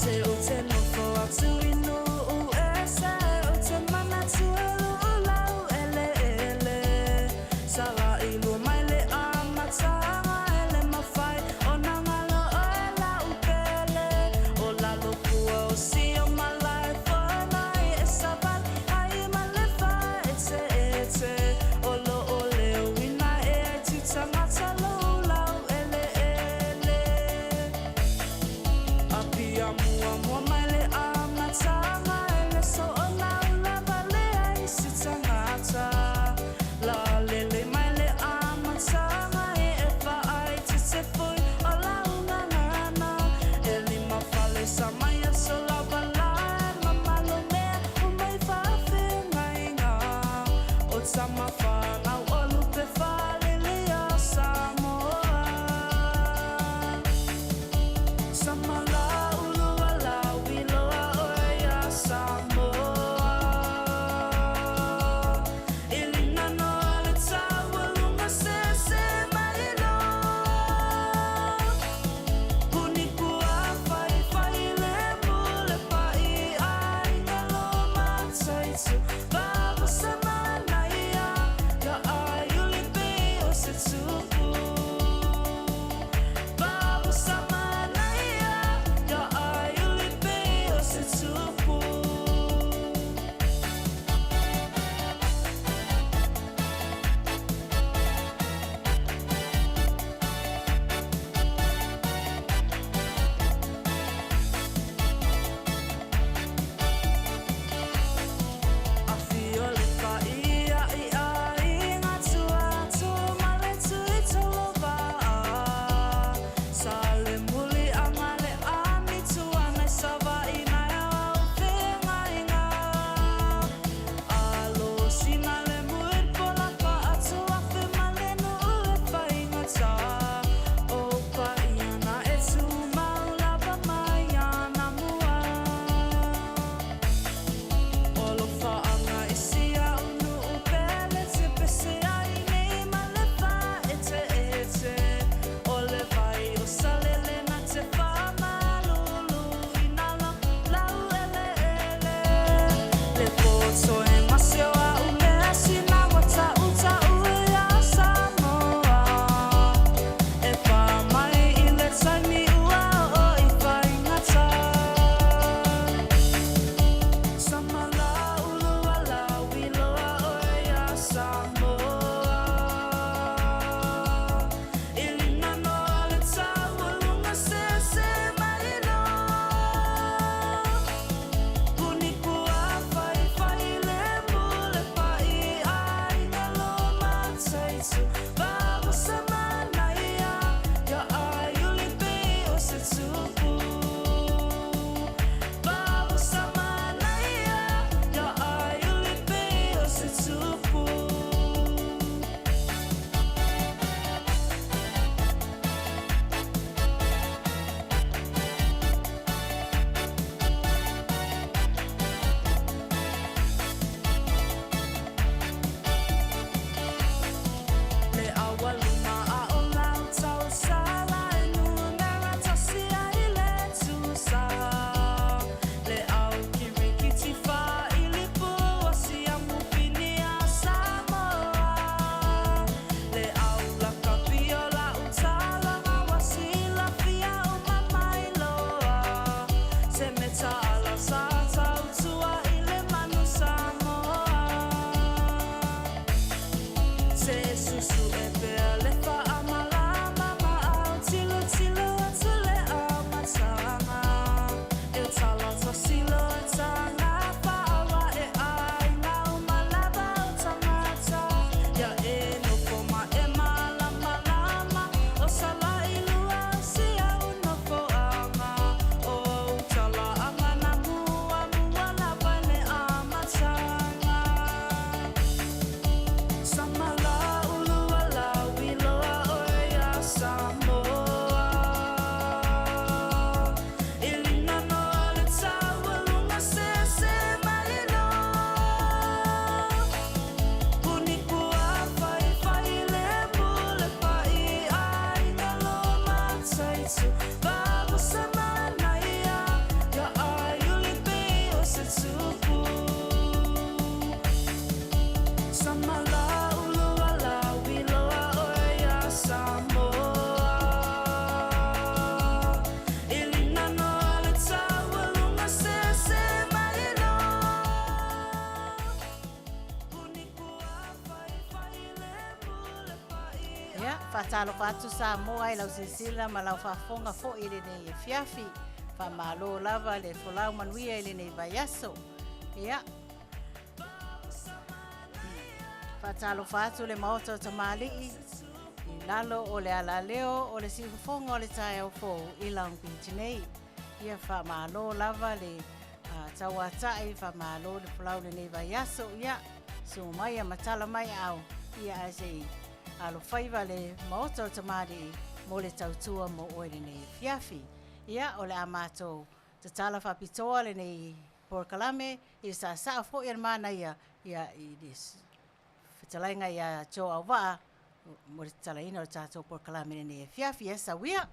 Se ou te nofo atu i nuu ese, ou te manatu e luu lau eleele. Sala i lua mai le amataga e le mafai ona galo oe lau pele. O lalo pua o sio malae foenai e savali ai ma le faaeteete. O lo o leo ina e ai tu tangata lou lau eleele. Apia muamua mai le amataga e le soona lava le ai se tagata. La lele mai le amataga e e faaeteete foi o lau gagana. E lima fale sa mai aso lava la e mamalo mea uma i faafeagaiga. O tama fanau o lupe falelia Samoa. Sama la ulu ala wiloa oe ia Samoa. I lina noa le taualuga sese mai loa. Puni pua faifai le mule pai ai nga lo mataitu. Vava sa manaia ia ai uli pe o se tupu. Vava sa manaia ia ai uli pe o se tupu. Afio le paia i aiga tuatu ma le Tuitolovaa. Sa le muli anga le ami tuana i Savaii nai au feagaiga. Alo sina le mui pola faatuafe ma le nuu e faigata. O paia na e tumau lava mai ana mua. O lo whaanga i si au nuu pele te pese ai nei ma le faaeteete. O le vai o salele na te whamalulu i nā lau eleele. Le poto e maseo au mea sina wa tau tau ia Samoa. E pā mai i le taimi ua o i faigata. Sama la ulu ala wiloa oe ia Samoa. I lina noa le taualuga sese mai loa. Puni pua faifai le mule pai ai nga lo mataitu. Vava sa manaia ia ai uli pe o se tupu. Vava sa manaia ia ai uli pe o se tupu. Le aualuma a o lau tausala e numera tasi ai le tusa. Le au kirikiti whailipu o siamu pini a Samoa. Le au lakapi o lau talaga wa silafia o mamailoa. Se me taala sa tautua i le manu Samoa. Se susu e pea le whaamalama ma au tilo tilo atu le amatanga. E tala tasilo e tanga whaawa e ai ngau malava o tangata. Ia e nofo ma e malama lama o sala i lua o si au nofo anga. O au tala anga na mua mua lava le amatanga. Sama la ulu ala wiloa oe ia Samoa. I lina noa le taualuga sese mai loa. Puni pua faifai le mule pai ai nga lo mataitu. Vava sa manaia ia Faatalofa atu Samoa i lau silasila ma lau faafofoga foi i lenei afiafi. Faamalo lava le folau manuia i lenei vaiaso. Ia, faatalofa atu le Maota o Tamalii i lalo o le alaleo o le siufofoga o le taeao fou i Long Beach nei. Ia faamalo lava le tauatai, faamalo le folau i lenei vaiaso. Ia, susu mai ma tala mai aao, ia ae se i alofaiva le Maota o Tamalii mo le tautua mo oe i lenei afiafi. Ia, o le a matou tatala faapitoa lenei polokalame i le saasaa foi o le manaia ia i le fetalaiga ia Joe Auvaa mo le tatalaina o le tatou polokalame i lenei afiafi. Ia sauia!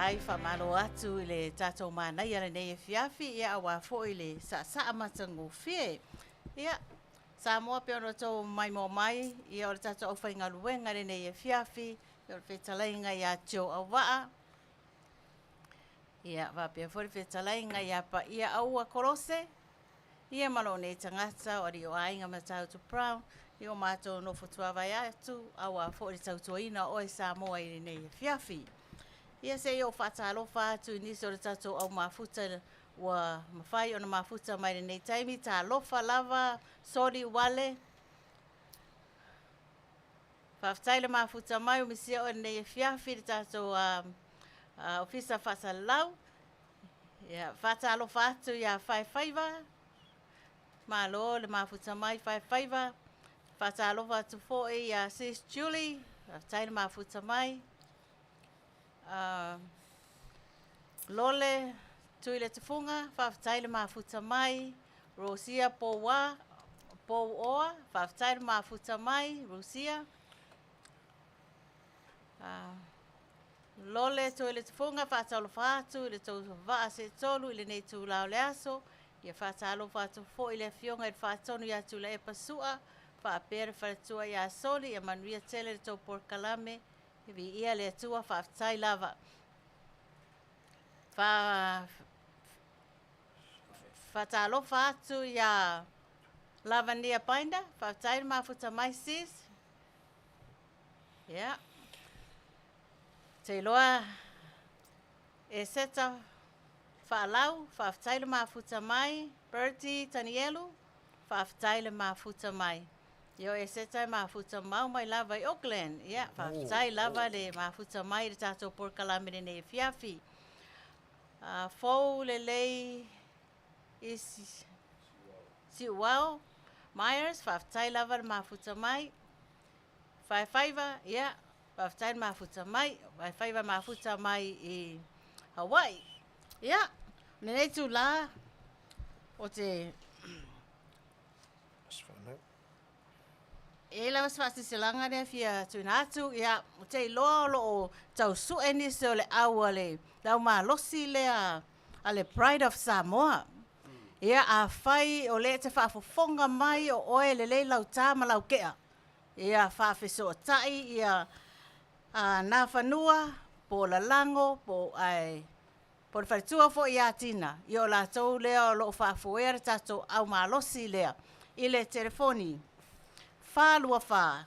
Fetalai, faamalo atu i le tatou manaia lenei afiafi, ia aua foi le saasaa matagofie. Ia, Samoa pei ona outou maimoa mai, ia o le tatou aufaigaluega i lenei afiafi, ia o le fetalaiga ia Joe Auvaa, ia faapea foi le fetalaiga ia Paia Aua Kolose, ia ma lou nei tagata o alii o aiga Matautu Brown, ia o matou nofo tuavae atu aua foi le tautuaina o oe Samoa i lenei afiafi. Ia se i ou faatalofa atu i nisi o le tatou au mafuta ua mafai ona mafuta mai lenei taimi. Talofa lava, Soli Uale. Faafetai le mafuta mai, ua misia oe i lenei afiafi i le tatou Ofisa Faasalalau. Ia, faatalofa atu ia Faefaiva, malo le mafuta mai Faefaiva. Faatalofa atu foi ia Sis Julie, faafetai le mafuta mai. Lole Tuiletufuga, faafetai le mafuta mai. Rosia Pouoa, faafetai le mafuta mai, Rosia. Lole Tuiletufuga, faatalofa atu i le tou vaa seetolu i lenei itula o le aso. Ia faatalofa atu foi i le afioga i le Faatonu ia Tuilaepa Sua, faapea le faletua ia Soli, ia manuia tele le tou polokalame. Viia le Atua, faafetai lava. Faatalofa atu ia Lavania Binder, faafetai le mafuta mai sis. Ia. Te iloa e Seta Faalau, faafetai le mafuta mai. Bertie Tanielu, faafetai le mafuta mai. Ia o Eseta e mafuta mau mai lava i Auckland. Ia, faafetai lava le mafuta mai i le tatou polokalame lenei afiafi. Fou lelei i Siuao Myers, faafetai lava le mafuta mai. Faefaiva, ia, faafetai le mafuta mai. Faefaiva mafuta mai i Hawaii. Ia, o lenei itula o te E i ai lava si faasilasilaga lea e fia tuuina atu, ia, ou te iloa o lo o tau sue nisi o le au a le au malosi lea a le Pride of Samoa. Ia, afai o lea e te faafofoga mai o oe e lelei lau ta ma lau kea, ia faafesootai ia Nafanua po o Lalago po o ae po o le faletua foi ia Tina, ia o latou lea o lo o faafoea le tatou au malosi lea i le telefoni 424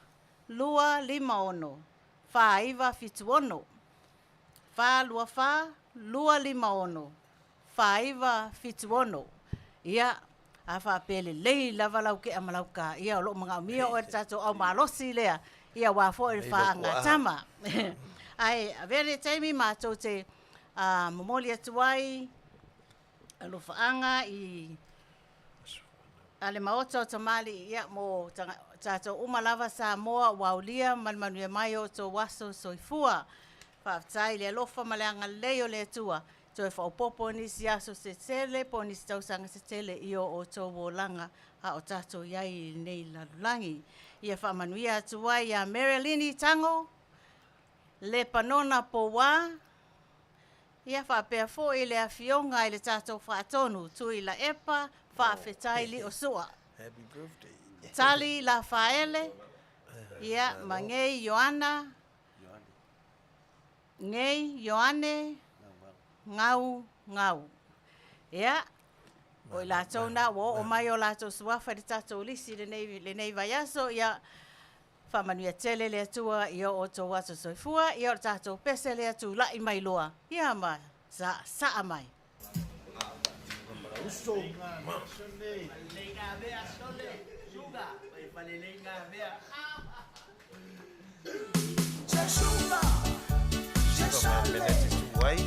256 4976, 424 256 4976. Ia, a faapea lelei lava lau kea ma lau ka, ia o lo o manaomia oe le tatou au malosi lea, ia aua foi le faagatama. Ae avea lenei taimi matou te momoli atu ai alofaaga i a le Maota o Tamalii, ia, mo tatou uma lava Samoa ua aulia ma le manuia mai o outou aso soifua. Faafetai i le alofa ma le agalelei o le Atua, toe faaopoopo nisi aso se tele po o nisi tausaga se tele i o outou olaga a o tatou i ai i lenei lalolagi. Ia faamanuia atu ai ia Marilini Tago, Lepanona Pouā, ia faapea foi le afioga i le tatou Faatonu Tuilaepa Faafetai Liosua. Happy birthday. Tali Lafaele, ia ma Ngei Ioana, Ngei Ioane Gau Gau. Ia, o i latou na ua oo mai o latou suafa i le tatou lisi i lenei vaiaso, ia faamanuia tele le Atua i o outou aso soifua, ia o le tatou pese lea tulai mai loa, ia ma saasaa mai. 9 ma meneti tuai.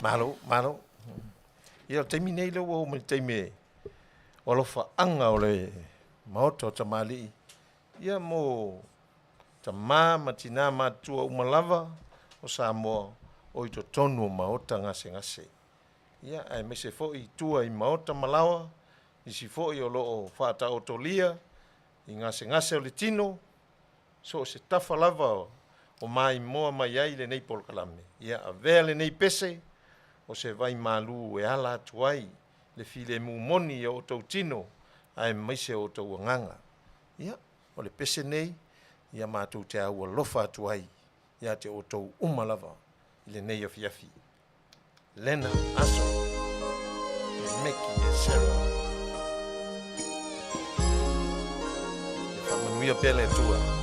Malo, malo. Ia, o le taimi nei lea ua oo mai i le taimi e o alofaaga o le Maota o Tamalii, ia mo tama ma tina matutua uma lava o Samoa o i totonu o maota gasegase, ia aemaise foi i tua i maota ma laoa, nisi foi o lo o faataotolia i gasegase o le tino, so o se tafa lava o maimoa mai ai lenei polokalame, ia avea lenei pese o se vaimalu e ala atu ai le filemu moni i o outou tino aemaise o outou agaga. Ia, o le pese nei, ia matou te aualofa atu ai ia te outou uma lava i lenei afiafi. Lena aso e Meki Esera. Ia faamanuia pea le Atua.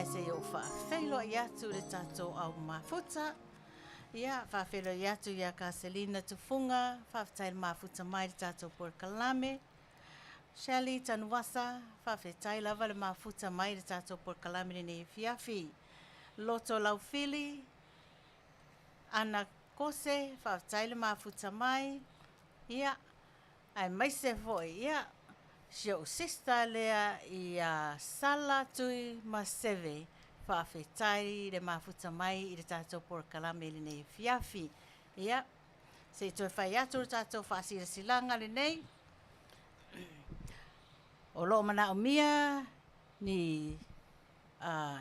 Ae se i ou faafeiloai atu i le tatou au mafuta. Ia, faafeiloai atu ia Kaselina Tufuga, faafetai le mafuta mai i le tatou polokalame. Shelley Tanuvasa, faafetai lava le mafuta mai i le tatou polokalame lenei afiafi. Loto Laufili, Ana Kose, faafetai le mafuta mai. Ia, aemaise foi, ia, si ou sister lea ia Sala Tui Maseve, faafetai le mafuta mai i le tatou polokalame i lenei afiafi. Ia, se i toe fai atu le tatou faasilasilaga lenei. O lo o manaomia ni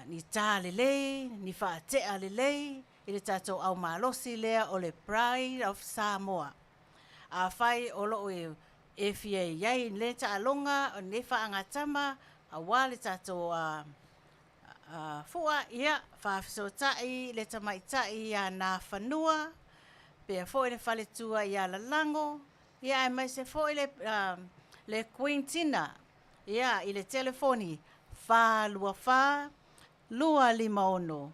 ni tā lelei, ni faatea lelei i le tatou au malosi lea o le Pride of Samoa. Afai o lo o e fia i ai i lenei taaloga, o lenei faagatama aua le tatou fua, ia, faafesootai le tamaitai ia Nafanua, pea foi le faletua ia Lalago, ia aemaise foi le Queen Tina, ia, i le telefoni 424 256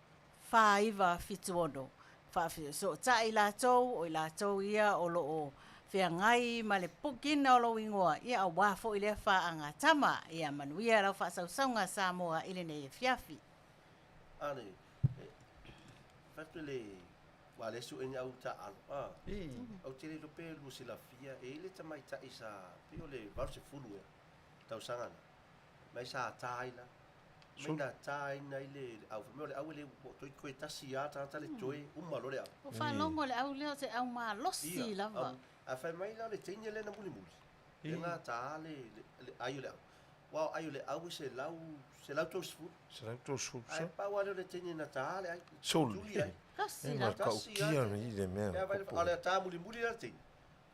4976. Faafesootai latou, o i latou ia o lo o feagai ma le pukina o lou igoa, ia aua foi lea faagatama. Ia manuia lau faasausauga Samoa i lenei afiafi. A le, fai atu le, aua lea sue ni au taaalo, a, ou te le iloa pe lua silafia, e i ai le tamaitai sa, pei o le 80 ea tausaga na, mai sa ta ai la, mai na taina ai le au, fai mai o le au e le ua toe toe tasi lava tagata le toe, uma loa le au. Ua faalogo le au lea o se au malosi lava. Ae fai mai la o le teine lea na mulimuli, lea na ta le ai o le au. Aua o ai o le au e 130. 130. Ae pau lava lea o le teine na ta le ai. Sole. Tuli ai. Tasi E la. matautia i le mea. A o le ta mulimuli la le teine.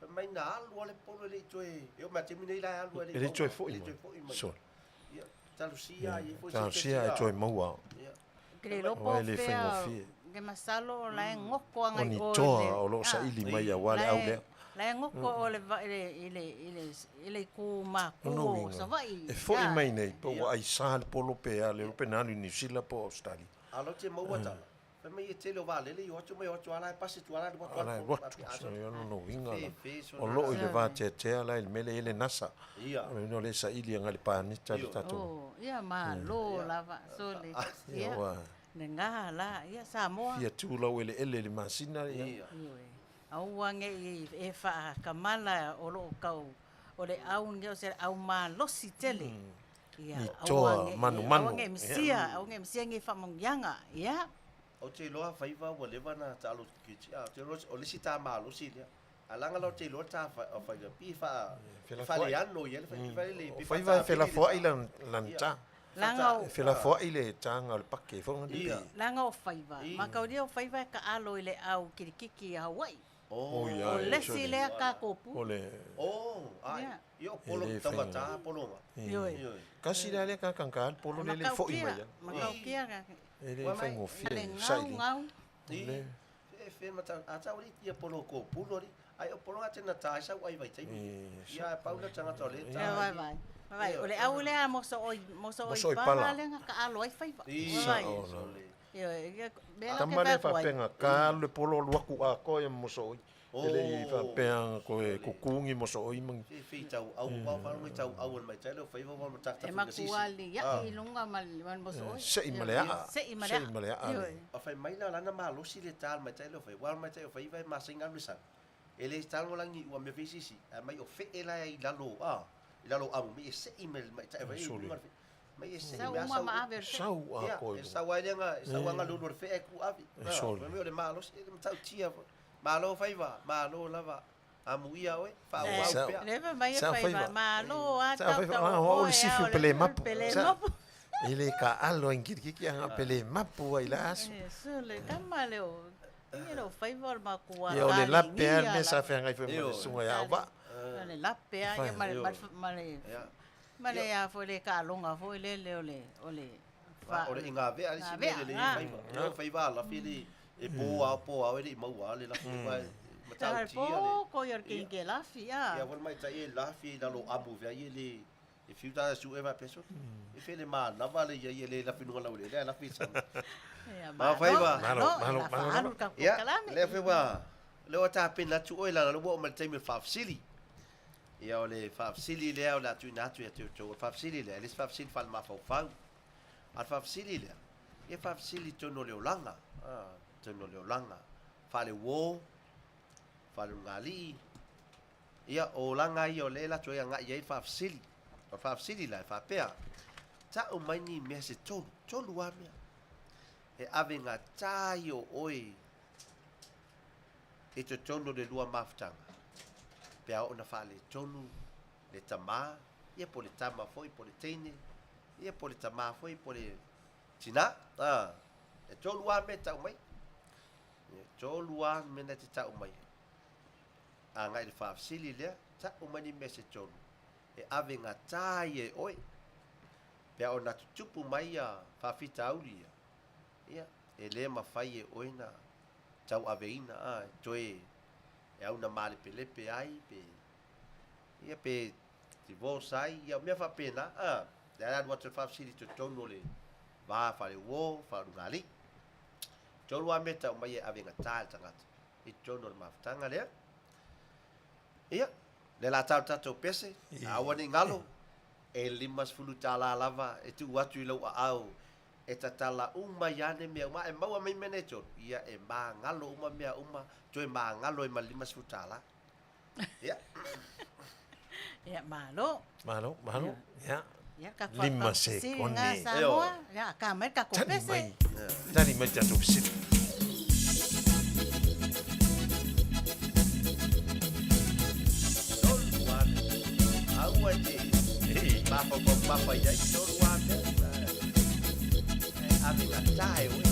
Fai mai na alu lava le polo e le i toe, e oo mai lava i le taimi nei la e alu lava e le i E le i toe foi e le i mai. toe foi mai. Sole. Ia, talosia ai foi se Talosia e toe maua. Ia. Ke le iloa po Aua o e le fea, faigofie. ke masalo o la e goko O agai ni o i toa le o lo o saili mai aua le au lea. La e goko o le va- i le i le i le i le itu maku Lona o uiga, Savaii. e foi mai nei po ua aisa le polo pe a le iloa pe na alu i Niu Sila po o Ausetalia. A o la e te maua tala. Fai mai e tele o vaalele i o atu mai o atu ala e pasi atu ala alu atu Ala e ala alu atu. So, o lona uiga la. Fe, fe, O lo o i le vateatea la i le mea lea e i ai le NASA. Ia. O le mea o lea e saili agai le paneta le tatou. Oh, ia malo lava. So le Ia, ia ua le gā la, ia Samoa. fia tu laueleele i le masina. Ia. Ia. Ioe. Aua ne i e faakamala o lo o kau o le au lenei o se au malosi tele. Ia, Ni aua toa ne i- manumanu. Aua ne i misia, aua ne i misia ni faamanuiaga. Ia. Ou te iloa faiva ua leva na taalo kiti. A, ou te iloa o le isi ta malosi lea. A leaga la ou te iloa le ta faiva pi e faa faleano ia le faiva le O faiva e felafoai lana ta. Leaga E felafoai le taga o le pake foi lana pe. Leaga o faiva, mataulia o faiva e taalo i le au kilikiki i Hawaii. Oh, ia, O e le isi sole. lea tatou pu. O le Oh, ai. Ia. Ia o polo E le taugata faiga. polo nga. Ioe. Ioe. Kasi la lea kakanga le polo le le foi mai ia. Matautia ka. E le faigofie Le ngau saili. ngau. I. E fe mata a tau li ia polo ko pulo li. Ai o polo nga tena tai sau ai vai taimi. Ia e pau le tagata o le Ia vai vai. Vai vai. O le au lea moso oi moso Moso oi oi pala pala. lea na taalo ai faiva. I. Vai. Sao. Sole. Ioe, ia mea la Tama ke lea fai atu ai. faapea ka alu le polo alu atu atoa ia ma mosooi. E le i Oh. faapea koe kukugi mosooi ma Fe fe tau au pau pau mai tau au mai tai le faiva wa mata E makua li ia i lunga ma le ma le moso oi. Se'i ma le aa. Se'i ma le Se'i ma le aa. Ioe. A fai mai la lana malosi le tal mai tai le fai wa mai tai fai vai ma singa lu sa. E le tal ngolangi ua me fe sisi. A mai o fe e la i lalo a. I lalo amu mai e se'i me mai tai fai. Sole. Mai e se'i Sau me uma ma ave o le fe'e. Sau Ia, atoa i e luga. sau ai lea nga, e sau anga lulu o le fe'e ku ave. E sole. Fai mai o le malosi, e le matautia foi. Malo faiva, malo lava. Amuia oe, faaauau Sau. pea. Le fai mai e Sau faiva, faiva. malo a Sau tau faiva, tau ah, o oe le a sifi o le pele mapu. pele Sa- mapu. E le taalo ai kilikiki anga pele mapu ai la aso. E, sole, tama le o, ia le o faiva o le makua Ia o le lape a le taligia mea sa lava. feagai foi ma le Ioe. susuga ia Auvaa. O le lape a, ia ma le, ma le, ma le, Ia. ma le a foi le taaloga foi lele o le, o le Fa- O le ingavea le isi mea Ngavea, le le nga. faiva. Ia o faiva a lafi le e po ao po ao e le i maua a le lafi wa e Ta matautia le. po ko ia ke ke lafi a. Ia wal mai tai e lafi i lalo amu vea i e le E fiu tagata e su'e faapea, Sole, e fea le manava lea i ai e le lafi i luga o le laueleele ae lafi i le sami. Malo faiva. Malo, malo, malo lava. Ia, lea foi ua, lea ua tapena atu oe leaga o lea ua oo mai le taimi o le faafesili. Ia, o le faafesili lea o le a tuuina atu ia te outou. O le faafesili lea, e le se faafesili faalemafaufau. A o le faafesili lea, ia faafesili i totonu o le olaga, totonu o le olaga, faale-uo, faale-ulugalii, ia, o olaga ia o lea e alu atu ai agai i ai le faafesili. O le faafesili la e faapea, ta'u mai ni mea se tolu, tolu lava mea, e ave gata ai o oe i totonu o le lua mafutaga, pe a oo ina faaletonu le tamā, ia po o le tama foi, po o le teine, ia po o le tamā foi, po o le tinā. A, e tolu lava mea e tau mai. E tolu lava mea na e te tau mai. Agai i le faafesili lea, tau mai ni mea se tolu e ave gata ai e oe. Pe a oo ina tutupu mai ia faafitauli ia, ia, e le mafai e oe na tauaveina, a, e toe e auna malepelepe ai, pe, ia, pe divorce ai, ia, o mea faapena, a, lea la alu atu le faafesili i totonu o le va faale-uo, faale-ulugalii. Tolu lava mea e tau mai e ave gata e le tagata i totonu o le mafutaga lea. Ia, lea la tau le tatou pese, aua ne i galo, e 50 tala lava e tuu atu i lou aao e tatala uma ai ane mea uma, a e maua mai mea nei e tolu, ia e magalo uma mea uma, toe magalo ai ma le 50 tala. Ia. Ia, malo. Malo, malo. Ia. Ia, ka Lima sekone. Samoa. Ia, ka mai ka Tali pese. mai. Tali mai tatou fesili. Tolu ane. Aua e te mafaufau papa i ai, tolu lava mea. E ave gata e oe.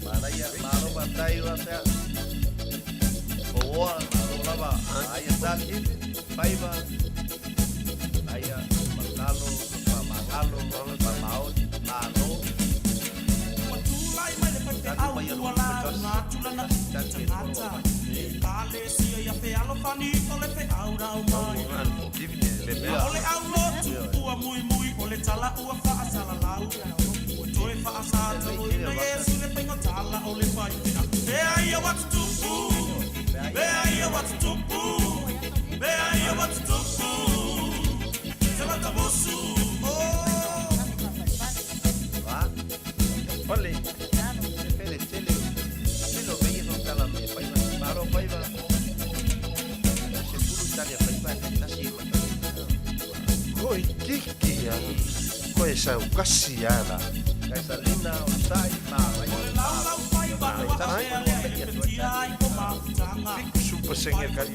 Manaia, malo faafetai ua pea. Ouoa, malo lava. Aia tali, faiva. Aia, malalo, famagalo, famaoni, malo. Tali mai a lou tasi, tali e lua mai. Pale. Tele, tele, tele o mea ia tala me faiva. Malo faiva. Se pulu tali a faiva e tasi e mai. Koi kiki a. Koe saukasi a la. Kai salina o sai ma mai. Fiku super senge kali.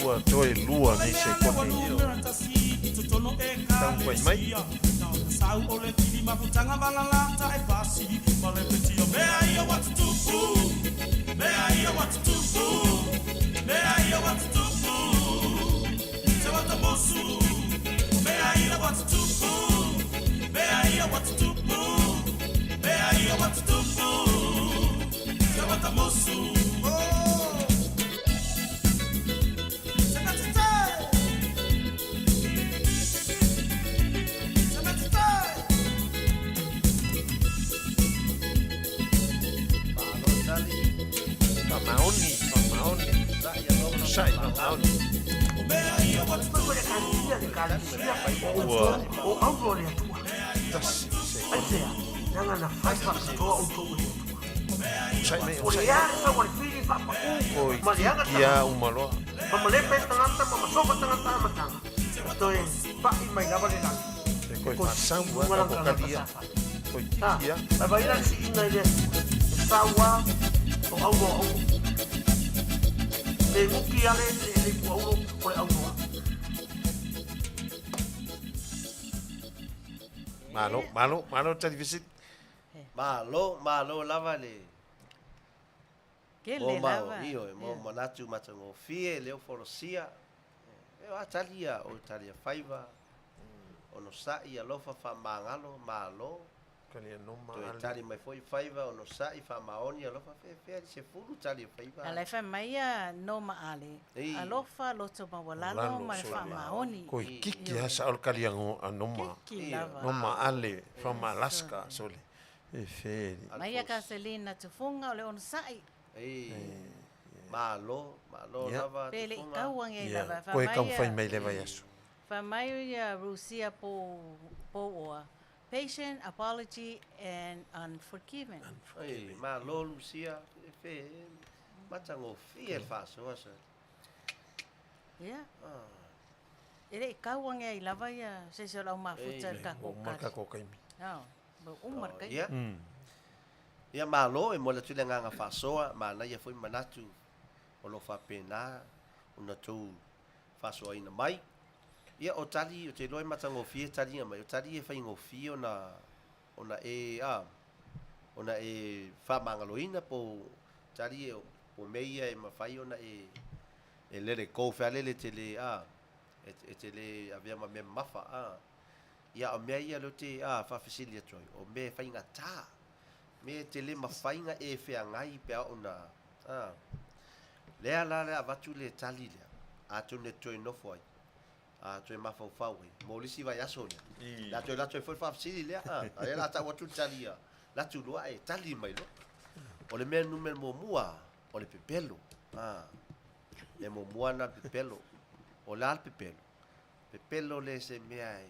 Ua toe lua nei sekone. Taumafai mai. Malo tali. Faamaoni, faamaoni. Sai a lona. Sai faamaoni. Ua tasi sekone. Sai mai, sai mai. Koi kiki a uma loa. E koe faasau a ka pokalia. Koi kiki a. Saua o auloa aulo. Pe guki ale le le ipu aulo o le auloa. Malo, malo, malo tali visit. Malo, malo lava le Kele mo ma lava. ioe, mo manatu matagofie leo folasia. E o a tali ia o tali a faiva. Onosai alofa faamagalo malo. Tali noma Toe ale. tali mai foi faiva onosai faamaoni alofa fefea le sefulu tali a faiva. Ala e fai mai ia no ma ale. Ei. Alofa loto maualalo Lalo, ma le so- faamaoni. Koi kiki ha sa ol kali ango anoma. Kiki lava. Noma ale from Alaska sole. E feri. Mai ia Kaselina tufunga o le onosai. Ei. Malo, malo Ia. lava Pe le i tufunga. tauange Ia, lava. Fai koe mai kau ia- fai mai le vai aso. Fai mai ia Rusia po po oa. Patient, apology and unforgiven. Ei, malo Lucia, fe matagofie le faasoa sa. Yeah. E le i kauange ai lava ia se se o lau mafuta le O kako maka kari. ko kaimi. No, bo umar kai. Ia. Ia malo e mo le atu le agaga faasoa manaia foi manatu o lo faapena ona tou faasoaina mai. Ia o tali o te iloa e matagofie taliga mai, o tali e faigofie ona ona e a ona e faamagaloina po o tali e po o mea ia e mafai ona e e let it go fealele e te le a e te le avea ma mea mamafa a. Ia o mea ia lea ou te a faafesili atu ai, o mea e faigatā, mea e te le mafai ona e feagai pe a oo ina a. Lea la le avatu le tali lea, atonu e toe nofo ai, a toe mafaufau ai mo le isi vaiaso lea. O le a toe alu atu ai foi le faafesili lea, a, a o lea o le a tau atu le tali ia latu loa ae tali mai loa. O le mea numera muamua, o le pepelo. A, mea muamua lena o le pepelo. O le a le pepelo? Pepelo le se mea e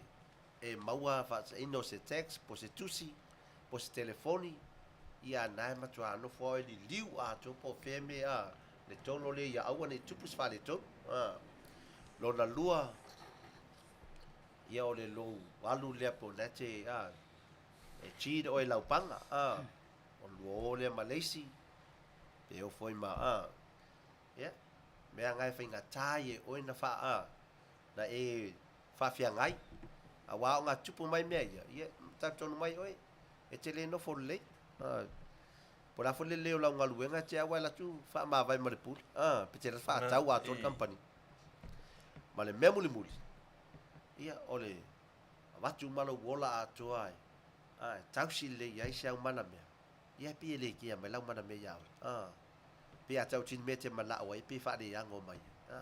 e maua faataina o se text po o se tusi po o se telefoni, ia na e matua nofo lava oe liliu atoa po o fea mea a le tolo lea ia aua ne i tupu se faaletonu. A, lona lua, ia o le lou alu lea po o lena e te a e cheat oe i lau paga, a, o lua o lea ma le isi, pe o foi ma a, ia, mea na e faigata ai e oe na faa a, na e faafeagai, aua o ga tupu mai mea ia, ia, talitonu mai oe, e te le nofo lelei. A, po o le a foi le lelei o lau galuega, e te au lava e alu atu faamavae ma le pule, a, pe te alu atu faatau atoa le kamupani. Ma le mea mulimuli, ia, o le avatu uma lou ola atoa e, a, e tausi lelei ai se aumana mea, ia e pei e le kea mai le aumana mea ia oe. A, pei a tautini mea e te manao ai, pei e faaleago mai ai. A,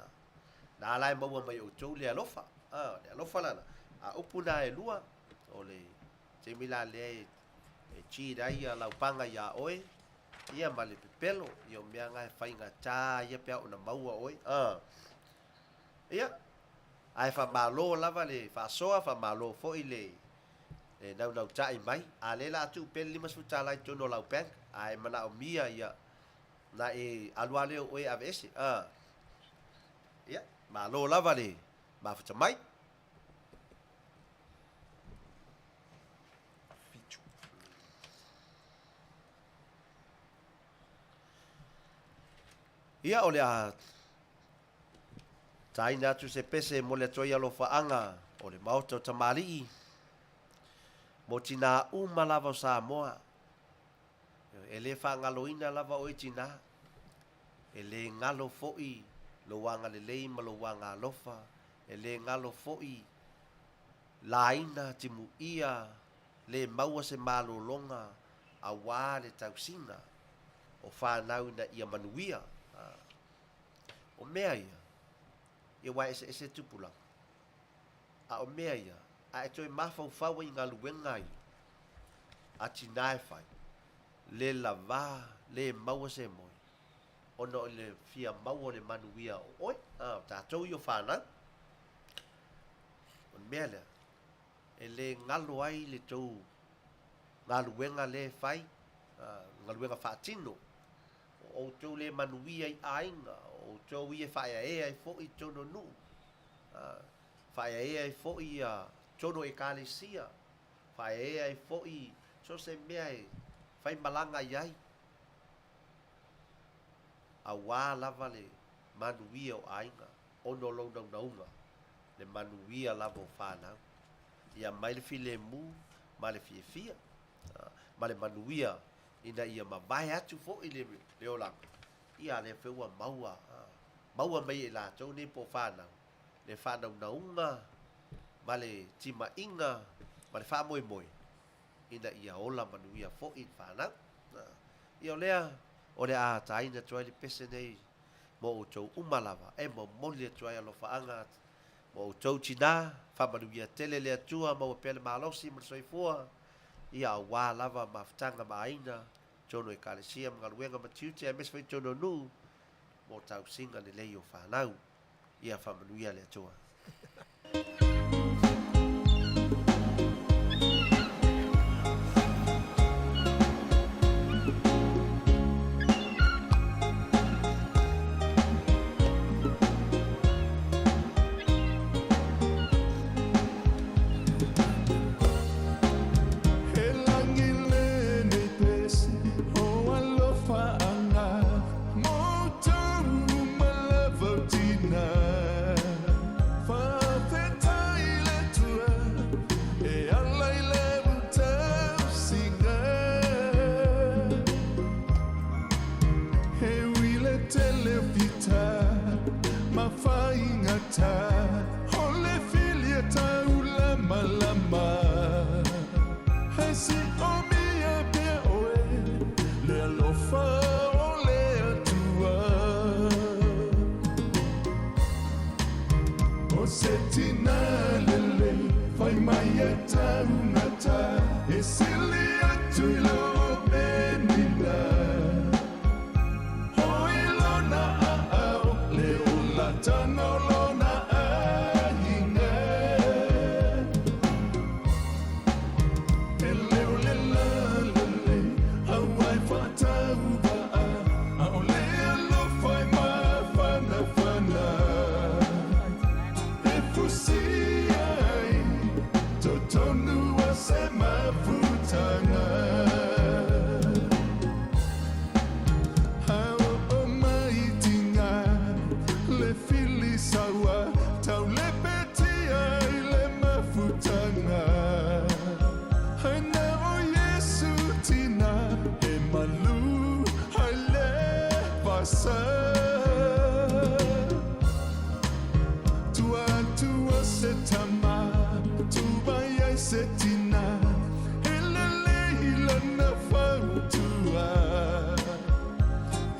na la e maua mai e outou le alofa. A, le alofa la na. A upu na e lua, o le taimi la lea e, e cheat ai ia lau paga iā oe, ia ma le pepelo, ia o mea na e faigata ia pe a oo ina maua oe. A, ia, ae faamalo lava le faasoa, faamalo foi le le naunautai mai. A lea o le a tuu pea le $50 i totonu o lau bank, a e manaomia ia, na e alu lava lea o oe e aveese. A, ia, malo lava le mafuta mai. Ia, o le a taina atu se pese e momoli atu ai alofaaga o le Maota o Tamalii mo tinā uma lava o Samoa. E le faagaloina lava oe tinā, e le galo foi lou agalelei ma lou agaalofa, e le galo foi laina timuia le maua se malologa aua le tausiga o fanau ina ia manuia. O mea ia, ia aua e eseese tupulaga, a o mea ia, a e toe mafaufau ai i galuega ia a tinā e fai, le lavā, le maua se moe, ona o le fia maua o le manuia o oe, o tatou ia o fanau. O le mea lea, e le galo ai le tou galuega lea e fai, galuega faatino, o outou le manuia i aiga, o outou ia e faaeaea ai foi i totonu o nuu, faaeaea ai foi i totonu o ekalesia, faaeaea ai foi so o se mea e faimalaga i ai. Auā lava le manuia o aiga, ona o lou naunauga, le manuia lava o fanau. Ia aumai le filemu ma le fiafia, ma le manuia ina ia mavae atu foi le le olaga, ia a lea foi ua maua, maua mai e i latou nei po o fanau le faanaunauga ma le timaiga ma le faamoemoe ina ia ola manuia foi le fanau. Ia o lea o le a taina atu ai le pese nei mo outou uma lava e momoli atu ai alofaaga mo outou tinā, faamanuia tele le Atua, maua pea le malosi ma le soifua, ia auā lava mafutaga ma aiga, totonu o Ekalesia ma galuega ma tiute aemaise foi totonu o nuu mo tausiga lelei o fanau. Ia faamanuia le Atua. He lagi lenei pese o alofaaga mo outou uma lava o tina. Faafetai i le Atua e ala i le tausiga. He ui le tele o fita ma faigata o le filia taulamalama. He siomia pea oe le alofa o le Atua. O se tina lelei fai mai e taugata e sili atu i lo penina. Hoi lona aao le olatanga o lona aiga. E leo le lalelei auai faatauvaa a o le alofa e mafanafana. E fusi ai totonu o se mafutaga. Ao mai tiga le fili saua tau lepetia i le mafutaga. Hai na o Iesu tina e malu hai le vasa. Tua atu o se tama, tu mai ai se tina, e lelei lana fautua.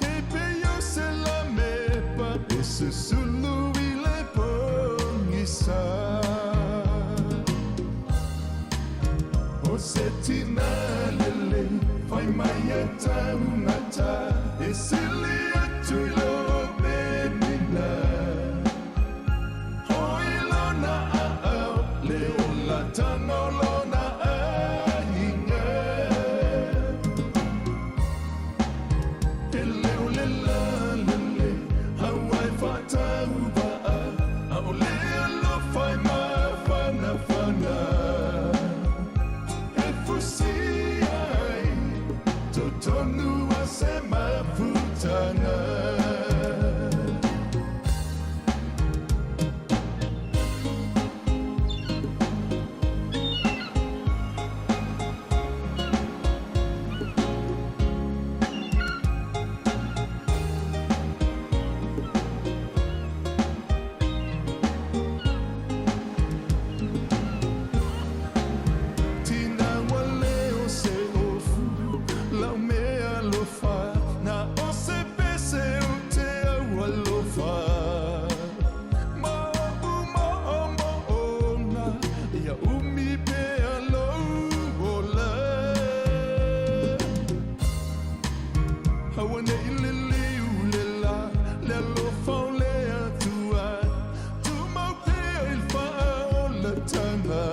E pei o se lamepa e susulu i le pogisa. O se tina lelei fai mai e taugata e sili atu i lo penina. Hoi lona aao le olatanga o lona aiga. E leo le lalelei auai faatauvaa a o le alofa e mafanafana. E fusi ai totonu o se mafutaga. Tina wale o se ofu, lau mea alofa, na o se pese o te au alofa. Ma o ma o ma ona, ia umi pea lou ola. Aua nei liliu le la, le alofa o le Atua, tumau pea i le faaolataga.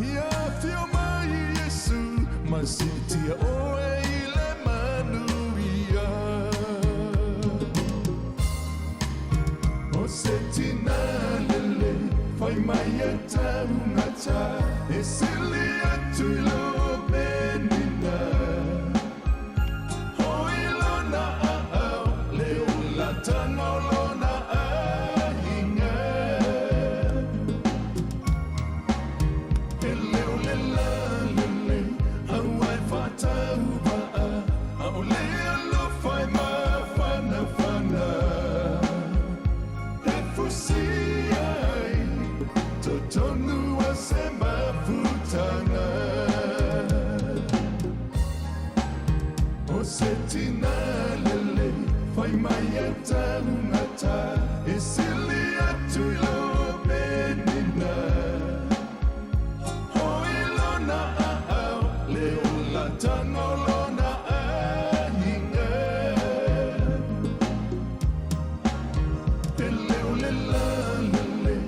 Ia afio mai Iesu, ma siitia oe i le manuia. O se tina lelei fai mai e taugata e sili atu i lo penina. Hoi lona aao tina lelei fai mai e taugata e sili atu i lo Penina. Hoi lona aao le olataga o lona aiga. E leo le lalelei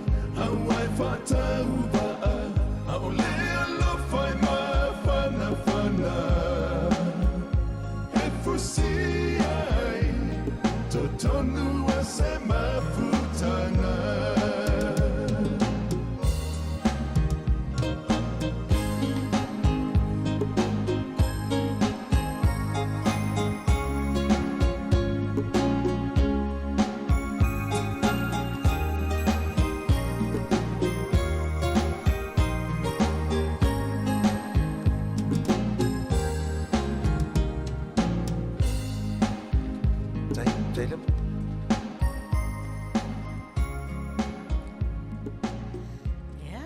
aua e faatauvaa ʻAʻole alofa e mafanafana e fusi ai totonu o se mafutaga. Tai, tai lava. Ia,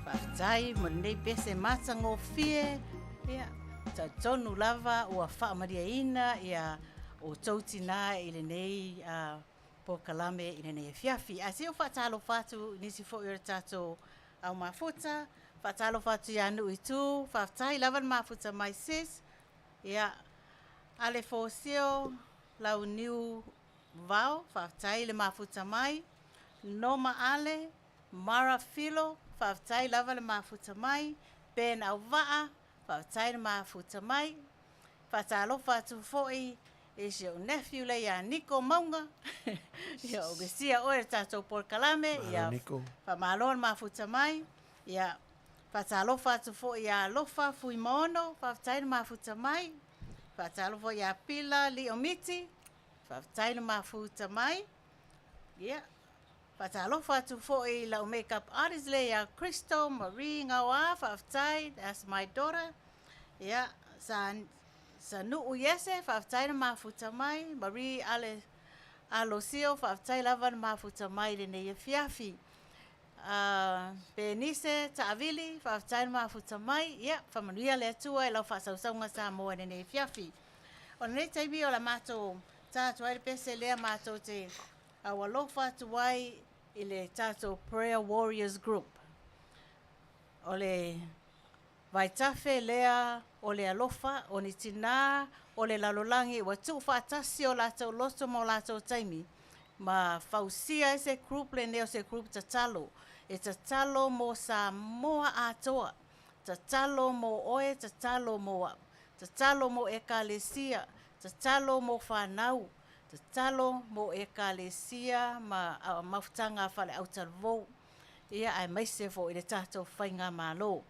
faafetai mo lenei pese matagofie. Ia, talitonu lava ua faamaliaina ia outou tinā i lenei polokalame i lenei afiafi. Ae se i ou faatalofa atu i nisi foi o le tatou au mafuta, faatalofa atu ia Nuu i Tu, faafetai lava le mafuta mai sis. Ia, Ale Fosio, Launiu Vao, faafetai le mafuta mai. Noma Ale, Mara Filo, faafetai lava le mafuta mai. Ben Auvaa, faafetai le mafuta mai. Faatalofa atu foi i si ou nephew lea ia Niko Mauga. Ia, o misia oe i le tatou polokalame. Malo Ia, Niko. faamalo le mafuta mai. Ia, faatalofa atu foi ia Alofa Fuimaono, faafetai le mafuta mai. Faatalofa ia Pila Liomiti, faafetai le mafuta mai. Ia, faatalofa atu foi i lau makeup artist lea ia Crystal Marie Gaoa, faafetai, that's my daughter. Ia, sa Sanuu Iese, faafetai le mafuta mai. Marie Ale Alosio, faafetai lava le mafuta mai i lenei afiafi. Penise Taavili, faafetai le mafuta mai. Ia, faamanuia le Atua i lau faasausauga Samoa i lenei afiafi. O lenei taimi o le matou ta atu ai le pese lea matou te aualofa atu ai i le tatou Prayer Warriors Group. O le vaitafe lea o le alofa, o ni tinā o le lalolagi ua tuufaatasi o latou loto ma o latou taimi ma fausia ai se group lenei o se group tatalo e tatalo mo Samoa atoa, tatalo mo oe, tatalo mo au, tatalo mo Ekalesia, tatalo mo fanau, tatalo mo Ekalesia ma mafutaga a faleautalavou, ia aemaise foi le tatou faigamalo.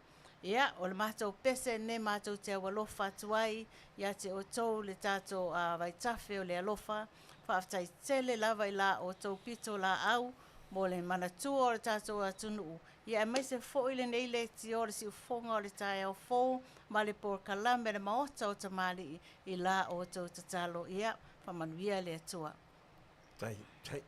Ia, o le matou pese lenei matou te aualofa atu ai ia te outou le tatou vaitafe o le alofa. Faafetai tele lava i la outou pitolaau mo le manatua o le tatou atunuu, ia aemaise foi lenei leitio o le siufofoga o le taeao fou ma le polokalame a le Maota o Tamalii i la outou tatalo. Ia, faamanuia le Atua. Tai, tai.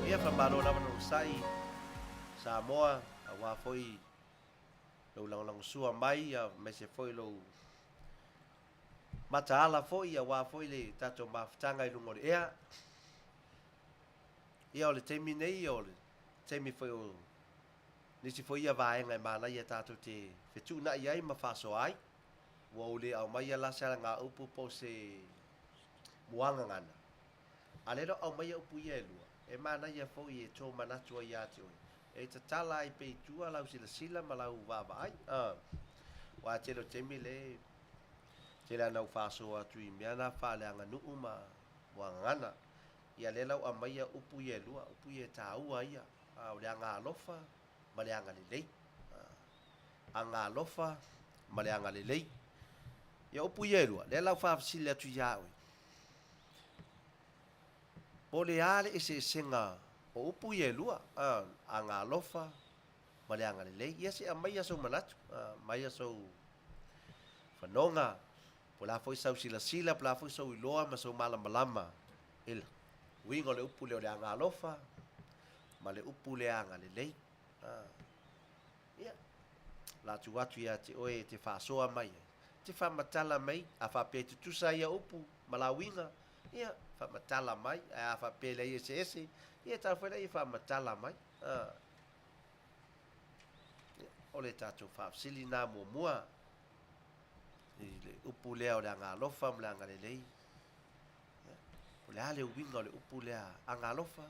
Ia, faamalo lava le onosai Samoa, aua foi lou lagolagosua mai, aemaise foi lou mataala foi aua foi le tatou mafutaga i luga o le ea. Ia, o le taimi nei, o le taimi foi o nisi foi ia vaega e manaia tatou te fetuunai ai ma faasoa ai. Ua ou le aumaia la se alagaupu po o se muagagana, a lea la ua aumaia upu ia e lua, e manaia foi e tomanatu ai ia te oe, e tatala ai pea i tua lau silasila ma lau vaavaai. Aua e tele o taimi le tele lava ina ou faasoa atu i mea na faaleaganuu ma muagagana. Ia lea la ua aumaia upu ia e lua, upu ia e taua ia, o le agaalofa ma le agalelei. Agaalofa ma le agalelei. Ia upu ia e lua, lea la ua faafesili atu ia oe, po o le a le eseesega o upu ia e lua, agaalofa ma le agalelei. Ia se i aumaia sou manatu, aumaia sou fanoga, po o le a foi sau silasila, po o le a foi sou iloa ma sou malamalama i le uiga o le upu lea o le agaalofa ma le upu lea agalelei. Ia, o le a tuu atu ia te oe e te faasoa mai ai, te faamatala mai, a faapea e tutusa ia upu ma la uiga, ia, faamatala mai, ae a faapea e leai eseese, ia tau foi lea ia faamatala mai. Ia, o le tatou faafesili lena muamua i le upu lea o le agaalofa ma le agalelei. Ia, o le a le uiga o le upu lea agaalofa?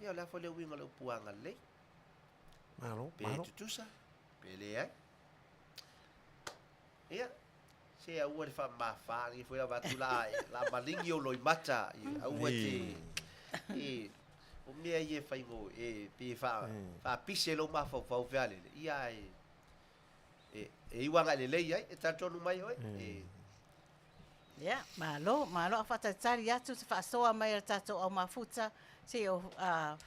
Ia, o le a foi le uiga o le upu agalelei? Malo, Pe malo. tutusa, pe leai. Ia, se aua le faamamafa lenei foi lava atu la, la maligi ou loimata, aua te, e, o mea ia e faigo, e, pe e faa, faapise lou mafaufau fealele, ia e, e, e iu agai lelei ai, e talitonu mai oe, e. Ia, malo, malo. A faatalitali atu se faasoa mai a le tatou au mafuta, se i ou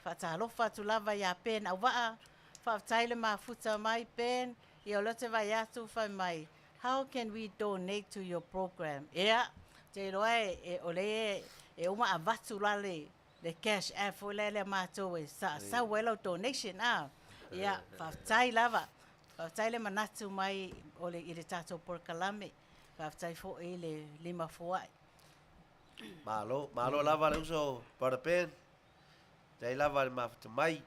faatalofa atu lava ia Ben Auvaa. Faafetai le mafuta mai Ben. Ia o lea ou te vaai atu fai mai, how can we donate to your program? Ia, ou te iloa e, o lea e uma avatu la le, le cash app foi lea lea matou e sau ai lau donation a. Ia, faafetai lava. Faafetai le manatu mai o le, i le tatou polokalame. Faafetai foi i le lima foai. Malo, malo lava le uso Brother Ben. Faafetai lava le mafuta mai.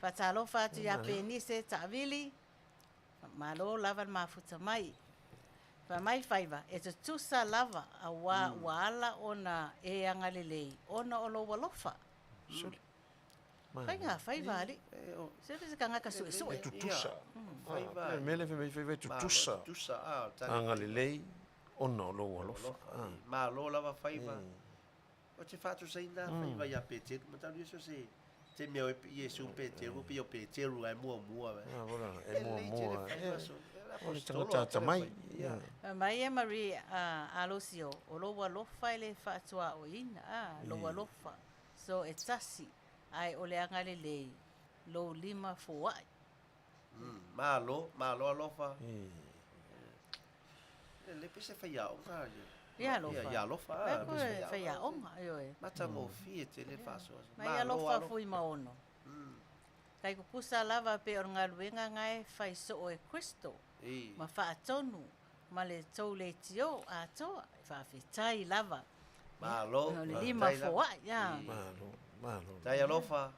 Faatalofa atu ia Penise Taavili, malo lava le mafuta mai. Fai mai Faiva, e tutusa lava auā ua ala ona e agalelei ona o lou alofa. Sole. Faiga faiva alii. Se se tagata suesue. E tutusa. Ah, le mea lea fai mai faiva e tutusa. Agalelei ona o lou alofa. Malo lava faiva. Ou te faatusaina faiva ia Peteru. Mataulia so se te mea o Iesu Peteru, pei o Peteru ae muamua. E muamua. O le tagata atamai. Fai mai e Marie Alosio, o lou alofa e le faatuaoina, lou alofa. So e tasi, ae o le agalelei lou lima foai. Malo, malo alofa. E le pe se faiaoga ia. Ia alofa. Ia alofa. Ia ko e faiaoga, ioe. Matagofie tele le faasoa. Mai alofa Fuimaono. Tai kukusa lava pe o le galuega gae fai soo e Kristo ma faatonu ma le tou leitio atoa. Faafetai lava. Malo. O le lima foai. Ia. Malo, malo. Tai alofa.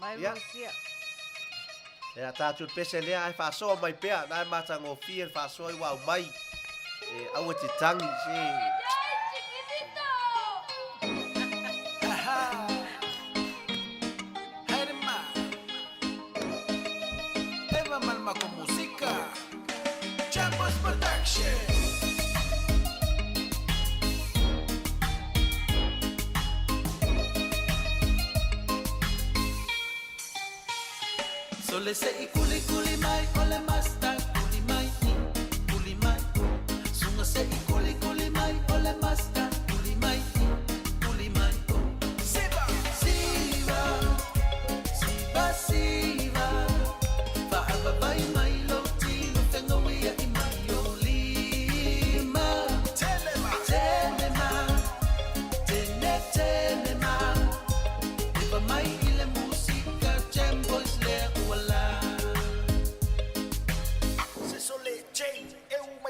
Mai Rusia. E a tātou pese lea ai faasoa mai pea, na e matagofie le faasoa i ua aumai. E aua te tangi, se. Eva Malma con música. Chambos Production. Sole se i kuli kuli mai ole masta kuli mai i kuli mai o. Sunga se i kuli kuli mai ole masta kuli mai i kuli mai o. Siva siva siva siva fa'avavai mai lou tino fegaui a'i mai o lima.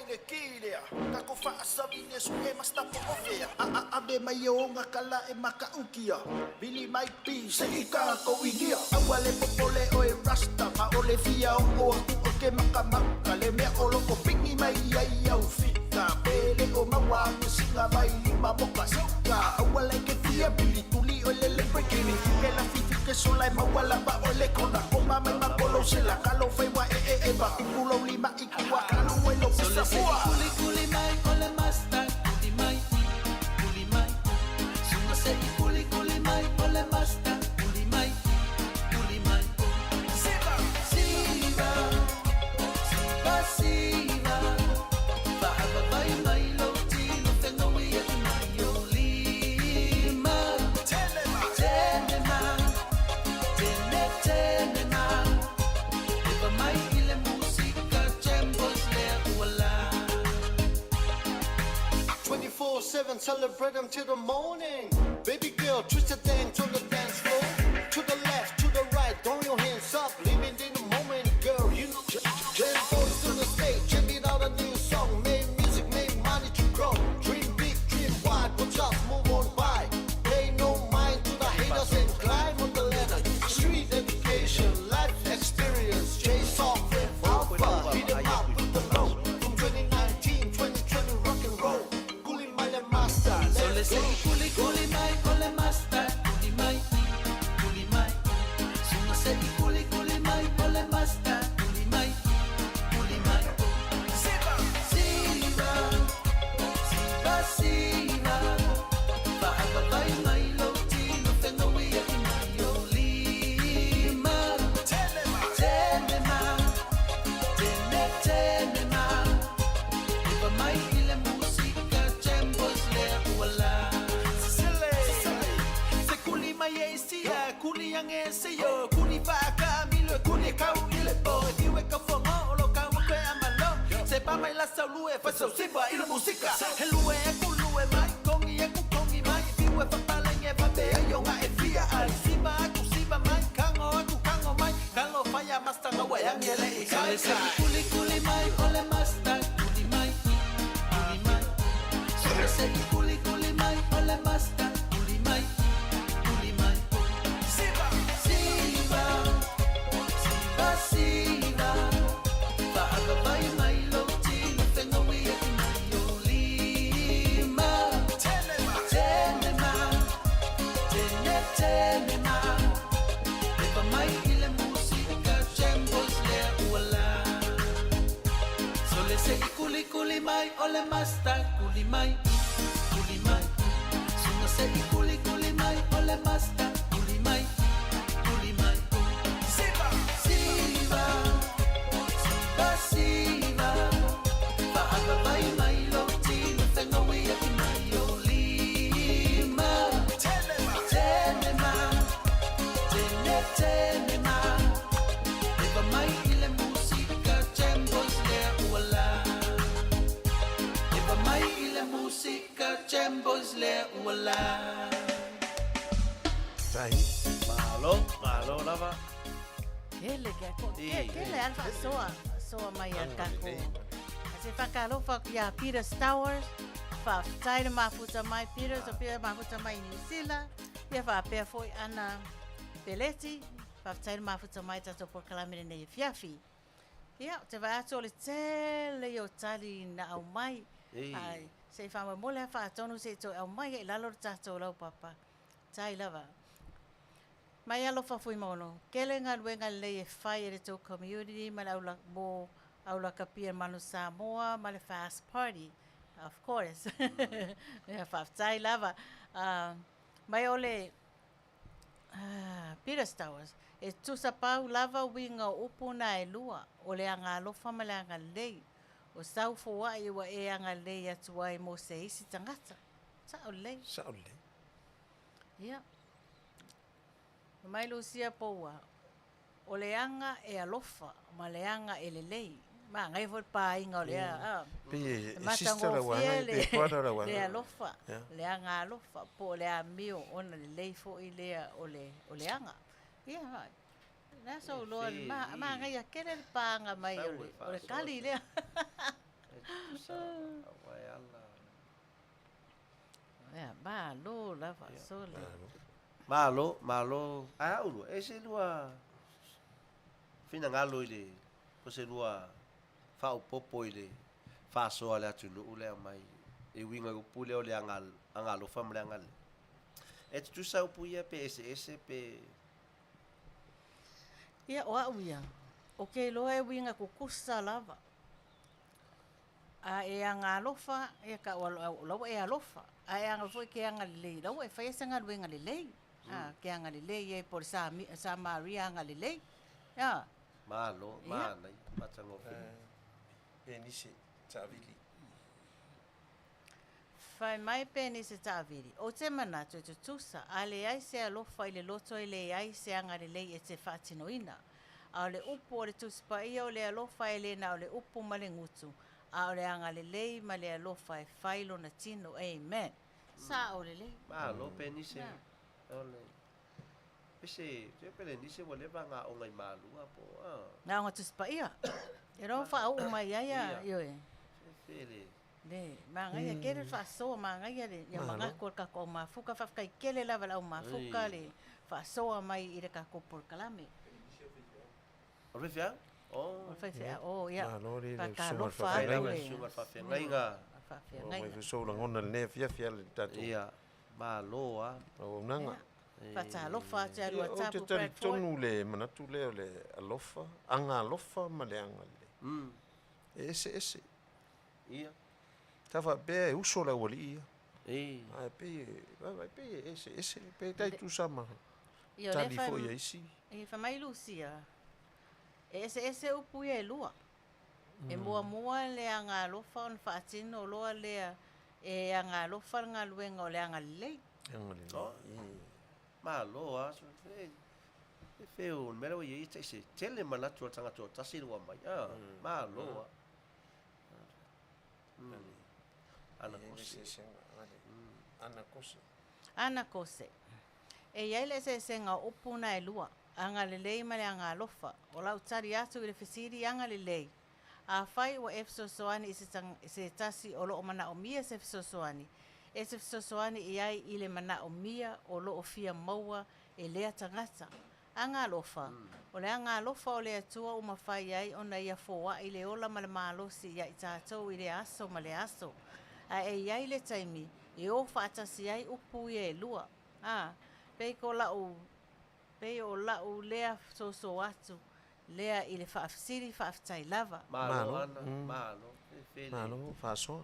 le ki lea Kako faasavi le suʻe ma stapo o fea Aaave mai e oga kala e makaukia Vili mai pi seʻi kākou i gia Aua le popole oe rasta Ma o le fia oo aku o ke makamaka Le mea o loko pigi mai ai au fika Pe le o maua ake siga mai lima moka sika Aua le ke fia pili tuli o le le breaking it Ke la fifi ke sola e maua lava o le kona Koma mai makolo se la kalo faiwa e e e va Upu lou lima i kua kalu e lo Sole pisa se pua kuli kuli mai ole master kuli mai kuli mai Sunga se kuli kuli mai ole master kuli mai kuli mai Siva siva siva siva Fa'avavai mai lou tino fegaui ai mai o lima Tenema tene tene ma Eva mai i le musika Jambos lea ua la. 24/7 celebrate until the morning. Baby girl, twist the dance on the dance floor. To the left, to the right, throw your hands up, living in the moment, girl. You know, jam boys to the stage, jamming out a new song. Make music, make money to grow. Dream big, dream wide, but just move on by. Pay no mind to the haters and climb on the ladder. Street education, life experience, chase off and alpha, hit 'em up with the low. From 2019, 2020, rock and roll. Kuli Mile Master, Sole let's se go. kuli kuli mai ole master kuli mai kuli mai Sunga se kuli kuli mai ole master kuli mai kuli mai Siva siva siva siva Fa'avavai mai lou tino fegaui ai mai o lima Tene ma tene tene ma Eva mai i le musika Jambos lea ua la. Se kuli mai e sia, kuli ange se yo, kuli whaaka milo, kuli kau i le po, e fiu e kau whango, o lo kau o koe a malo. Se pa mai la sau lue, fa sau simba i le musika. He lue e ku lue mai, kongi e ku kongi mai, fiu e whapalenge fa te ai o ngā e fia ai. Simba aku simba mai, kango aku kango mai, kalo whaia masta ngā wai angele i kai kai. Kuli kuli mai, ole masta, kuli mai, kuli mai. Sole se kuli kuli mai, ole masta, kuli mai, kuli mai. Siva, siva, siva, siva. Fa'avavai mai lou tino fegaui ai mai o lima. Tene ma, tene tene ma. Eva mai i le musika Jambos lea ua la. Sole se kuli kuli mai ole masta kuli mai kuli mai Sunga se kuli kuli mai ole masta kuli mai kuli mai Siva siva siva siva Fa'avavai mai lou tino fegaui ai mai o lima Tene ma tene tene ma Eva mai i le musika Jambos lea ua la. Eva mai i le musika Jambos lea ua la. Tai. Malo, malo lava. Kele ke ko ke kele alfa soa soa mai a kako. Se whakalofa ia Peter Stowers, whawhtai le mafuta mai Peter, so Peter mafuta mai New Zealand, ia whapea foi ana Peleti, whawhtai le mafuta mai tatou polokalame lenei e fiafi. Ia, te vai atu o le tele i o tali na au mai. Ai, se i whamamole a whaatonu se i toi au mai e lalo le tatou lau papa. Tai lava. Mai alofa Fuimaono, kele galuega lelei e fai e le tou community ma le aula mo aulakapia Manu Samoa ma le Fast Party. Of course. Ia faafetai lava. Uh, mai o le uh, Peter Stowers, e tusa pau lava uiga o upu na e lua, o le agalofa ma le agalelei. O sau foaʻi ua e agalelei atu ai mo se isi tagata. Sao lelei. Sao lelei. Ia. Mai Lucia Poua, o le aga e alofa ma le aga e lelei. Magaia foi le paaiga o le a. Pei E e sister lau matagofie ana, le, pe brother lau le ana. alofa, le aga alofa, po o le amio ona lelei foi lea o le, o le aga. Ia, le aso uloa le ma, magaia kele le paaga mai o le, o le kali lea. Ia, malo lava, sole. Malo, malo. Ae a oulua, e se lua finagalo i le, po o se lua faaopoopo i le faasoa a le atunuu lea aumai e uiga i upu lea o le aga, agaalofa ma le agalelei. E tutusa upu ia pe eseese pe. Ia, o au ia, ou te iloa e uiga tutusa lava. A e agaalofa, ia ka, o la ua e alofa. A e aga foi e te agalelei, o la ua e faia se galuega lelei. A, te agalelei ai po o le Samaria agalelei. A. Malo, manaia, matagofie. Penise taavili. Fai mai Penise taavili, Ou te manatu e tutusa, a leai se alofa i le loto e leai se agalelei e te faatinoina. A o le upu o le Tusi Paia o le alofa e le na o le upu ma le gutu, a o le agalelei ma le alofa e fai lona tino. Amen. Sao lelei. Malo Penise. O le pese, te pele nise ua leva na aoga i Malua po o a. Na aoga Tusi Paia. E loa faauu mai ai a, ioe. Fele. Le, manaia tele le faasoa, manaia le, ia manatu o le tatou au mafuta, faafetai tele lava i le au mafuta le faasoa mai i le tatou polokalame. O le faifeau? O le faifeau, oh ia. Malo le Faatalofa susuga i le atu faafeagaiga. le Susuga i le faafeagaiga. Faafeagaiga. Ua mai foi sou lagona i lenei afiafi ala i le tatou. Ia, malo a. Auaunaga. Faatalofa atu ia Ia, ou te Luatapu Bradford. talitonu le manatu lea o le alofa, agaalofa ma le agalelei. E eseese. Ia. Sa faapea e uso le aualii ia. Ei. Ae pei e, vaavaai, pei e eseese, pe tai tusa ma Ia, o lea tali foi a isi. E fai mai Lucia, e eseese upu ia e lua. E muamua le agaalofa ona faatino loa lea e agaalofa le galuega o le agalelei. Agalelei. Oh. Malo a. E feu, le mea lea ua i ai e tai se tele manatu o le tagata o tasi le ua mai. Ah, malo a. Ana kose. Ana kose. Ana kose. E i ai le eseesega o upu na e lua, agalelei ma le agaalofa. O lau tali atu i le fesili agalelei, Afai ua e fesoasoani i se tasi o lo o manaomia se fesoasoani, e te fesoasoani i ai i le manaomia o lo o fia maua e lea tagata. Agaalofa, O le agaalofa o le Atua ua mafai ai ona Ia foai le ola ma le malosi ia i tatou i lea aso ma lea aso. Ae e i ai le taimi e o faatasi ai upu ia e lua. A, pei ko lau, pei o lau lea soso atu lea i le faafesili, faafetai lava. Malo Ana, malo. E fele. Malo, faasoa.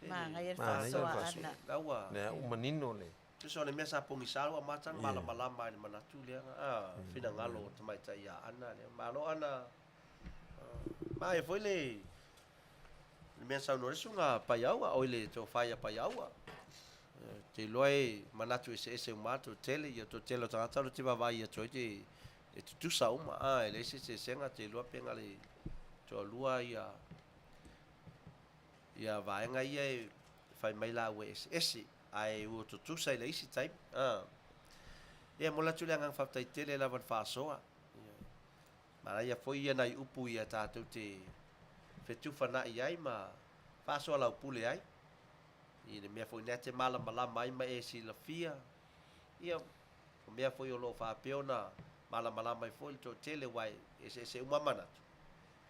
Manaia le Manaia le faasoa faasoa. Ana. La ua. Lea ua manino le. Tusa o le mea sa pogisa ua amata ona malamalama i le manatu lea, a, finagalo o tamaitai ia Ana lea. Malo Ana. Maea foi le le mea na saunoa ai le susuga Paiaua, oi le tofa ia Paiaua. Ou te iloa e manatu eseese uma lava toatele, ia toatele o tagata o te vaavaai atu ai te e tutusa uma, a, e leai se eseesega, te iloa pe na o le toalua ia ia vaega ia e fai mai laua e eseese, ae ua tutusa i le isi taimi, a. Ia e momoli atu le agaga faafetai tele lava i le faasoa. Ia, manaia foi ia nai upu ia tatou te fetufanai ai ma faasoalaupule ai i le mea foi lea e te malamalama ai ma e silafia, ia, o mea foi o lo o faapea ona malamalama ai foi le toatele aua e eseese uma manatu,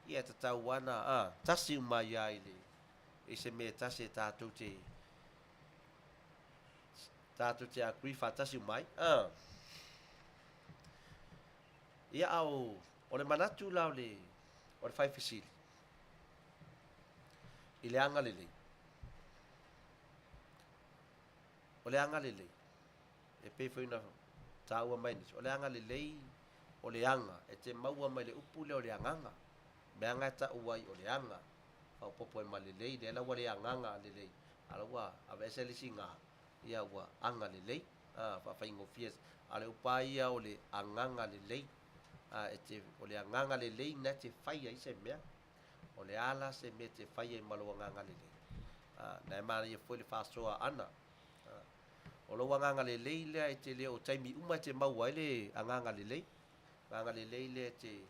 ia e tatau lava ona, a, tasi uma ai lava i le, i se mea e tasi e tatou te, tatou te agree faatasi uma ai, a. Ia, a o, o le manatu la o le, o le fai fesili, i le agalelei, o le agalelei, e pei foi ona taua mai e nisi, o le agalelei o le aga, e te maua mai le upu lea o le agaga, mea e tau ai o le aga, faaopoopo ai ma lelei, lea la ua le agaga lelei, a o la ua aveese le isi ga, ia ua agalelei, a, faafaigofie. A o le upu lava ia o le agaga lelei, a, e te, o le agaga lelei lena e te fai ai se mea. O le a la se mea e te fai ai ma lou agaga lelei? A, na e manaia foi le faasoa ʻana. A, o lou agaga lelei lea e te le o taimi uma e te maua ai le agaga lelei. Agaga lelei lea e te,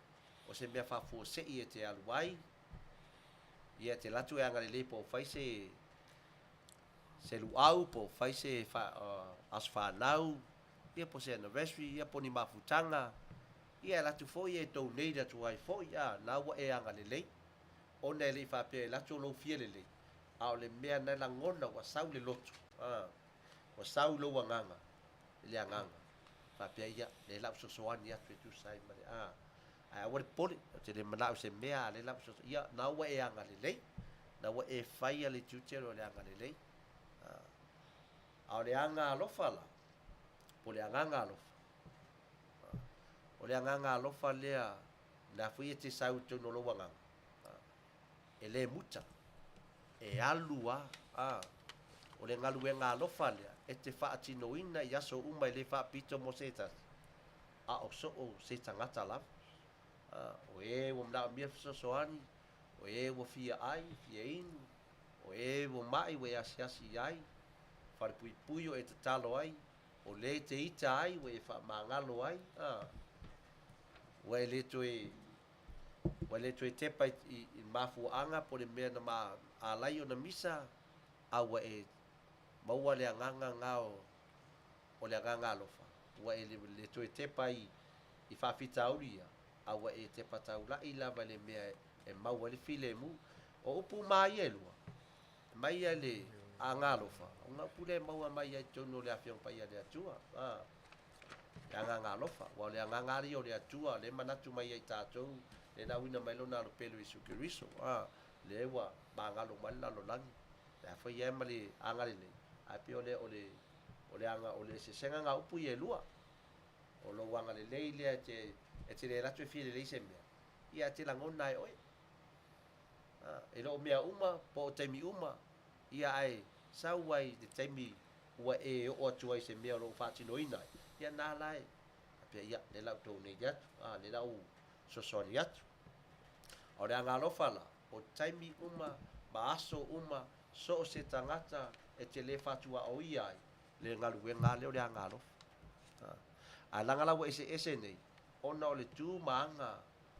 o se mea faafuasei e te alu ai, ia e te alu atu e agalelei po o fai se. se luau po o fai se aso fanau, ia po o se anniversary, ia po o ni mafutaga, ia e alu atu foi e donate atu ai foi, a, na ua e agalelei. Ona e le i faapea e alu atu o lou fia lelei, a o le mea na e lagona ua sau le loto, a, ua sau lou agaga i le agaga, faapea, ia, lea la ou fesoasoani atu e tusa ai ma le, a, ae aua le popole, ou te le manao i se mea, a o lea la ou fesoasoani, ia, na ua e agalelei, na ua e faia le tiute o le agalelei. A, a o le aga alofa la, po o le agaga alofa, a, o le agaga alofa lea, na foi e te sau i totonu o lou agaga, a, e le muta, e alu lava, a, o le galuega alofa lea e te faatinoina i aso uma e le faapito mo se tasi, a o so o se tagata lava. A, o e ua manaomia le fesoasoani, o e ua fia ai, fia inu, o e ua mai ua e asiasi i ai, falepuipui o e tatalo ai, o le e te ita ai ua e faamagalo ai, a, ua e le toe Ua le toe tepa i le mafuaaga po o le mea na alai ona misa, a ua e maua le agaga na o le agaga alofa, ua e le toe tepa i faafitauli ia, a ua e tepa taulai lava i le mea e maua ai le filemu. O upu uma lava ia e lua, mai ia le aga alofa, o ga upu lea e maua mai ai i totonu o le Afioga Paia a le Atua. Le agaga alofa, aua o le agaga lava ia o le Atua, lea e manatu mai ia i tatou, lea na auina mai Lona Alo Pele o Iesu Keriso, a, lea ua magalo mai le lalolagi, le a fai ai ma le agalelei, ae pei o le, o le, o le aga, o le eseesega na o upu ia e lua. O lou agalelei lea e te, e te le alu atu e fia lelei se mea, ia ae te lagona lava e oe. A, e le o mea uma, po o taimi uma, ia ae sau ai i le taimi ua e oo atu ai i se mea o lo o faatinoina ai, ia na la e faapea, ia, lea la ou donate atu, a, lea la ou fesoasoani atu. A o le aga alofa la, o taimi uma ma aso uma, so o se tagata e te le fatuaoia ai le galuega lava lea o le aga alofa. A, ae leaga la ua eseese nei, ona o le tu ma aga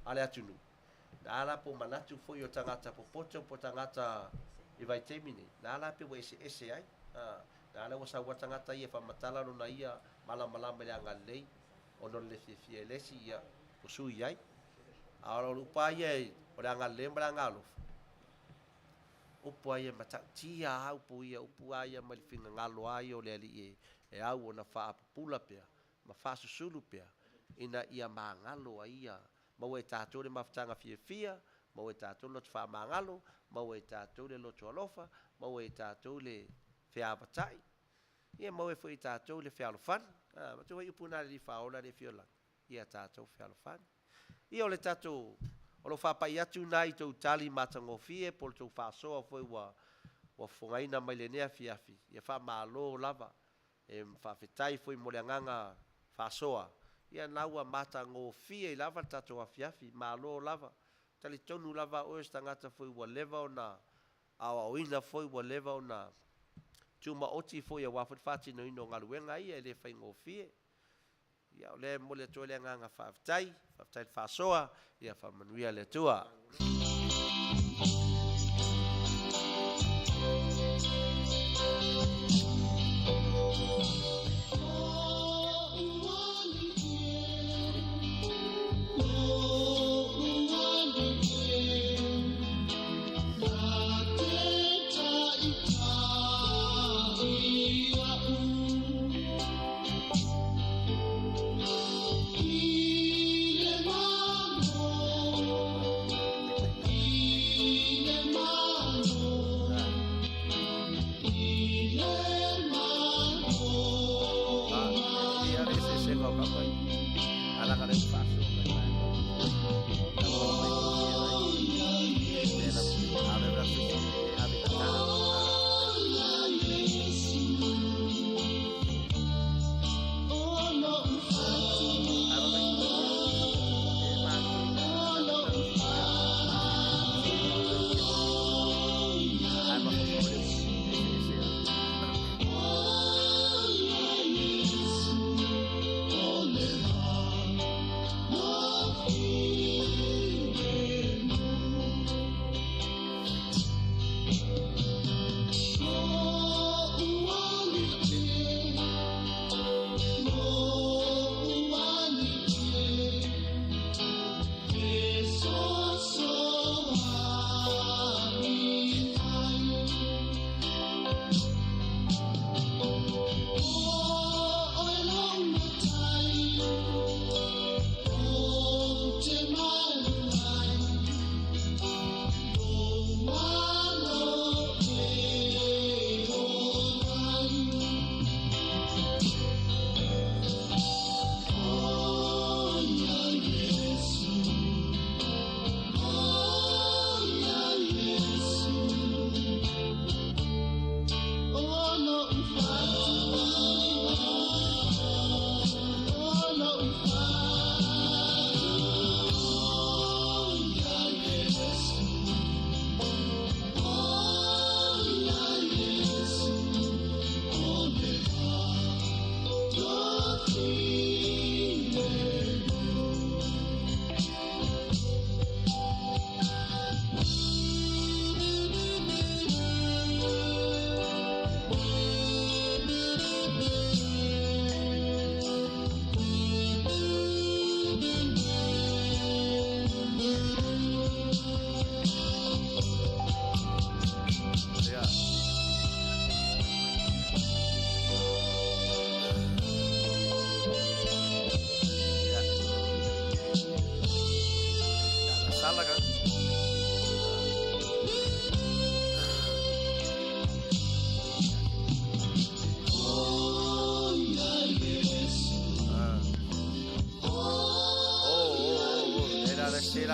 a le atunuu, Na ala po o manatu foi o tagata popoto po o tagata i vaitaimi nei, na ala pe ua eseese ai. Na ala ua sau lava tagata ia e faamatala lona ia malamalama i le agalelei ona o le le fiafia e le isi, ia ua sui ai. A o le upu lava ia o le agalelei ma le agaalofa, upu lava ia e matautia lava upu ia, upu lava ia mai le finagalo lava ia o le Alii e au ona faapupula pea ma faasusulu pea ina ia magalo ai ia Maua e tatou le mafutaga fiafia, maua e tatou le loto faamagalo, maua e tatou le loto alofa, maua e tatou le feavatai, ia maua foi e tatou le fealofani. A, matou foi upu na a le Alii Faaola le afio lagi, ia tatou fealofani. Ia o le tatou, o lou faapai atu na i tou tali matagofie po o le tou faasoa foi ua ua fofogaina mai lenei afiafi, ia faamalo lava E faafetai foi mo le agaga faasoa, ia na ua matagofie ai lava le tatou afiafi, malo lava. Talitonu lava oe o se tagata foi ua leva ona aoaoina foi, ua leva ona tumaoti foi aua foi le faatinoina o galuega ia e le faigofie. Ia o lea e momoli atu ai le agaga faafetai, faafetai le faasoa, ia faamanuia le Atua.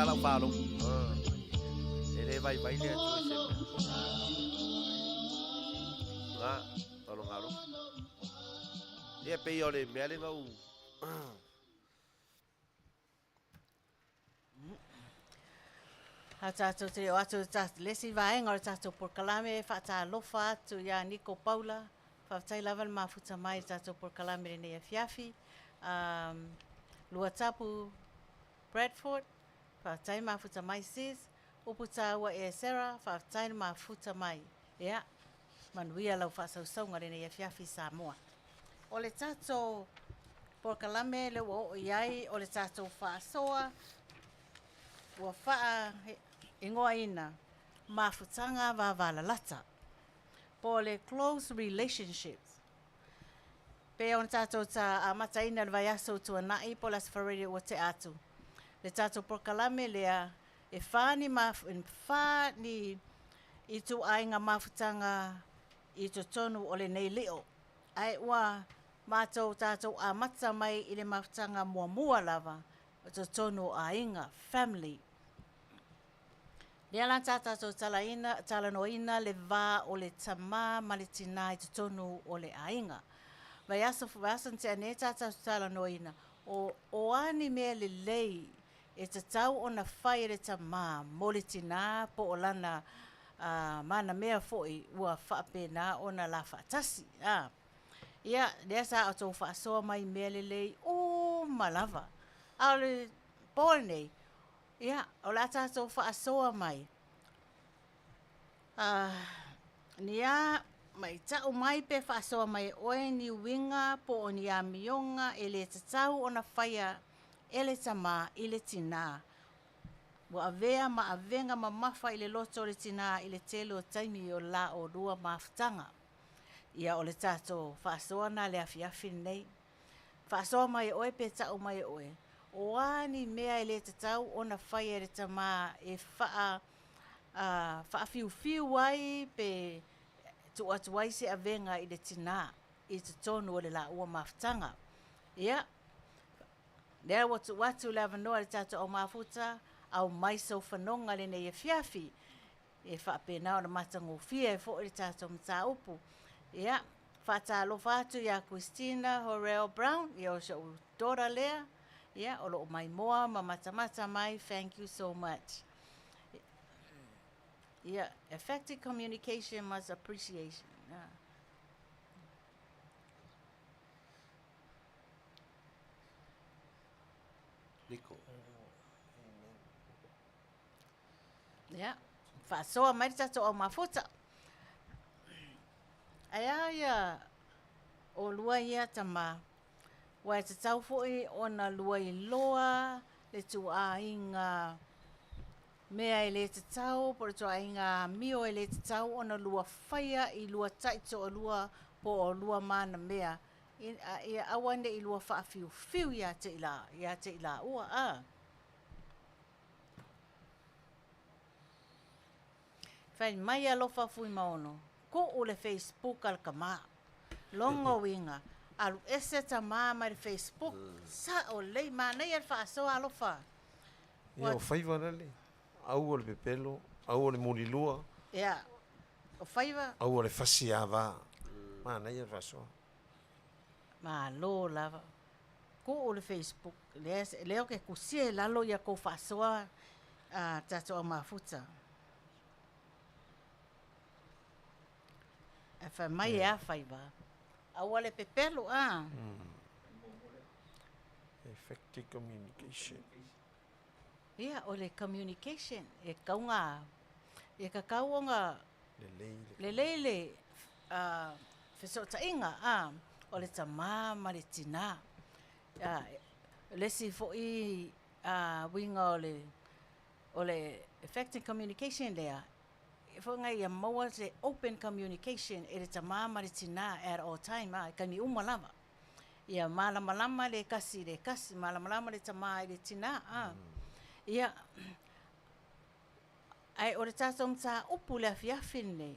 lau faalogo. E le vaivai le Atua i se mea. Na, o lona alofa. Ia pei o le mea lea na ou... A tatou te le o atu le isi vaega o le tatou polokalame e faatalofa atu ia Niko Paula. Faafetai lava le mafuta mai i le tatou polokalame i lenei afiafi. Luatapu Bradford, faafetai mafuta mai sis. Upu tāua ea Sarah, faafetai le mafuta mai. Ia, manuia lau faasausauga i lenei afiafi Samoa. O le tatou polokalame lea ua oo i ai o le tatou faasoa ua faaigoaina Mafutaga Vavalalata po o le Close Relationships. Pei ona tatou amataina i le vaiaso ua tuanai po o le Aso Faraile ua tea atu le tatou polokalame lea e fa ni, fa ni ituaiga mafutaga i totonu o lenei leo. Ae ua matou tatou amata mai i le mafutaga muamua lava o totonu o aiga, family. Lea la sa tatou talaina, talanoaina le va o le tama ma le tinā i totonu o le aiga. Vaiaso, vaiaso na tea nei sa tatou talanoaina, o, o a ni mea lelei e tatau ona fai e le tamā mo le tinā po o lana manamea foi ua faapena ona la faatasi. A. Ia, lea sa outou faasoa mai mea lelei uma lava. A o le po lenei, ia, o le a tatou faasoa mai ni a ma i ta'u mai pe faasoa mai e oe ni uiga po o ni amioga e lē tatau ona faia e le tamā i le tinā ua avea ma avega mamafa i le loto o le tinā i le tele o taimi o la olua mafutaga. Ia o le tatou faasoa na le afiafi lenei. Faasoa mai e oe pe ta'u mai e oe, o a ni mea e lē tatau ona faia e le tamā e faa faafiufiu ai pe tuu atu ai se avega i le tinā i totonu o le laua mafutaga. Ia, lea ua tuu atu le avanoa i le tatou au mafuta, aumai sou fanoga i lenei afiafi e faapena ona matagofie ai foi le tatou mataupu. Ia, faatalofa atu ia Christina Horrell Brown, ia o si ou daughter lea, ia, o loo maimoa ma matamata mai, thank you so much. Ia, effective communication must appreciation. Yeah. Niko. Ia, faasoa mai le tatou au mafuta. Ae a ia olua ia tamā, ua e tatau foi ona lua iloa le tuaiga mea e lē tatau po o le tuaiga amio e lē tatau ona lua faia i lua taitoalua po o lua manamea ia aua ne i lua faafiufiu ia te i la ia te i laua a. Fai mai alofa Fuimaono, Kuu le Facebook a le tamā. Lona uiga, alu ese tamā mai le Facebook, sa'o lelei, manaia le faasoa alofa. Ia, o faiva lale, aua le pepelo, aua le mulilua. Ia, o faiva. Aua le fasi ava. Manaia le faasoa. Malo lava. Kuu le Facebook, lea, lea ou te tusia i lalo ia tou faasoa a tatou au mafuta. Ae fai mai e a faiva? Aua le pepelo a. Effective communication. Ia, o le communication e tauga e tatau ona Lelei le. Lelei le fesootaiga a o le tamā ma le tinā. O le isi foi uiga o le o le effective communication lea, e foi na ia maua se open communication e le tamā ma le tinā at all time a, i taimi uma lava. Ia malamalama le tasi i le tasi, malamalama le tamā i le tinā a. Ia, ae o le tatou mataupu i le afiafi lenei,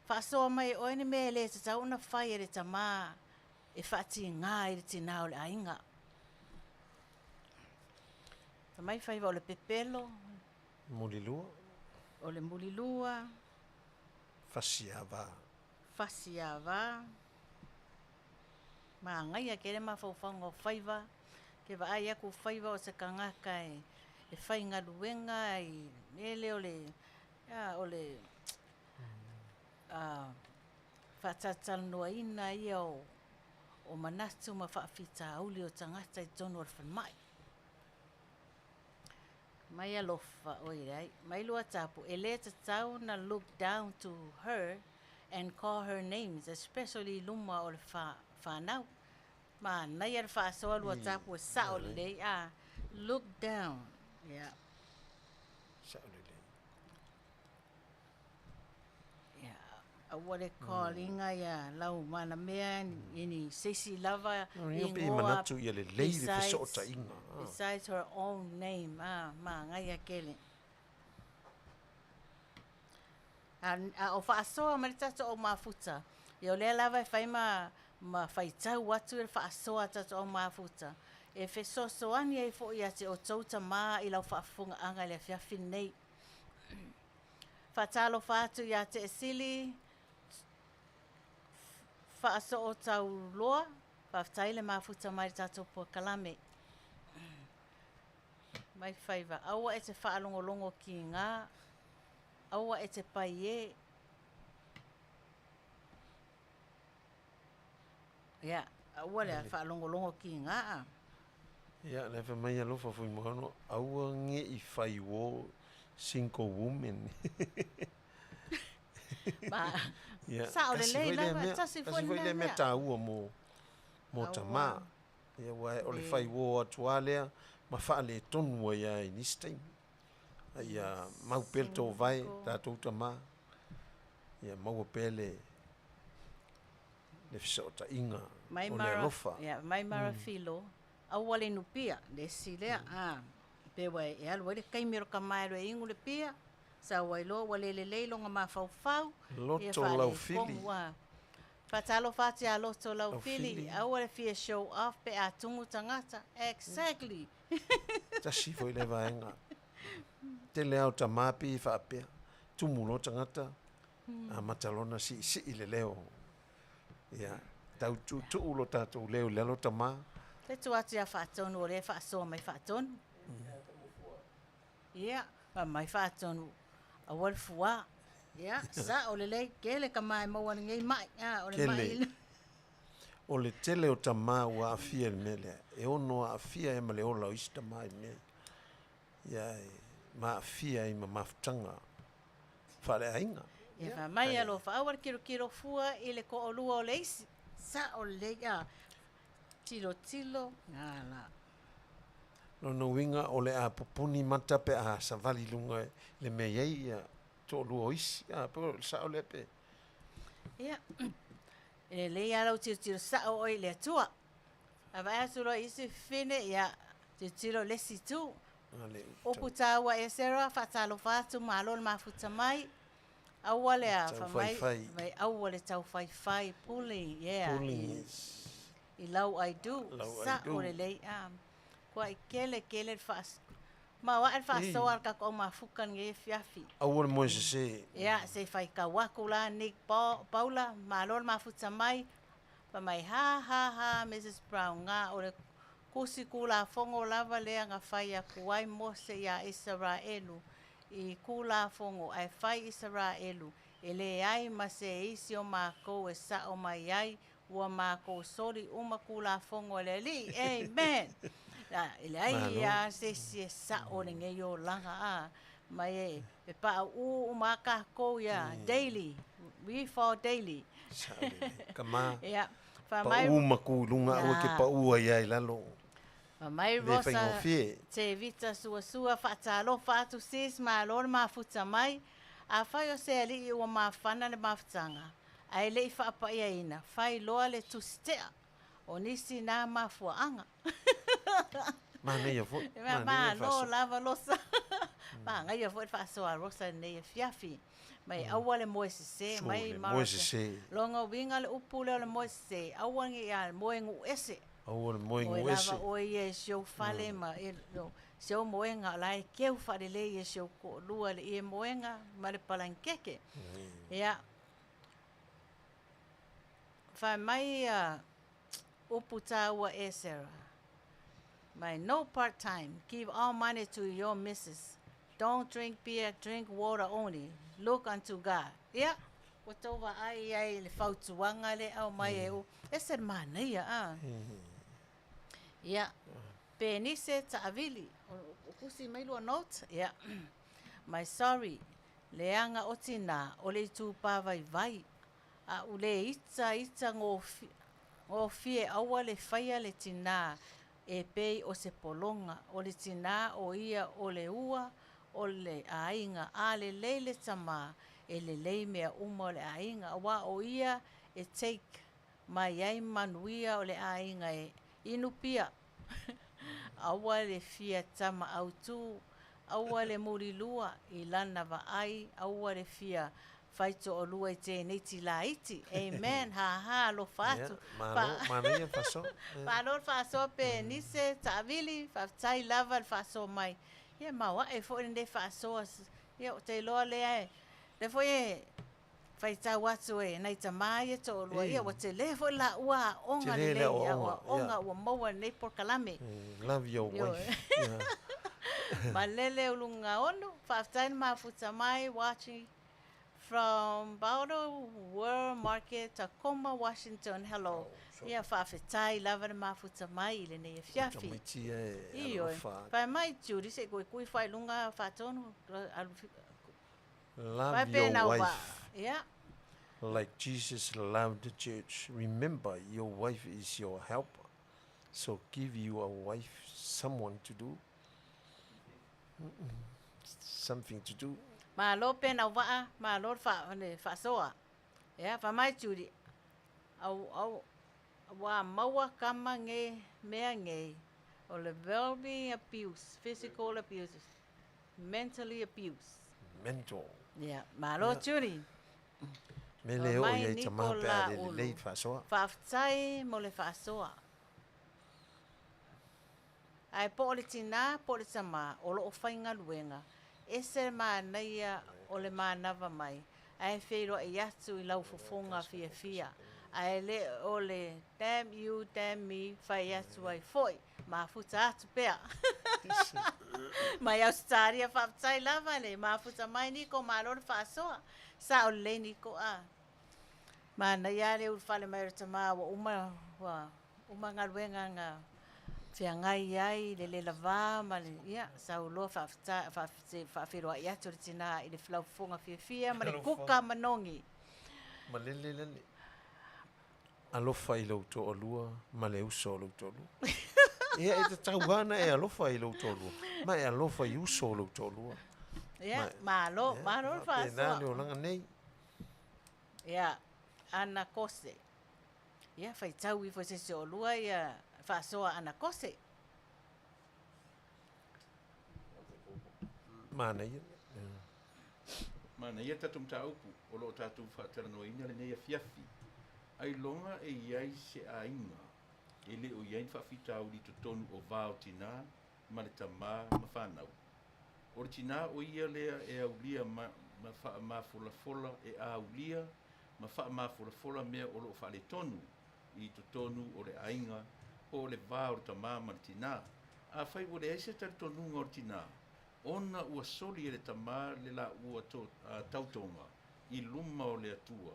faasoa mai e oe ni mea e le tatau ona fai e le tamā e faatigā ai le tinā o le aiga. Mai faiva o le pepelo. Mulilua. O le mulilua. Fasiava. Fasiava. Magaia tele mafaufauga o faiva. Ke vaai aku faiva o se tagata e faigaluega i mele o le o le faatalatalanoaina ia o manatu ma faafitauli o tagata i totonu o le falemai. Mai alofa oi leai. Mai lua tapu e le tatau na look down to her and call her names especially i luma o le fanau. Manaia le faasoa lua tapu e sao lelei a look down. Yeah. Sao lelei. Yeah. Aua le calling ia lau malamea ni seisi lava igoa besides her own name. Ah, magaia tele. A o faasoa ma le tatou au mafuta, ia o lea lava e fai ma ma faitau atu le faasoa a tatou au mafuta, e fesoasoani ai foi ia te outou tamā i lau faafofogaaga i le afiafi lenei. Faatalofa atu ia te Esili Faasootauloa, faafetai le mafuta mai i le tatou polokalame. Mai faiva, aua e te faalogologo kiga, aua e te pai e. Ia, aua le faalogologo kiga a. Ia, le fai mai alofa Fuimaono, aua ne i fai uo single woman. Ma, Ia, sao tasi lelei foi lea lava, mea, tasi tasi foi foi lea lea mea mea. taua mo Aua. tamā. Ia, aua o le fai uo atu lava lea ma faaletonu ai lava i nisi taimi. A ia mau pea le tovae, tatou tamā. Ia maua pea le fesootaiga Mai o le mara, alofa. ia, mai mara filo, aua le inu pia, le isi lea, a, pe ua e alu ai le taimi o le kamaelo e inu le pia, sau ai loa ua le lelei lona mafaufau, ia Loto laufili. faaletonu, a. Faatalofa atu ia Loto Laufili, Laufili. aua le fia show off pe a tumu tagata. Exactly. Tasi foi le vaega. Tele lava o tamā pei e faapea. Tumu loa tagata, amata loa ona siisii le leo. Ia, tau tuutuu lo tatou leo i lalo tamā. Te tuu atu ia Faatonu o lea e faasoa mai Faatonu. Ia, ma mai Faatonu, aua le fuā. Ia, sao lelei, tele tama e maua lenei mai. A, o le mai. Tele. O le tele o tamā ua aafia i le mea lea. E ono aafia ai ma le ola o isi tamā i mea ia. Ia, e ma aafia ai ma mafutaga faaleaiga. Ia, fai mai alofa, aua le tilotilo fua i le toalua o le isi. Sao lelei, a. Tilotilo, ala. Lona uiga o le a pupuni mata pe a savali i luga i le mea e i ai ia toalua o isi. A, pe o le sao lea pe. Ia, e lelei lava lau tilotilo sao oe i le Atua. A vaai atu loa i isi fafine, ia, tilotilo i le isi itu. Ale Upu taua e Sarah, faatalofa atu, malo le mafuta mai. Aua le a, Tau fai mai, faifai. mai aua le tau faifai, pulling, yeah. Pulling I, is. i lau aidu, Lau sao aidu. lelei. A, kuai kele kele le faas, ma o ae le faasoa a le tatou mafuka lenei afiafi. Aua le moe sese. Ia, se i faitau atu la Nick Paula, malo le mafuta mai, fai mai, ha ha ha Mrs Brown, na o le kusi Tulafono lava lea na fai atu ai Mose iā Isaraelu i Tulafono ae fai Isaraelu, e leai ma se isi o makou e sao mai ai, ua makou soli uma Tulafono a le Alii. Amen! E leai Malo. lava se isi e sao lenei olaga a, ma e e pauu uma lava tatou ia, daily, we fall daily. Sao lelei. Kama. Ia, fai mai. Paū ma ku i luga, aua e te paū ai lava i lalo. Fai mai Le Rosa faigofie. Te Vita Suasua, faatalofa atu sis, malo le mafuta mai. Afai o se alii ua mafana le mafutaga, ae le i faapaiaina, fai loa le tusitea o nisi na mafuaaga. Manaia foi, manaia le Malo faasoa. lava Rosa. Manaia foi le faasoa a Rosa i lenei afiafi. Mai aua le moe sese, Sure, mai le mara moe se. sese. Lona uiga le upu lea o le moe sese, aua ne i a moe guu ese. Aua le moe Moe guu ese. lava oe ia i si ou fale ma e, no, Si ou moega o la e keu faalelei e si ou toalua le ie moega ma le palanikeke. Ia, fai mai ia upu taua e Sarah. Mai no part time, give all money to your missus. Don't drink beer, drink water only. Look unto God. Ia, ua tou vaai i ai i le fautuaga lea e aumai e u, ese le manaia, a. Ia, Penise taavili, o tusi mai lua note, ia, mai sorry, leaga o tinā, o le itupa vaivai, a u le ita ita gofie aua le faia le tinā e pei o se pologa, o le tinā o ia o le ua o le aiga, a lelei le tamā, e lelei mea uma o le aiga, auā o ia e take mai ai manuia o le aiga e inu pia. Aua le fia tama autū, aua le mulilua i lana vaai, aua le fia fai toalua i teineiti laiti. Amen. Ha ha alofa atu. Malo, manaia le faasoa. Malo le faasoa Penise, taavili, faafetai lava le faasoa mai. Ia maoae foi lenei faasoa. Ia ou te iloa lea e, lea foi e faitau atu e nai tamā ia toalua, ia ua tele foi laua aoga Tele le lelei, aoaoga, aoaoga ua maua i lenei polokalame. Love your wife. Malele Ulugaono, faafetai le mafuta mai, watching from Baudo World Market, Tacoma, Washington. Hello. Ia faafetai lava le mafuta mai i lenei afiafi. Tamaiti e Ioe. alofa. Fai mai Judy se i kuikui fai luga faatonu alu Love fai pe your nau va. wife Ia. like Jesus loved the church. Remember, your wife is your helper. So give your wife someone to do. Something to do. Malo pe nau vaa, malo le fa le faasoa. Ia fai mai Judy au au ua maua kama nge mea ngei o le verbally abuse, physical abuse, mentally abuse. Mental. Ia, malo Judy. Me le o Mai ia i tamā pe a Nicola le Ulu. lelei faasoa. Faafetai mo le faasoa. Ae po o le tinā po o le tamā o loo faigaluega, ese le manaia o le manava mai, ae feiloai atu i lau fofoga fiafia, ae le o le damn you damn me fai atu ai foi, mafuta atu pea. Mai Ausetalia, faafetai lava le mafuta mai Niko, malo le faasoa. Sao lelei Niko a. Manaia lava le ulufale mai o le tamā ua uma ua uma galuega na feagai ai le le lavā ma le ia sauloa faafetai faafeiloai atu le tinā i le laufofoga fiafia ma le kuka manogi. Malele lale. Alofa i lou toalua ma le uso o lou toalua. Ia e tatau lava ona e alofa i lou toalua, ma e alofa i uso o lou toalua. Ia, malo, malo le Faapena faasoa. le olaga nei. Ia, Ana Kose. Ia, faitau ifo i se isi o oulua ia faasoa Ana Kose. Manaia. Manaia tatou mataupu o lo o tatou faatalanoaina lenei afiafi. Ailoga e i ai se aiga e le o i ai ni faafitauli i totonu o va o tinā ma le tamā ma fanau. O le tinā o ia lea e aulia ma, ma faamafolafola e aulia ma faamafolafola mea o lo o faaletonu i totonu o le aiga po o le va o le tamā ma le tinā. Afai ua leai se talitonuga o le tinā, ona ua soli e le tamā le laua to, a, tautoga i luma o le Atua,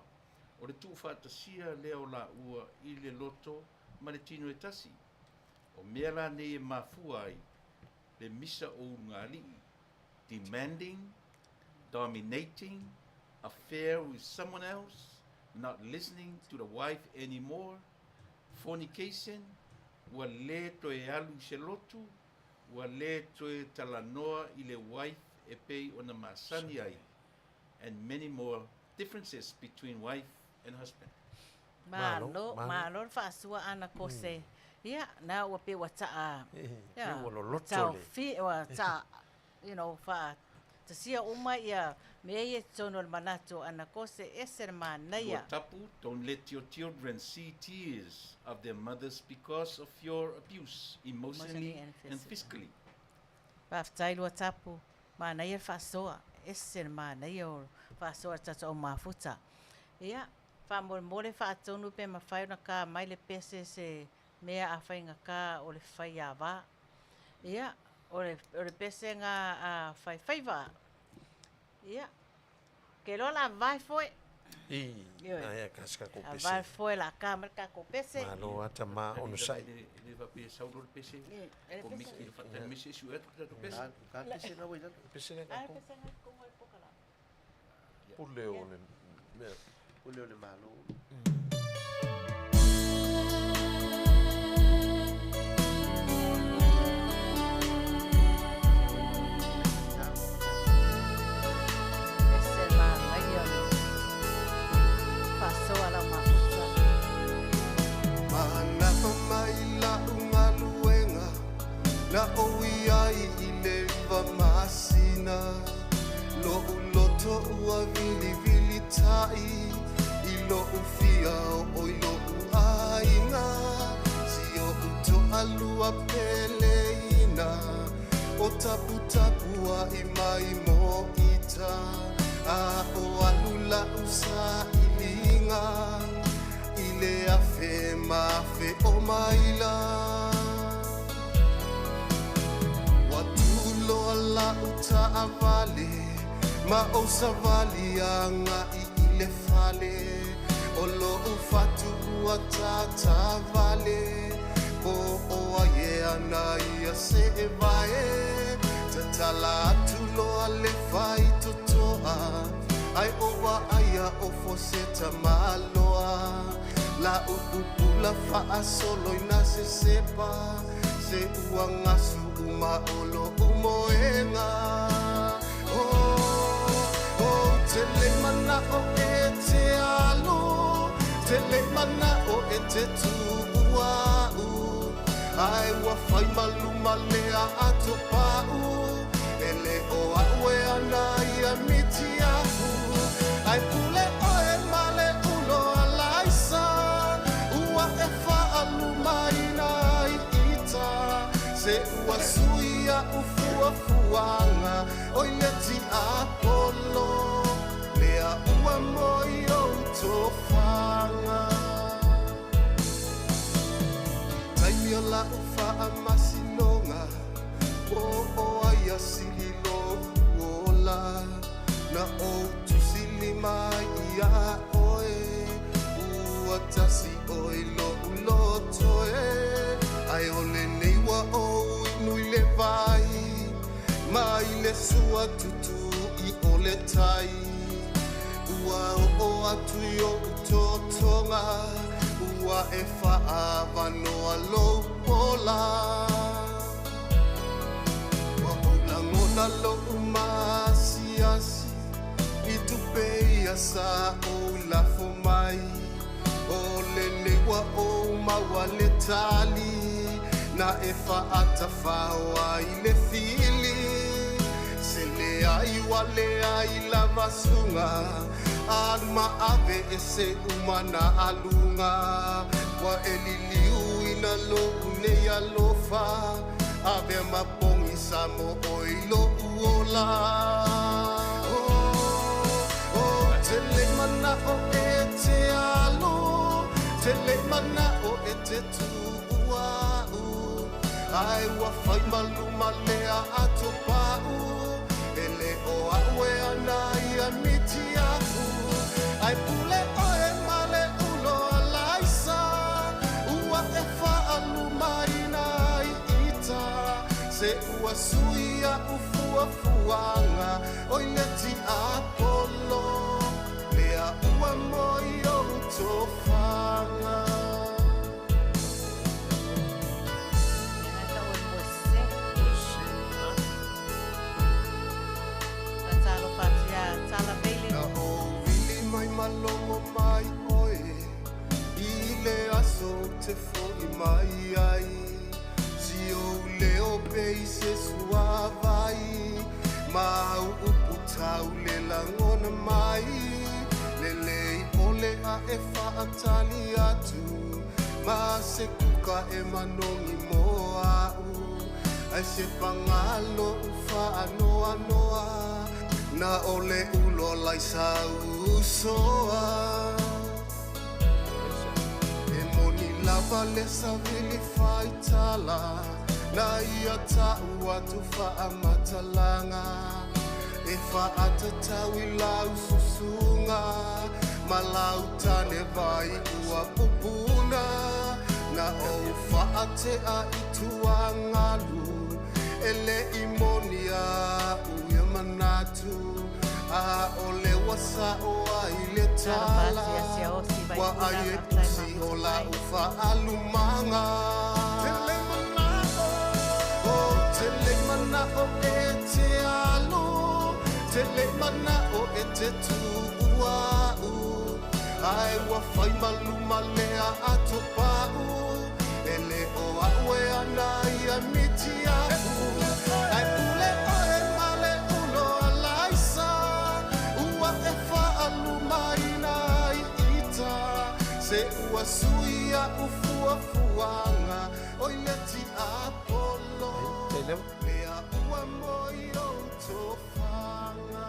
o le tuufaatasia lea o laua i le loto ma le tino e tasi. O mea la nei e mafua ai le misa o ulugalii, demanding, dominating, affair with someone else, not listening to the wife anymore, fornication, ua le toe alu i se lotu, ua le toe talanoa i le wife e pei ona masani ai, and many more differences between wife and husband. Malo, Malo, malo. malo le faasoa Ana Kose. Ia, na ua pei ua taa, Pei ua loloto tau le. fi, ua taa, you know, faa, tasia uma ia mea ia i totonu o le manatu o Ana Kose, ese le manaia. Tapu, don't let your children see tears of their mothers because of your abuse, emotionally Emotionally and and physically. Faafetai Luatapu, manaia le faasoa, ese le manaia o le faasoa a le tatou au mafuta. Ia, faamolemole faatonu pe mafai ona ka mai le pese se mea a faigata o le faiava. Ia, o le, o le pesega a faifaiva. Ia, ke iloa o le a vae foe. I, Ioe. aia ka se tatou A pese. vae foe o le a ka mai le tatou pese. Malo a tamā onosai. E le faapea e sau loa le pese, E, e le pese. komiti e faatali se sue atu le tatou pese. Ka pese na ua i lalo. Pese le A le tatou pese na i totonu o le pokalame. pule o le mea. Pule o le Malo. Ese le manaia o le faasoa a lau mafuta. Manafa mai la'u galuega na ou iai i le vamasina lo'u loto ua vilivili ta'i i lo'u fia o'o i lo'u aiga si o'u to'alua peleina o taputapu a'i mai mo ita a o alu la'u sa'iliga i le afe ma afe o maila Ua tuloa la'u ta'avale ma ou savali aga'i i le fale o lo'u fatu ua tatavale po o ai e ana ia se'e vae tatala atu loa le faitotoa ai o va'aia o foseta maloa la'u pupula fa'asoloina se sepa se ua gasu uma o lo'u moega oh, oh, te le mana'o e te alo te le mana'o e te tu'ua'u ai ua fai maluma lea atopa'u e le o a'u e ana ia mitiahu ai pule oe ma le ulo alaisa ua e fa'alumaina ai ita se ua sui a'u fuafuaga oi le tiapolo lea ua moi ou tofaga taimi o la'u fa'amasinoga po o ai asililo ola na ou tusilima ai iā oe ua tasi oe lo'u loto e ai o lenei ua ou inu i le vai ma i le sua tutu'i o le tai ua o'o atu i o'u totoga ua e fa'avanoa lou pola ua ou lagona lo'u maasiasi i tupe ia sa ou lafo mai o lenei ua ou maua le tali na e fa'atafao ai le fili se leai ua leai lava suga alu ma'ave e se uma na aluga ua e liliuina lo'u nei alofa avea mapogisa mo oe i lo'u ola oh, oh, te le mana'o e te alo te le mana'o e te tu'ua'u ai ua fai maluma lea atopa'u e le o a'u e ana ia mitiahu ai pule oe ma le ulo alaisa ua e fa'alumaina ai ita se ua sui a'u fuafuaga oi le tiapolo lea ua moi ou tofaga Lea na tau o le moe sese. Faatalofa atu iā Tala Bailey. Na ou vili mai malogo mai oe i le aso ou te fo'i mai ai si ou leo pei se suavai ma au upu tau le lagona mai lelei ole a e fa'atali atu ma se kuka e manogi mo a'u Ai se pagalo ufaanoanoa na o le ulo laisausoa. E moni lava le savili faitala na ia ta'u atu faamatalaga e faatatau i lau susuga ma lau tane vai ua pupuna na ou faate'a i tuagalu e le'i moni a'u ia manatu a o le ua sa'o ai le tala ua ai e usi o la'u faalumaga. Tele mana'o, o tele mana'o e te alu, tele mana'o e te tu'ua'u, ae ua fai maluma lea atopa'u e lē o a'u e ana ia mitia'u. Ae pule oe ma le ulo alaisa ua e faalumaina ai ita se ua sui a'u fuafuaga oi le tiapolo lea ua moi ou tofaga.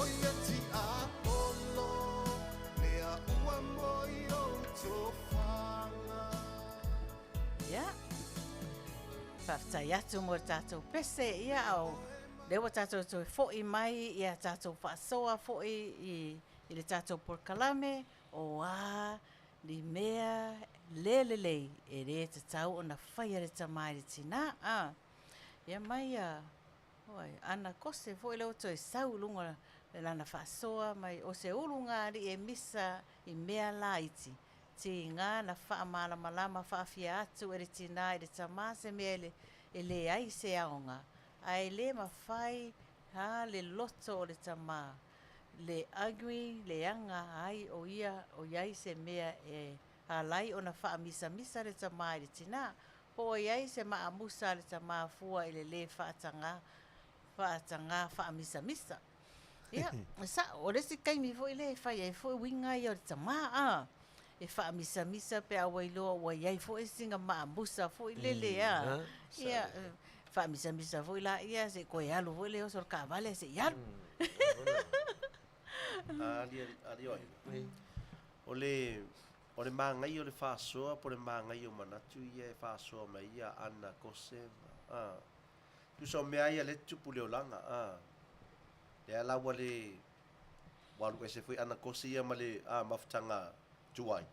Oi le tiapolo lea ua moi ou tofaga. Ia. Faafetai atu mo le tatou pese, ia o lea ua tatou toe fo'i mai ia tatou faasoa fo'i i i le tatou polokalame o a ni mea le lelei e lē tatau ona faia le tama i le tinā a. Ia mai a oi ana kose foi lea ua toe sau i luga o lana faasoa mai o se ulugalii e misa i mea laiti Tiga na faamalamalama faafia atu e le tinā i le tamā se mea e e leai se aoga, ae le mafai a le loto o le tamā le agree leaga ai o ia o iai se mea e alai ona faamisamisa le tamā i le tinā, po o iai se maamusa a le tamā fua i le lē faatagā faatagā faamisamisa. Ia, e sa'o, o le isi taimi foi lea e fai ai foi uiga ia o le tamā, a, e faamisamisa pe a ua iloa ua i ai foi sina maamusa foi lele, a, ia, faamisamisa foi laia se i toe alu foi le oso o le taavale se i alu. O le o le magaia o le faasoa po o le magaia o manatu ia e faasoa mai ai ia Ana Kose ma, a. Tusa o mea ia lea e tutupu i le olaga, a. Lea la ua le, ua alu ese foi Ana Kose ia ma le, a, mafutaga tuai.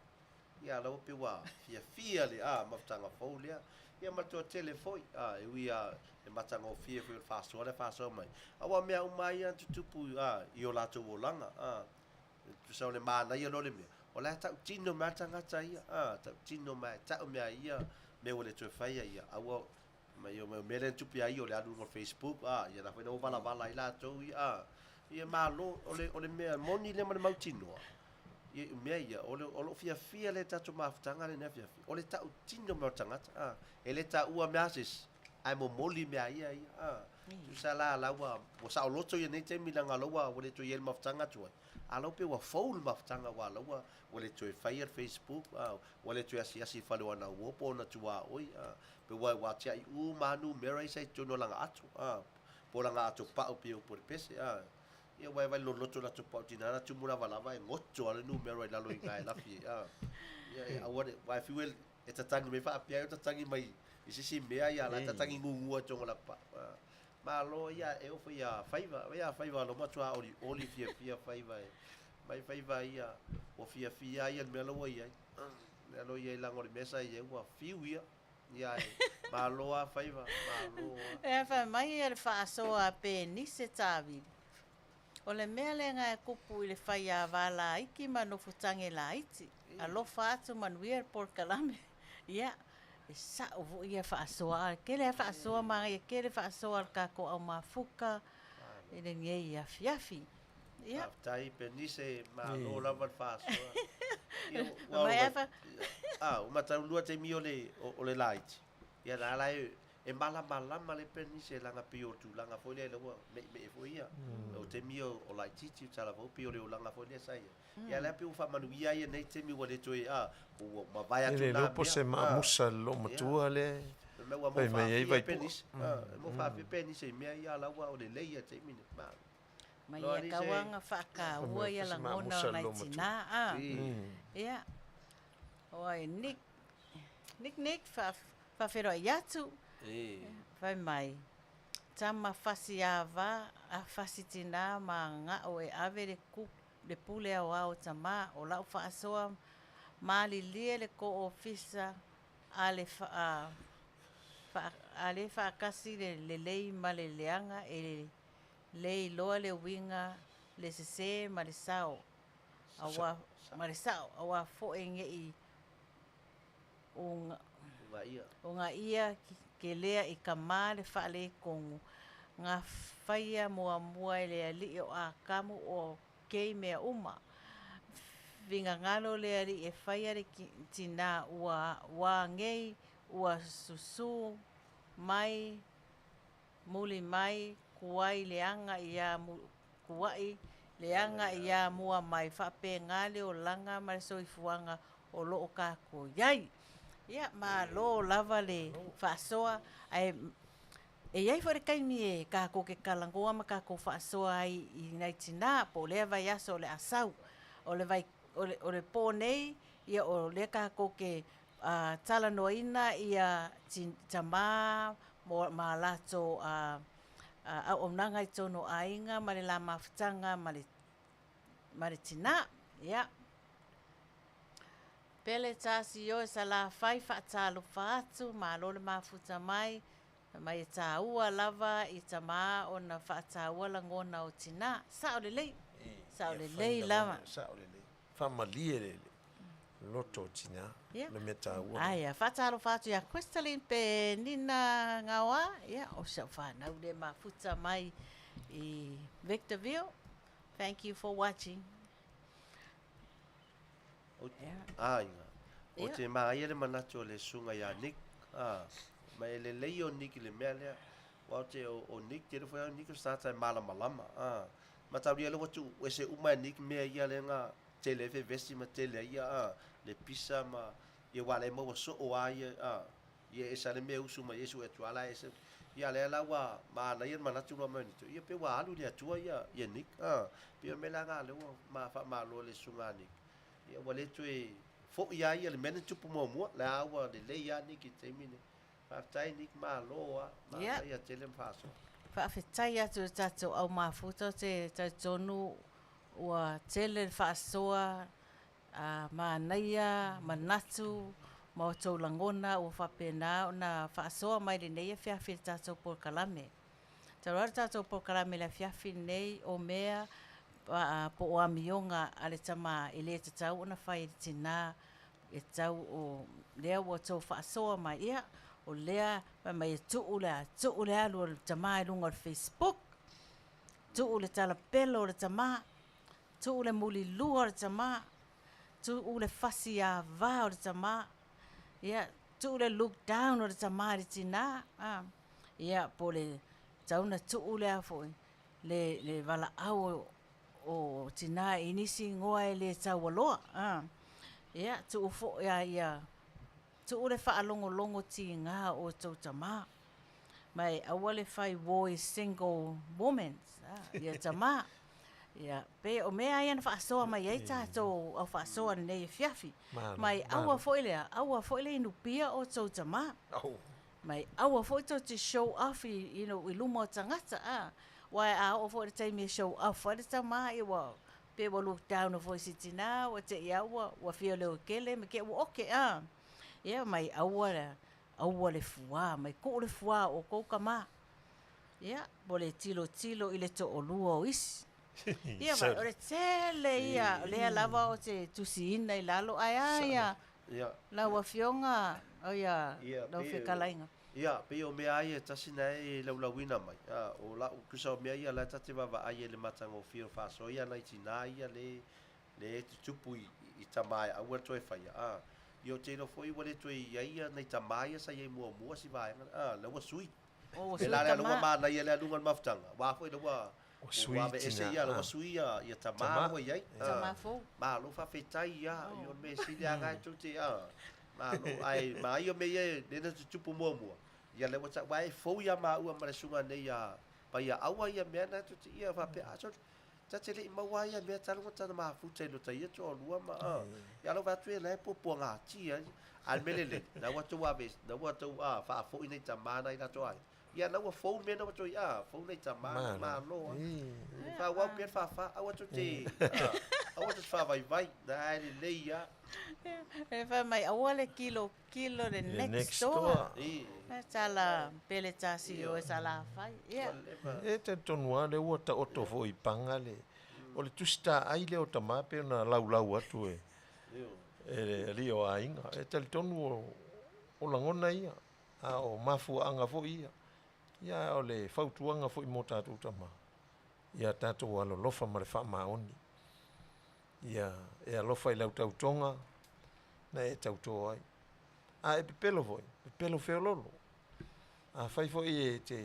Ia, la ua pei ua fiafia le, a, mafutaga fou lea. Ia ma le toatele foi, a, e ui lava e matagofie foi o le faasoa lea e faasoa mai. Aua o mea uma lava ia na tutupu, a, i o latou olaga, a. Tusa o le manaia loa o le mea, o la e tautino mai lava le tagata ia, a, tautino mai, tau mea ia, mea ua le toe faia ia, aua Mai o mea lea na tupu ia ia o le alu i luga o le Facebook, a, ia la foi na ua valavala ai latou ia, a. Ia malo, o le, o le mea moni lea ma le mautinoa, ia, o mea ia, o le, o lou fiafia lea i le tatou mafutaga lenei afiafi, o le tautino mai o le tagata, a. E le taua mea a se isi, ae momoli mea a ia ia, a. Tusa la, la ua, ua saoloto ia nei taimi leaga la ua, ua le toe i ai le mafutaga atu ai, a la ua pei ua fou le mafutaga aua la ua, ua le toe faia le Facebook, a, ua le toe asiasi i le fale o ana uo po o ona tuaoi, a. Pe ua ua atia'i uma lava numera ia sa i totonu o lana ato, a, po o lana ato pa'u pei o upu o le pese, a. Ia ua e vaai i le loloto o le ato pa'u tina na tumu lavalava e goto lava le numera i lalo i ina e lafi ai, a. Ia e aua ne, aua e fiu e, e tatagi mai faapea ai o tatagi mai i se isi mea, ia la e tatagi gugua i totonu o lana pa'u, a. Malo, ia e oo foi ia Faiva, ia Faiva o lou matua olioli fiafia Faiva e, mai Faiva ia, ua fiafia ia i le mea la ua i ai. Mea lo i ai laga o le mea sa i ai ua fiu ia. Ia e, malo a Faiva, malo a. E fai mai ia le faasoa a Penise Tavili, O le mea lena e kupu i le faiava laiti ma nofotage laiti. Alofa atu manuia le polokalame. Ia, e sa'o foi ia faasoa. E tele lava faasoa, manaia tele faasoa a le tatou au mafuta i lenei afiafi. Ia. Faafetai Penise, malo lava le faasoa. Ia, ua, Mai afa. a, ua mataulua taimi o le, o le laiti. Ia la la e, e malamalama le Penise laga pei o tulaga foi lea ua meemee foi ia. O taimi o, o laitiiti o tala foi pei o le olaga foi lea sa ia. Ia la pei ua faamanuia ia nei taimi ua le toe, a, ua mavae E atu le na iloa po mea. se A, maamusa i le loomatua lea. mea ua Fai mai ai maua faafia vaipua. penisi. E maua faafia penisi i mea ia la ua o lelei ia taimi nei. Malo. Ma Loa ia ni tau se- aga faataua ia lagona o nai tinā a. Ia. Oi Nick Nick Nick fa faafeiloai atu. Fai mai, Tama fasi ava a fasi tinā ma ga'o e ave le ku le pule aoao tamā o la'u faasoa malilie le ko ofisa a le fa a fa a le faakasi le lelei ma le leaga e le iloa le uiga le sesē ma le sao auā ma le sa'o auā fo'i ne'i uga ugaia kelea i kamā le faaletonu na faia muamua e le alii o Atamu o kei mea uma. Finagalo le alii e faia le tinā ua ua nei ua susū mai muli mai kuai leaga iā kuaʻi leaga iā mua mai faapena le olaga ma le soifuaga o loo tatou iai. Ia malo lava le faasoa ae e iai foi le taimi e tatou te talanoa ma tatou faasoa ai i nai tinā po o lea vaiaso o le a sau. O le vai o le po nei ia o lea tatou te talanoaina ia tamā ma a latou auaunaga i totonu o aiga ma le la mafutaga ma le ma le tinā. Ia. Pele tasi oe Salafai faatalofa atu, malo le mafuta mai, fai mai e tāua lava i tamā ona faataua lagona o tinā. Sao lelei, sao lelei lava. Sao lelei. Faamalie le loto o tinā, le mea taua lea. Aia, faatalofa atu ia Crystalline pe Nina Gaoa, ia, o si au fanau lea mafuta mai i Victorville. Thank you for watching. Aiga. Ou te māia le manatu o le susuga ia Nick, ā, ma e lelei o Nick i le mea lea, aua ou te, o Nick, tele foi au Nick o se tagata e malamalama, ā, mataulia lea ua tuu ese uma e Nick mea ia lea na tele ai fevesi ma tele ai ia, ā, le pisa ma, ia aua la e maua soo lava ia, ā, ia ese lava le mea e usu mai ai sue atu lava la e ese, ia lea la ua manaia le manatu loa mai o Nick, ia pei ua alu i le Atua ia, ia Nick, ā, pei o le mea la lena lea ua ma faamalo i le susuga a Nick, ia ua le toe foi lava ia i le mea na tupu muamua, la ua lelei lava Nick i le taimi lenei. Faafetai Nick, malo lava, manaia tele ma faasoa. Faafetai atu i le tatou au mafuta ou te talitonu ua tele le faasoa a manaia manatu ma outou lagona ua faapena ona faasoa mai lenei afiafi i le tatou polokalame. Talu ai le tatou polokalame i le afiafi lenei o mea po o amioga a le tama e le tatau ona fai e le tinā e tatau o lea ua outou faasoa mai ia o lea fai mai e tuu le a tuu le alu o le tama i luga o le facebook, tuu le talapelo o le tama, tuu le mulilua o le tama, tuu le fasi ava o le tama, ia tuu le look down o le tama i le tinā, a ia po o le tatau ona tuu le a foi le le valaau o o tinā i nisi igoa e le taualoa, a ia tuu foi a ia tuu le faalogologo tiga o outou tamā. Ma e aua le fai uo i single woman, a ia tamā. Ia, pei o mea ia na faasoa mai ai tatou au faasoa i lenei afiafi. Ma e aua foi lea, aua foi le inupia outou tamā. Ma e aua foi tou te show off i, you know, i luma o tagata, a. Aua a oo foi i le taimi e show off ai le tamā, ia ua, pei ua look down foi i si tinā, ua te i lava ua, ua fia leotele ma te i ua oke, a. Ia ma e aua le, aua le fuā, mai tuu le fuā o outou tamā. Ia, po le tilotilo i le toalua o isi. Ia, ma o le tele ia, o lea lava ou te tusiina i lalo, ae a ia, lau Afioga, o ia, lau fetalaiga. Ia, pei o mea ia e tasi na e laulauina mai, o lau, tusa o mea ia la e ta te vaavaai ai i le matagofie o faasoa ia nai tinā ia le, le tutupu i, i tamā e aua le toe faia, a. Ia ou te iloa foi ua le toe i ai ia nai tamā ia sa i ai muamua si vaega, a, la ua sui. Oh, Pēlā lea ua manaia lea luga o le mafutaga, aua foi la ua sui ua aveese tina, ia, la ua ah. sui ia, ia tamā Tamā. ua i ai. Tamā fou. Malo faafetai ia, oh. I o le mea sili lava na e tou te, ah, malo, ae manaia mea ia e, lea na tutupu muamua. Ia lea ua tau, aua e fou ia maua ma le susuga nei ia Paiaaua ia mea na tou te, ia faapea, a sole, ta te le i maua lava ia mea talu ona tana mafuta i lota ia toalua ma, a, ia lou vaai atu ia la e puapuagatia ai. A o le mea lelei, na ua tou ave, na ua tou, a, faafoi nai tama na i latou aiga, ia na ua fou mea na ua toe, a, fou nai tama na, malo lava. Faaauau pea le faafa, aua tou te, a, aua tou te faavaivai, na e lelei lava. E fai mai, aua le kilo kilo le next door. E tala pele tasi o e Salafai. Ia. E talitonu lava lea ua taoto foi i paga le, o le tusi taai lea o tama pei ona laulau atu e e le alii o aiga. E talitonu o lagona ia, a o mafuaaga foi ia. Ia a o le fautuaga foi mo tatou tama, ia tatou alolofa ma le faamaoni. Ia e alofa i lau tautoga na e tauto ai. A e pepelo foi, pepelo feololo. Afai foi e te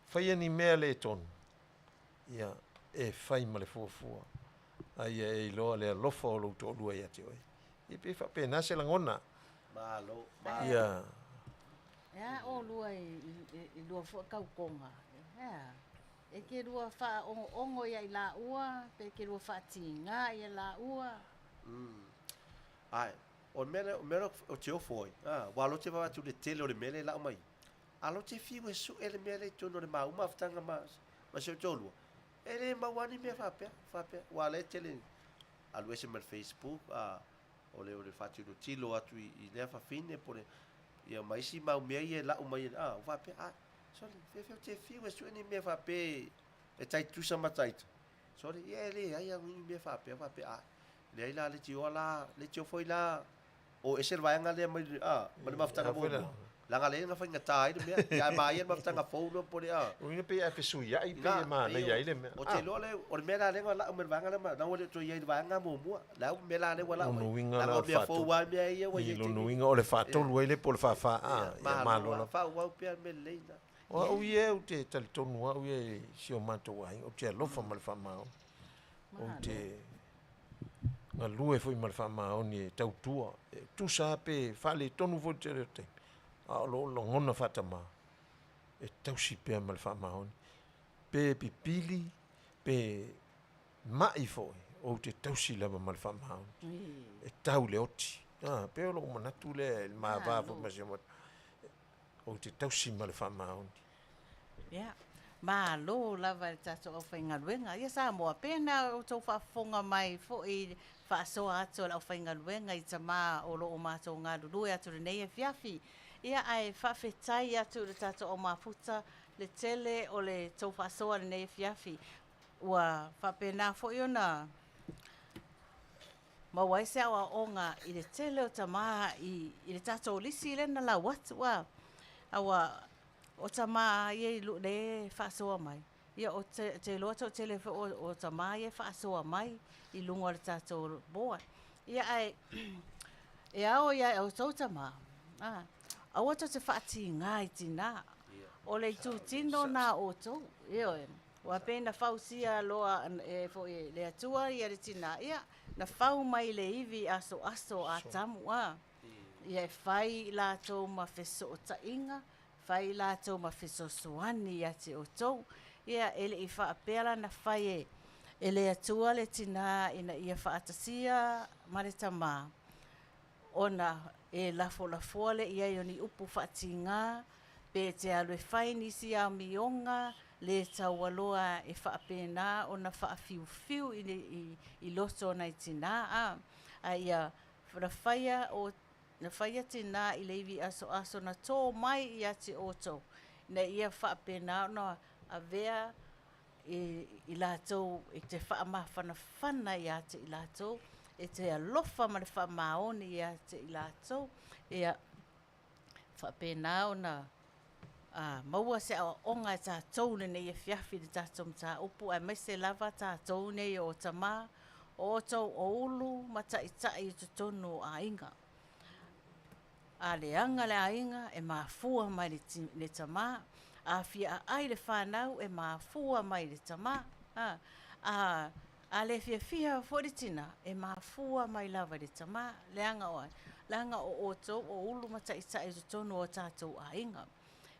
faia ni mea le tonu, ia e fai ma le fuafua, a ia e iloa le alofa o lou toalua ia te oe. Ia pei e faapena se lagona. Malo, malo. Ia. E a olua i lua foi tautoga, e a? E te lua faaogo'ogo ia i laua, pe e te lua faatigā ia laua. Ae, o le mea lea, o le mea lea ou te ofo ai, a, aua o lea ou te vaavaai atu i le tele o le mea lea e lau mai, a o lea ou te fiu e sue le mea lea i totonu o le maua mafutaga ma, ma si ou toalua, e le maua lava ni mea faapea, faapea, aua o lea e tele, alu ese mai le Facebook, a, o le, o le faatilotilo atu i, i lea fafine po o le, ia ma isi mau mea ia e lau mai, a, ua faapea, a, Sole, fefe ou te fiu e sue ni mea faapea e tai tutusa ma taita. Sole, ia e leai au ni mea faapea, faapea, a, leai la, leitioa la, leitioa foi la, o ese le vaega lea mai, a, ma le mafutaga muamua. Leaga lea na faigata ai le mea, ia ae manaia le mafutaga fou loa po o le, a. Uiga pei a fesuiai pei e manaia ai le mea. Ou te iloa lea, o le mea la lea na lau mai le vaega lea, leaga ua le o toe i ai i le vaega muamua. Le a mea la lea ua lau mai, leaga o mea fou lava mea ia ua i ai i le taimi. I lona uiga o le faatolu ai lea po o le faafa a, ia malo lava. Faaauau pea le mea lelei lena. O au ia ou te talitonu au ia i si o matou aiga, ou te alofa ma le faamaoni. Ou te galue foi ma le faamaoni e tautua. E tusa lava pe faaletonu foi le tele o taimi, a o lou lagona faatama, e tausi pea ma le faamaoni. Pe pipili, pe mai foi, ou te tausi lava ma le faamaoni. E tau i le oti. A, pei o lou manatu lea i le ma va foi ma si o matou. Ou te tausi ma le faamaoni. Ia, malo lava i le tatou aufaigaluega. Ia Samoa, pena outou faafofoga mai foi i le faasoa atu a le aufaigaluega i tama o lo o matou galulue atu i lenei afiafi. Ia, ae faafetai atu i le tatou aumafuta le tele o le tou faasoa i lenei afiafi. Ua faapena foi ona maua ai se aoaoga i le tele o tama i le tatou lisi lea na lau atu a. Aua o tama ia i le faasoa mai, ia ou te iloa toatele foi o tama ia e faasoa mai i luga o le tatou board. Ia ae e ao ia outou tama, a, aua tou te faatiga i tina. O le itutino na o outou, ioe. Ua pei na fausia loa e foi e le Atua ia le tina, ia, na fau mai le ivi asoaso a Atamu, a, ia e fai i latou ma fesootaiga, fai i latou ma fesoasoani ia te outou. Ia, e le i faapea la na fai e, e le Atua le tina ina ia faatasia ma le tama, ona e lafolafoa lea i ai o ni upu faatiga, pe te alu e fai nisi amioga le taualoa e faapena ona faafiufiu i, i, i loto o nai tinā, a, a ia na faia o, na faia tinā i le ivi asoaso na tō mai ia te outou, ina ia faapena ona avea i, i latou e te faamafanafana ia te i latou, e te alofa ma le faamaoni ia te i latou, ia faapena ona maua se aoaoga e tatou i lenei afiafi i le tatou mataupu, aemaise lava tatou nei o tama, o outou o ulu ma taitai i totonu o aiga. A leaga le aiga, e mafua mai le, le tama. A fia aai le fanau, e mafua mai le tama. A, a, A le fiafia foi le tina, e mafua mai lava i le tama, leaga o ai? Leaga o outou o ulu ma taitai i totonu o tatou aiga.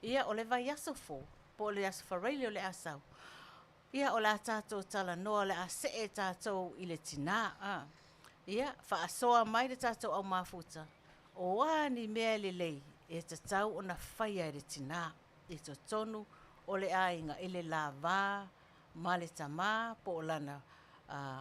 Ia, o le vaiaso fou, po o le Aso Faraile o le a sau, ia, o le a tatou talanoa, o le a see tatou i le tinā. A. Ia, faasoa mai le tatou au mafuta, o a ni mea lelei e tatau ona faia e le tinā i totonu o le aiga i le lava ma le tamā po o lana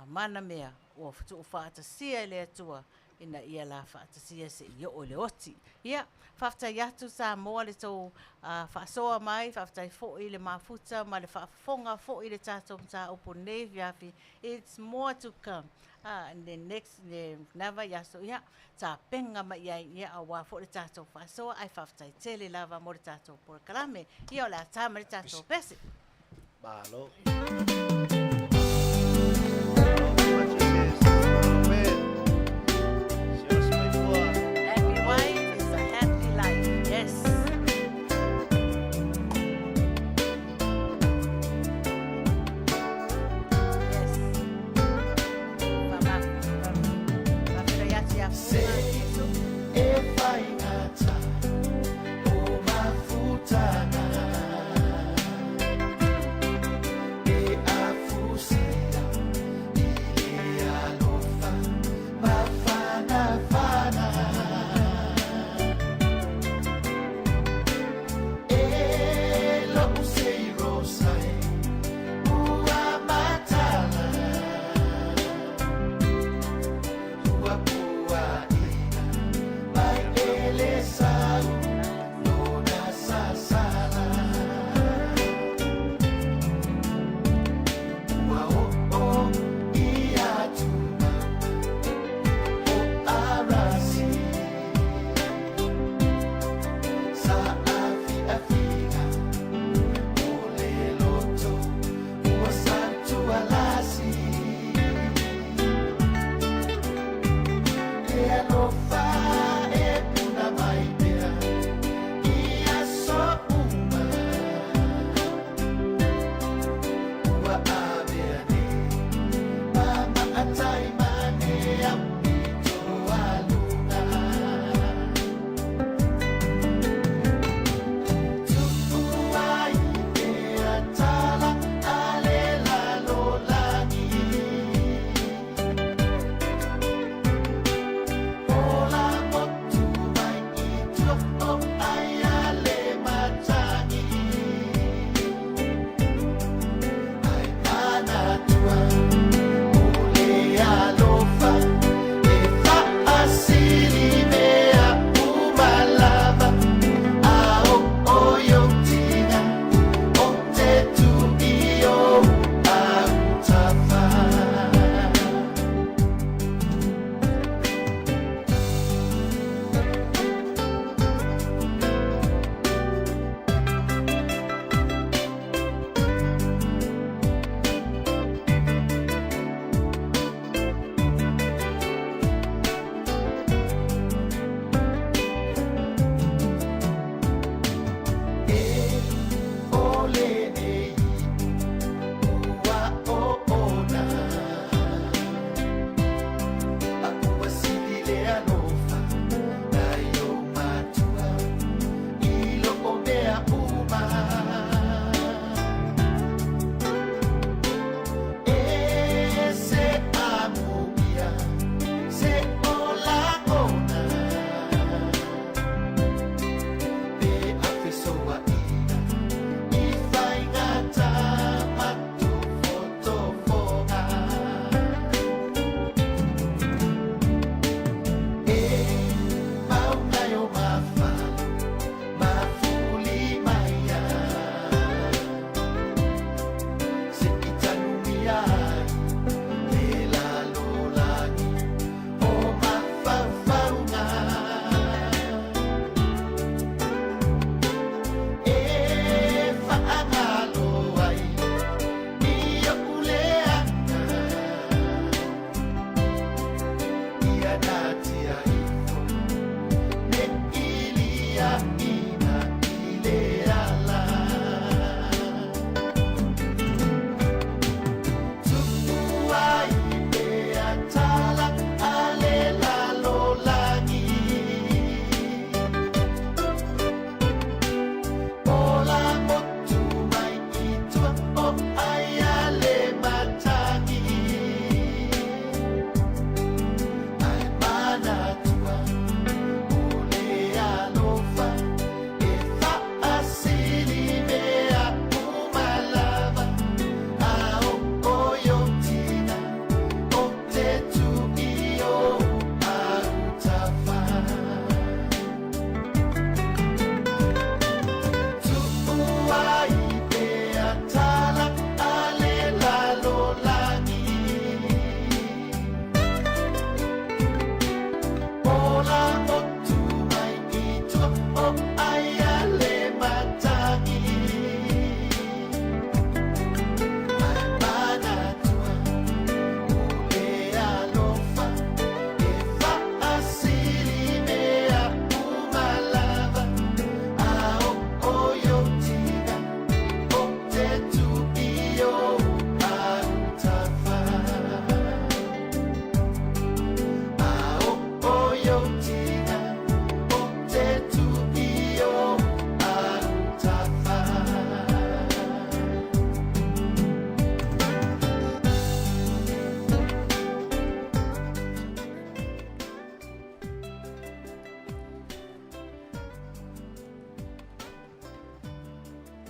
mana mea ua tuufaatasia e le Atua ina ia la faatasia seia oo i le oti. Ia, faafetai atu Samoa le tou faasoa mai, faafetai foi i le mafuta ma le faafofoga foi i le tatou mataupu i lenei afiafi. It's more to come. The next, lena vaiaso, ia, tapena mai i ai, ia, aua foi le tatou faasoa, ae faafetai tele lava mo le tatou polokalame. Ia, o le a ta mai le tatou pese. Malo. Happy wife is a happy life. Yes. Yes. Faafetai atu ia Fuga. E faigata o mafutaga E afusia i le alofa mafanafana E lo'u seirosa e ua matala Ua puaʻina mai e le sau lona sasala Ua oo i atunau o Arasi Saafiafiga o le loto ua santualasi E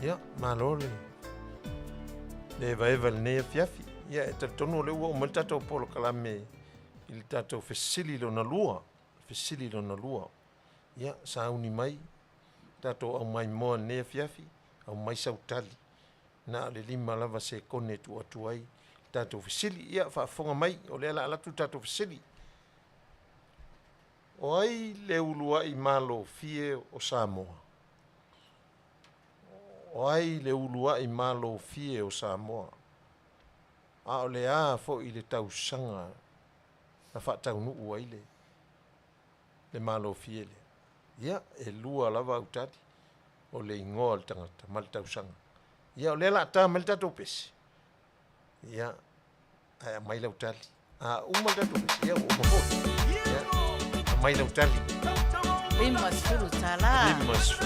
Ia, malo le le evaeva i lenei afiafi. Ia, e talitonu o lea ua oo mai le tatou polokalame i le tatou fesili lona lua. Fesili lona lua. Ia, sauni mai tatou aumaimoa i lenei afiafi, aumai sau tali. Na o le 5 lava sekone e tuu atu ai le tatou fesili. Ia, faafofoga mai, o lea o le a alu atu le tatou fesili. O ai le uluai malofie o Samoa? O ai le uluai malofie o Samoa? A o le a foi le tausaga na faataunuu ai le le malofie lea? Ia, e lua lava au tali, o le igoa o le tagata ma le tausaga. Ia, o lea o le a ta mai le tatou pese, ia, ae aumai lau tali. A uma le tatou pese, ia ua uma foi. Ia, aumai lau tali. $50. $50.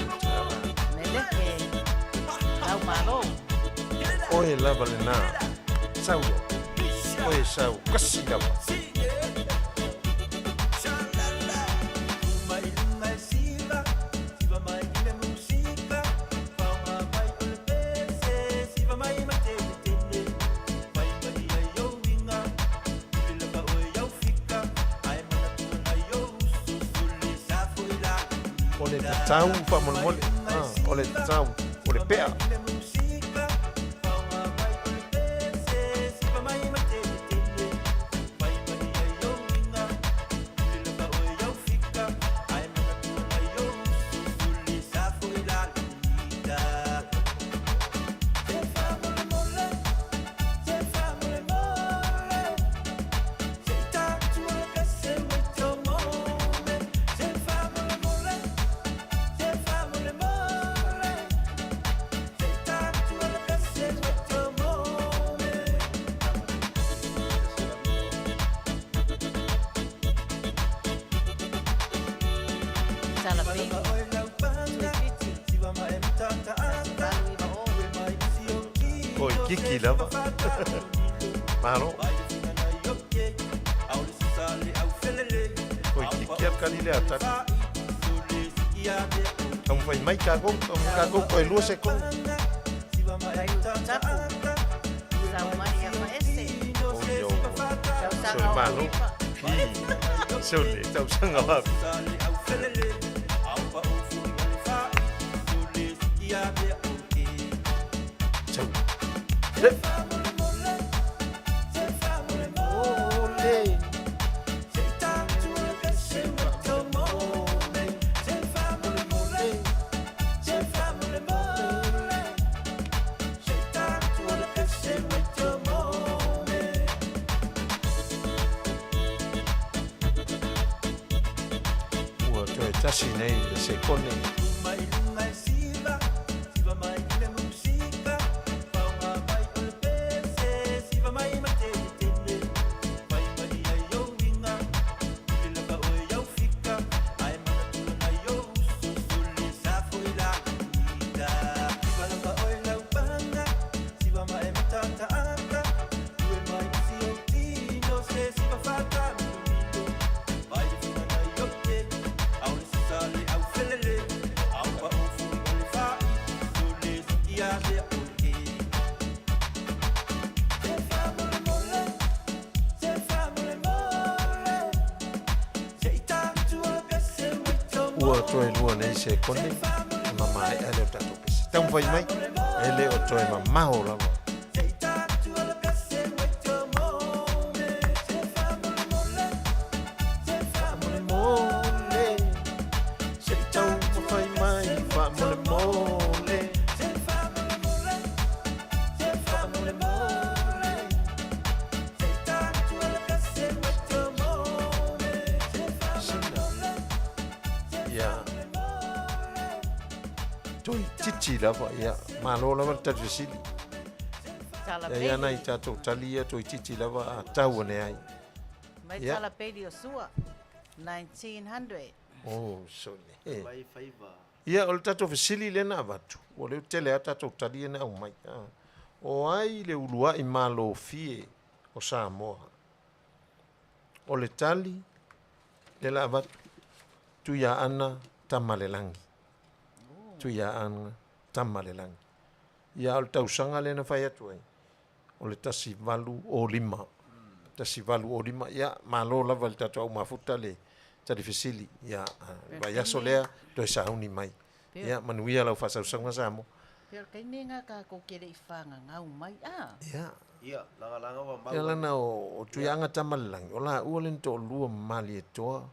Meleke. Lau malo. Oe lava lena. Sau loa. Oe sau. Kasi lava. O le tatau faamolemole. Ah, o le tatau. O le pea. Tala pili. Tuifiti. 1890. Oi, kiki lava. Malo. Oi, kiki atu kali le atali. Taumafai mai takou, taumafai takou toe lua sekone. Vai tapu. Sau mai ia faese. Oi, oi. Tausaga Sole o malo. Ipa. Ii. Sole, tausaga o api. Sau. Le. Ole. Ua toe tasi nei le sekone. Ua toe lua nei sekone ona maea lea o le tatou pese. Taumafai mai, e le o toe mamao lava. Faamolemole, se i taumafai mai, faamolemole. Sina. Ia. Toitiiti lava, ia. Malo lava le tali fesili. Tala Ia ia nai peli. tatou tali ia toitiiti lava a tau ane ai. Mai Ia. tala peli o Sua. 1900. Oh, sole. Eh. Mai faiva. Ia, o le tatou fesili lea na avatu, ua leo tele lava tatou tali ia na aumai. Ah. O ai le uluai malofie o Samoa? O le tali lea la avatu, Tuiaana Tamalelagi. Tuiaana Tamalelagi. Ia, a o le tausaga lea na fai atu ai, o le 1805. 1805, ia, malo lava i le tatou au mafuta le tali fesili. Ia, le vaiaso lea, toe sauni mai. Ia, manuia lau faasausauga Samoa. Pei o le taimi lena tatou te le i fagagau mai, a? Ia. Ia, lagalaga ua mau. Ia lana o Tuiaga Tamalelagi, o laua le na toalua ma Malietoa,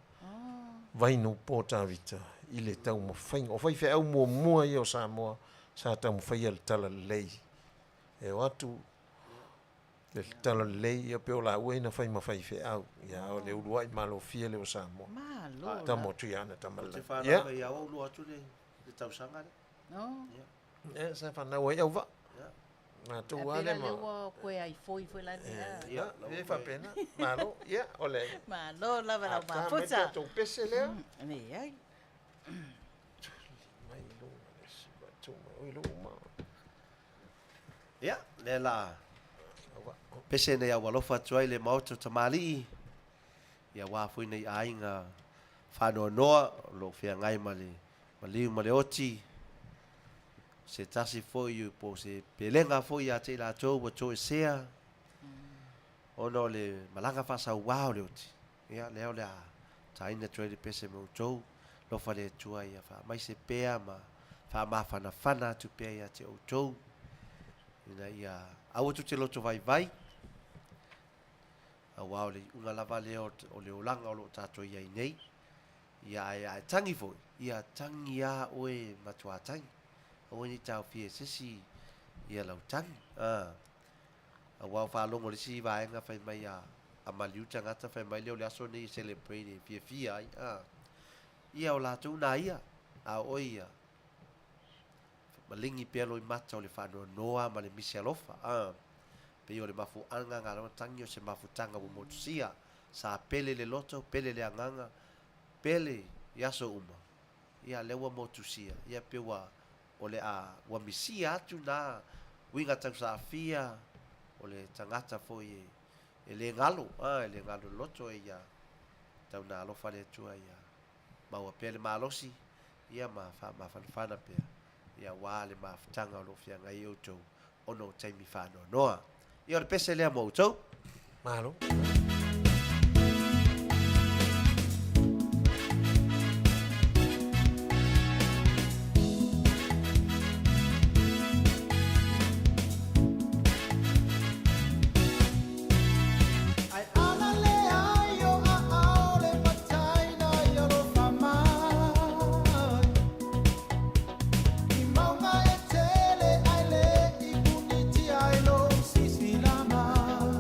Vainupo Tavita i le taumafaiga. O faifeau muamua ia o Samoa sa taumafaia le talalelei. E o atu le talalelei ia pei o laua ia na fai ma faifeau. Ia o le uluai malofie lea o Samoa. Malo. Tama o Tuiaana Tamalelagi. Ou te fanau mai ia ou atu le tausaga lea. No. Ia, sa fanau ai Auvaa. Matou lava lea ma. Pei la lea ua koe ai foi foi la lea. Ia, e faapena. Malo. Ia, o le. Malo lava lau mafuta. A ta mai tatou pese lea. Leai. Tuli mai luga le isi vaa mai. Oi lou ma. Ia, lea la pese nei au alofa atu ai le maota o tamalii. Ia wā foi nei aiga faanoanoa o lo o feagai ma le maliu ma le oti. Se tasi foi po o se pelega foi ia te i latou ua toesea ona o le malaga faasauā o le oti. Ia, lea o le a taina atu ai le pese ma outou, alofa le Atua ia faamaise pea ma faamafanafana atu pea ia te outou, ina ia aua tou te loto vaivai, Aua o le iuga lava lea o le olaga o lo o tatou i ai nei. Ia, ae a e tangi foi, ia tangi lava oe matuā tangi. Aua ne i taofia e se isi ia lau tangi. A. Aua o faalogo i le isi vaega fai mai a, a maliu tagata fai mai lea o le aso lenei e celebrate e fiafia ai. A. Ia o latou na ia, a o oe ia, Maligi pea loimata o le faanoanoa ma le misi alofa, a. Pei o le mafuaaga ga lona tagi o se mafutaga ua motusia, sa pele le loto, pele le agaga, pele i aso uma, ia lea ua motusia, ia pe ua o le a ua misia atu na uiga tausaafia o le tagata foi e e le galo, a, e le galo i le loto e ia tau na alofa le Atua ia maua pea le malosi, ia ma faamafanafana pea, ia aua le mafutaga o lo o feagai ai outou ona o taimi faanoanoa. Ia o le pese lea mo outou. Malo. Ai ana le ai o aao le mataina i alofa mai. I maunga e tele ai le i punitia ai lou sisila mai.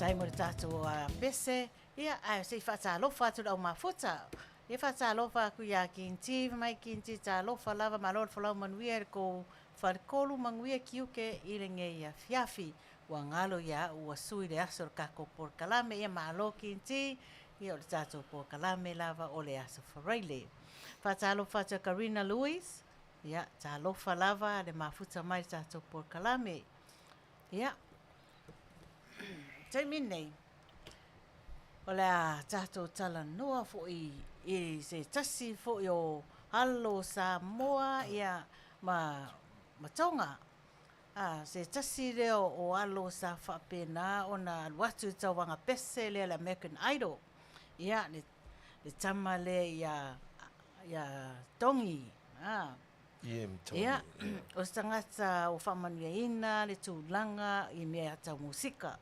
Faafetai mo le tatou pese, ia, ae se i faatalofa atu i le au mafuta. Ia faatalofa atu ia Kinti, fai mai Kinti talofa lava, malo le folau manuia i le kou faletolu manuia tiute i lenei afiafi. Ua galo ia au ua sui le aso o le tatou polokalame, ia malo Kinti, ia o le tatou polokalame lava o le Aso Faraile. Faatalofa atu ia Karina Louis, ia talofa lava le mafuta mai i le tatou polokalame. Ia, taimi nei, o le a tatou talanoa foi i se tasi foi o alo o Samoa ia, ma, ma Tonga. A, se tasi lea o alo sa faapena ona alu atu i le tauvaga pese lea le American Idol. Ia, le, le tama lea ia, ia Togi, a. Ia, o se tagata ua faamanuiaina le tulaga i mea tau musika.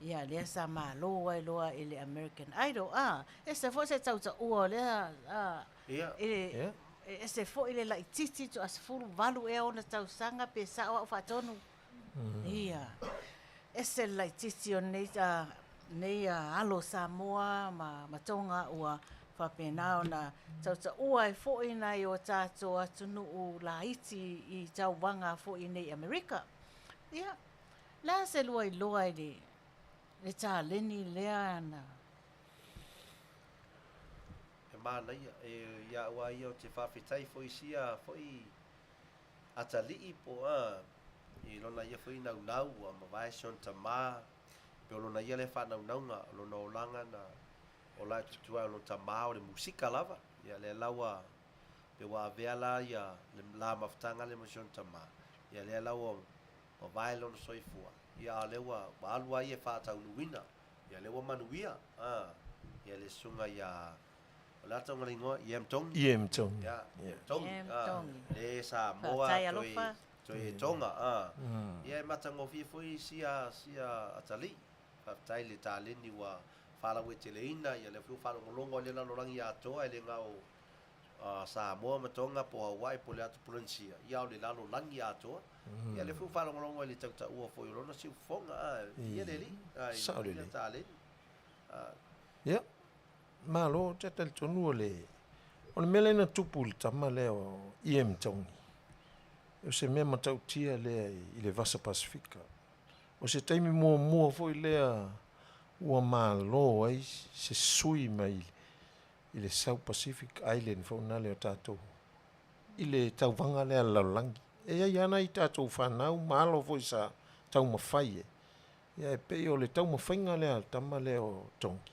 Ia, lea sa malo ai loa i le American Idol. A, ese foi se tautaua o lea, a, i le, e ese foi le laitiiti toa 18 ea ona tausaga pe sao au faatonu. Ia, ese le laitiiti o lenei, lenei alo o Samoa ma, ma Tonga ua faapena ona tautaua ai foi nai o tatou atunuu laiti i tauvaga foi nei i Amerika. Ia, le a se lua iloa i le, le taleni lea na. E manaia, e ia au lava ia ou te faafetai foi i sia foi atalii po o a, i lona ia foi naunau ua mavae si ona tama, pe o lona ia lea faanaunauga, o lona olaga na ola e tutu ai o lona tama o le musika lava. Ia lea la ua, pe ua avea la ia le la mafutaga lea ma si ona tama, ia lea la ua mavae lona soifua, ia a o lea ua, ua alu lava ia e faataunuuina, ia lea ua manuia, a, ia le susuga ia, o le a tauga le igoa? Iam Tongi? Iam Tongi. Ia, Iam Tongi, a, le Samoa toe, toe Tonga, a. Ia e matagofie foi sia, sia atalii. Faafetai le taleni ua faalauaiteleina, ia lea foi ua faalogologo ai le lalolagi atoa, e le na o Samoa ma Tonga po o Hawaii po o le atu Polenisia, ia a o le lalolagi atoa. Ia lea foi ua faalogologo ai i le tautaua foi o lona siufofoga, a, ia le alii, a, Sao ia lelei. taleni. A. Ia, malo, ou te talitonu o le, o le mea lea na tupu i le tama lea o Ian Tongi, o se mea matautia lea i le Vasa Pasifika. O se taimi muamua foi lea ua malo ai se sui mai i le South Pacific Island foi lena o tatou i le tauvaga lea a le lalolagi. E i ai lava nai tatou fanau ma alo foi sa taumafai e, ia e pei o le taumafaiga lea a le tama lea o Tongi,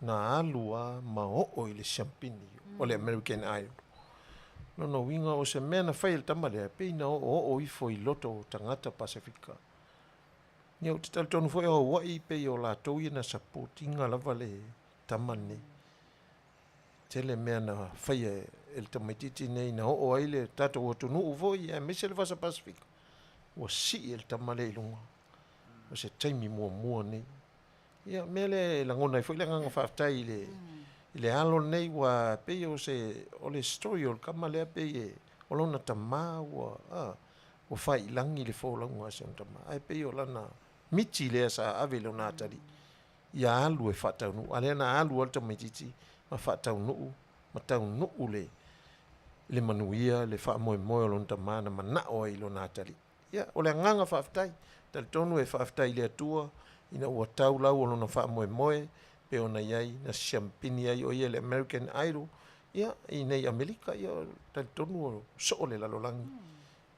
na alu lava ma oo i le siampini o le American Idol. Lona uiga o se mea na fai e le tama lea, e pei na oooo ifo i loto o tagata Pasefika. Ia ou te talitonu foi o Hawaii pei o latou ia na support ina lava le tama lenei. Tele mea na faia e le tamaitiiti lenei na oo ai le tatou atunuu foi aemaise le Vasa Pasefika, ua sii e le tama lea i luga. O se taimi muamua lenei. Ia, o le mea lea e lagona ai foi le agaga faafetai i le, i le alo lenei, ua pei o se, o le story o le tama lea pei e, o lona tama ua, a, ua faiilagi le folauga a si ona tama, ae pei o lana miti lea sa ave i lona atalii, ia alu e faataunuu. A lea na alu lava le tamaitiiti ma faataunuu, ma taunuu le, le manuia, le faamoemoe o lona tama na manao ai i lona atalii. Ia, o le agaga faafetai. Talitonu e faafetai i le Atua ina ua tau lau o lona faamoemoe pei ona i ai na siampini ai o ia i le American Idol, ia, i nei Amerika, ia, talitonu o soo le lalolagi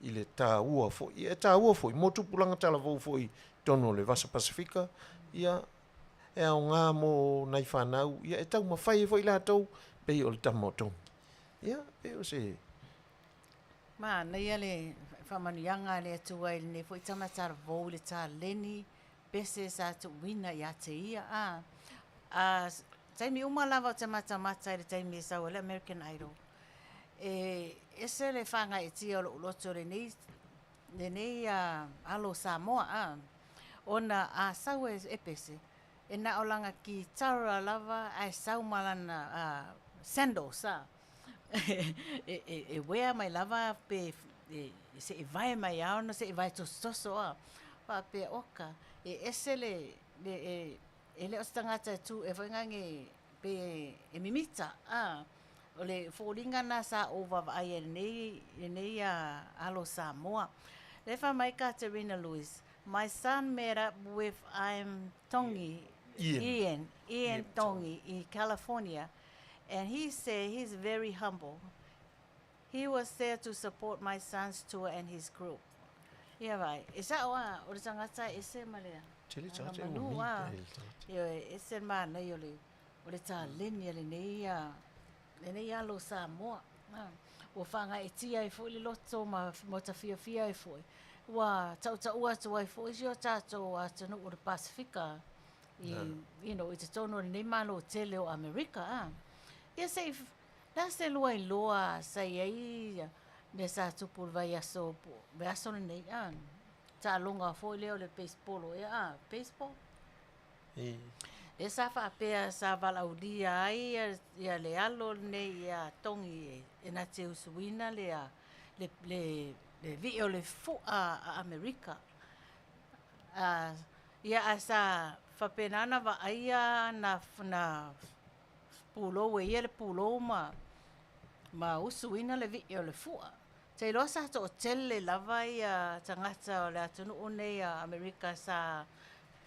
i le taua foi. Ia, e taua foi mo tupulaga talavou foi i totonu o le Vasa Pasifika, ia, e aoga mo nai fanau, ia, e taumafai ai foi latou pei o le tama o Togi. Ia, pei o se Manaia le faamanuiaga a le Atua i lenei foi tama talavou i le taleni pese sa tuuina ia te ia. A, a taimi uma lava ou te matamata i le taimi e sau ai le American Idol, e ese le fagaeetia o lou loto i lenei, lenei alo o Samoa, a, ona a sau e pese, e na o lana kitara lava ae sau ma lana sandals, a. E uea mai lava pe seʻe vae mai lava ona seʻe vae tosotoso a. Faapea, Oka, e ese le, le, e, e le o se tagata e tu e foi gage pe e mimita, a. O le foliga lena sa ou vaavaai ai i lenei, lenei alo Samoa. Lea e fai mai Katerina Lewis, My son met up with I'm Tongi, Ian. Ian, Ian Tongi i California and he said he's very humble. He was there to support my son's tour and his group. Ia vai, e sa'o a, o le tagata e ese ma le Tele tagata e manu umi a. pe le tagata. Ioe, e ese le manaia o le, o le taleni a lenei a, lenei alo o Samoa. A, ua faagaeetia ai foi le loto ma ma tafiafia ai foi. Ua tautaua atu ai foi si o tatou atunuu o le Pasefika i, you know, i totonu o lenei Malo tele o Amerika a. Ia se i Le a se lua iloa sa i ai mea sa tupu i le vaiaso, vaiaso lenei, a? Taaloga foi lea o le baseball ea, a? Baseball? Lea sa faapea sa valaaulia ai ia le alo lenei ia Togi e na te usuina le, le, le, le vii o le fua a Amerika. A, ia ae sa faapena ona vaaia na, na pulou e ia le pulou ma ma usuina le vii o le fua. Te iloa sa toatele lava ia tagata o le atunuu nei a Amerika sa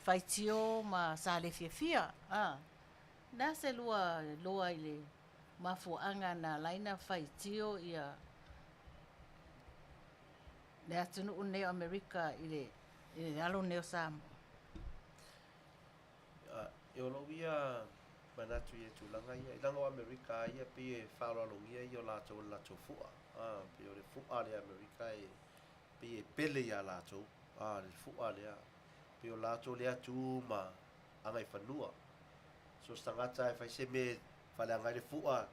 faitio ma sa le fiafia. A, le a se lua iloa i le mafuaaga na ala ai ona faitio ia le atunuu nei o Amerika i le i le alo nei o Samoa? E o lou ia manatu i tulaga ia, i lalo o Amerika lava ia pei e faaaloalogia ia o latou i le latou fua. A, pei o le fua lea a Amerika e pei e pele iā latou, a, le fua lea. Pei o latou lea tu ma agaifanua. So o se tagata e fai se mea e faaleaga ai le fua,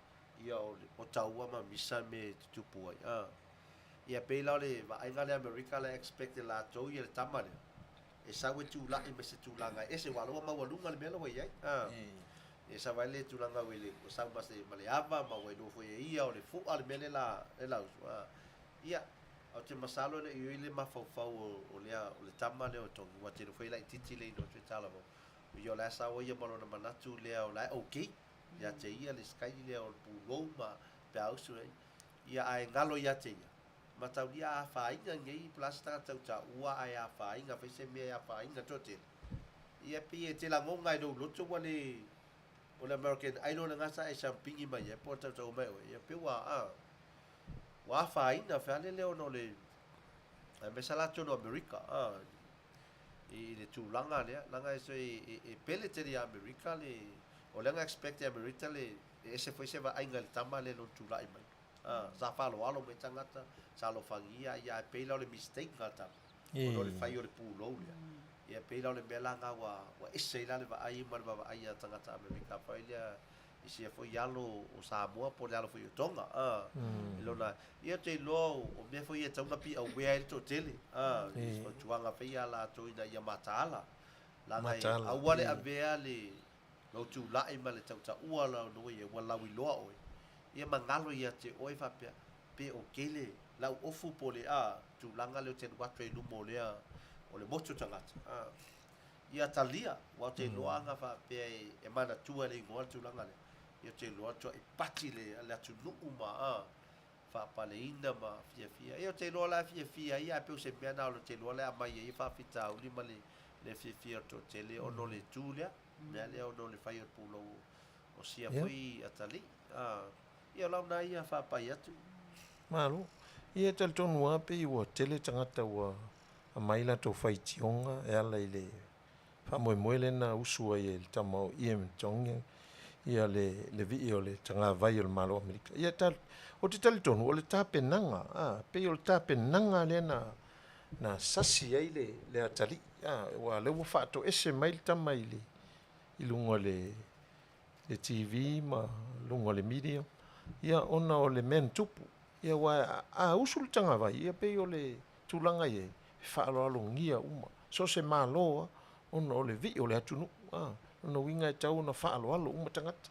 ia o, o taua ma misa mea e tutupu ai. A. Ia pei la o le vaaiga lea a Amerika la e expect e latou ia le tama lea e sau e tula'i ma se tulaga ese aua o la ua maualuga le mea la ua i ai. A. E sau ai le tulaga ua le ua sau ma se ma le ava ma ua iloa foi e ia o le fu'a le mea lea la le la usu. A. Ia, ou te masalo e le i i ai le mafaufau o o lea o le tama lea o Togi aua te iloa foi e laitiiti le ino atu e talavou. Ia o la e sao ia ma lona manatu lea o la e okay ia te ia le style lea o le pulou ma peausu ai. Ia ae galo ia te ia, mataulia a afaina nei plus tagata utaua ae afaina fai se mea e afaina toatele. Ia pei e te lagona i lou loto ua le o le American Idol lena sa e siampigi mai ai po o tautaua mai oe. Ia pei ua a ua afaina feale lea ona o le aemaise lava totonu o Amerika a i le tulaga lea leaga e, e, e pele tele ia Amerika le o lea na expect e Amerika le e ese foi se vaaiga i le tama lea i lona tulai mai. A, sa faaaloalo mai tagata, sa alofagia ia ae pei la o le mistake lena tama, ona o le fai o le pulou lea. Ia pei la o le mea la lena ua, ua ese ai la le vaai ma le vaavaai a tagata Amerika foi lea i sia foi alo o Samoa po o le alo foi o Tonga, a, i lona, ia ou te iloa o mea foi ia e tatau ona be aware ai le toatele, a, i fautuaga foi ia a latou ina ia mataala. Leaga e aua le avea le lou tulai ma le tautaua lau nuu ia ua lauiloa oe, ia ma galo ia te oe faapea, pe o kele lau ofu po o le a tulaga lea ou te alu atu ai i luma o lea o le motu tagata. A, ia talia, aua ou te iloa ana faapea e manatua e le igoa le tulaga lea, ia ou te iloa tuai pati le le atunuu ma a faapaleina ma fiafia. Ia ou te iloa la e fiafia ia ae pei o se mea na ou te iloa la e aumai ai faafitauli ma le le fiafia o le toatele ona o le itu lea. Mea lea ona o le fai o le pulou o sia foi atalii. Ia o lau na ia faapai atu. Malo. Ia e talitonu lava pei ua tele tagata ua aumai latou faitioga e ala i le faamoemoe lea na usu ai e le tama o Ian Chong ia le le vii o le tagavai o le Malo o Amerika. Ia ta, ou te talitonu o le tapenaga, a, pei o le tapenaga lea na na sasi ai le le atalii, a, aua o lea ua faatoese mai le tama i le i luga o le le TV ma luga o le media, ia ona o le mea na tupu. Ia aua a usu le tagavai, ia pei o le tulaga i ai, e faaaloalogia uma, so o se Malo lava ona o le vii o le atunuu. A, lona uiga e tatau ona faaaloalo uma tagata.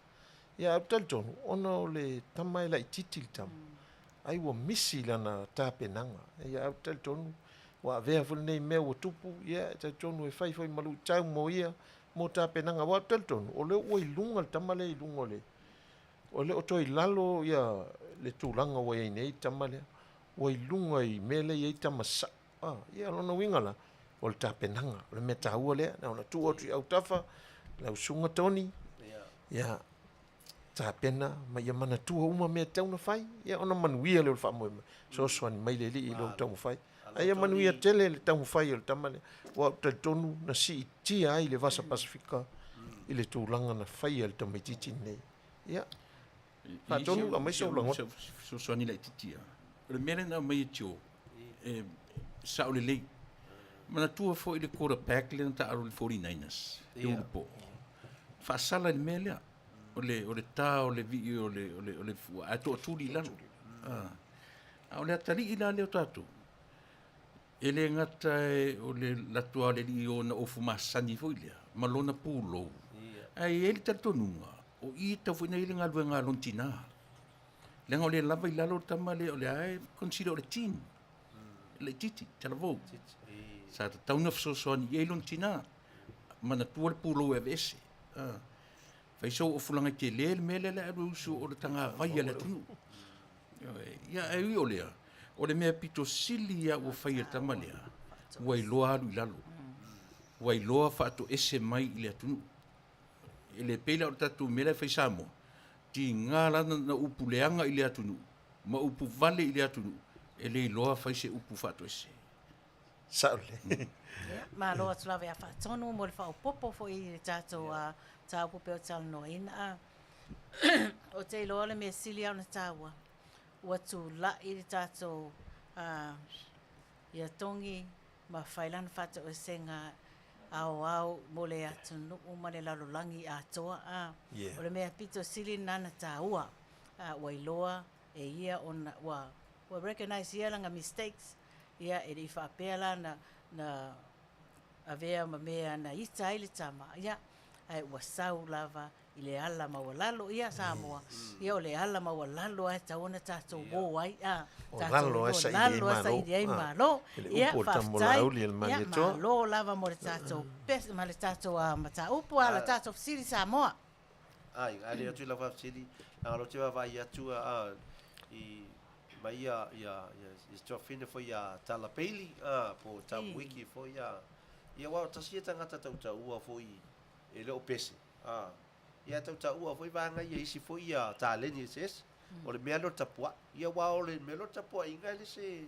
Ia ae ou te talitonu, ona o le tama e laitiiti le tama, ai ua misi lana tapenaga. Ia ae ou te talitonu, Ua avea foi lenei mea ua tupu, ia, e talitonu e fai foi ma luitau mo ia, mo tapenaga. Aua ou te talitonu, o lea ua i luga le tama lea i luga o le, o le o toe i lalo ia le tulaga ua i ai nei le tama lea. Ua i luga i mea lea e i ai tama sa'o. A, ia o lona uiga la, o le tapenaga, o le mea taua lea, na ona tuu atu i autafa, lau susuga Tony, ia, tapena ma ia manatua uma mea e tatau ona fai, ia ona manuia lea o le faamoemoe. Fesoasoani mai le Alii i lou taumafai. A ia manuia tele le taumafai o le tama lea, aua ou te talitonu na siitia ai le Vasa Pasefika i le tulaga na faia e le tamaitiiti lenei. Ia, faatonu, aumai sou lagona. Fesoasoani laitiiti lava. O le mea lea na aumai e Joe, e sao lelei. Manatua foi le quarterback lea na taalo i le 49ers, le ulupo. Faasala i le mea lea. O le, o le ta o le vii o le, o le, o le fua, ae toatuli i lalo. Ah. A o le atalii la lea o tatou, e le gata e o le lato lava o le alii i ona ofu masani foi lea, ma lona pulou, ae i ai le talitonuga, o i e tatau foi ona i ai le galuega a lona tina. Leaga o lea lava i lalo le tama lea, o lea lava e consider o le teen, e laitiiti, talavou. Sa tatau ona fesoasoani i ai lona tina, manatua le pulou e aveese. Fai sou ofulaga tele le mea lea le alu e usu o le tagavai a le atunuu. Ia, ae ui o lea, o le mea pito sili lava ua fai e le tama lea, ua iloa alu i lalo. Ua iloa faatoese mai i le atunuu. E le pei la o le tatou mea la e fai i Samoa, tiga la na upu leaga i le atunuu ma upu vale i le atunuu, e le iloa fai se upu faatoese. Sao lelei. Ia, malo atu lava ia Faatonu mo le faaopoopo foi i le tatou mataupu pei o talanoaina. Ou te iloa o le mea sili lava ona taua, ua tulai le tatou ia Togi ma fai lana faatoesega aoao mo le atunuu ma le lalolagi atoa. O le mea pito sili lena ona taua, ua iloa e ia ona ua recognise ia lana mistakes, ia e le i faapea la na na avea ma mea na ita ai le tama, ia ae ua sau lava i le ala maualalo. Ia Samoa, ia o le ala maualalo lava e tatau ona tatou o ai, a, O lalo lava e saili ai malo. Ia, faafetai, ia malo lava mo le tatou pese ma le tatou mataupu, a o le tatou fesili Samoa. Ai, a le atu i lau faafesili, leaga o lea ou te vaavaai atu a, i mai ia, ia, ia, ia tuafafine foi ia Tala Bailey, a, po o Tamuiki foi, a, ia aua o tasi ia tagata tautaua foi e le o pese, a, ia e tautaua foi vaega ia i isi foi ia taleni eseese. O le mea lea o le tapuai. Ia aua o le mea lea o le tapuaiga e le se,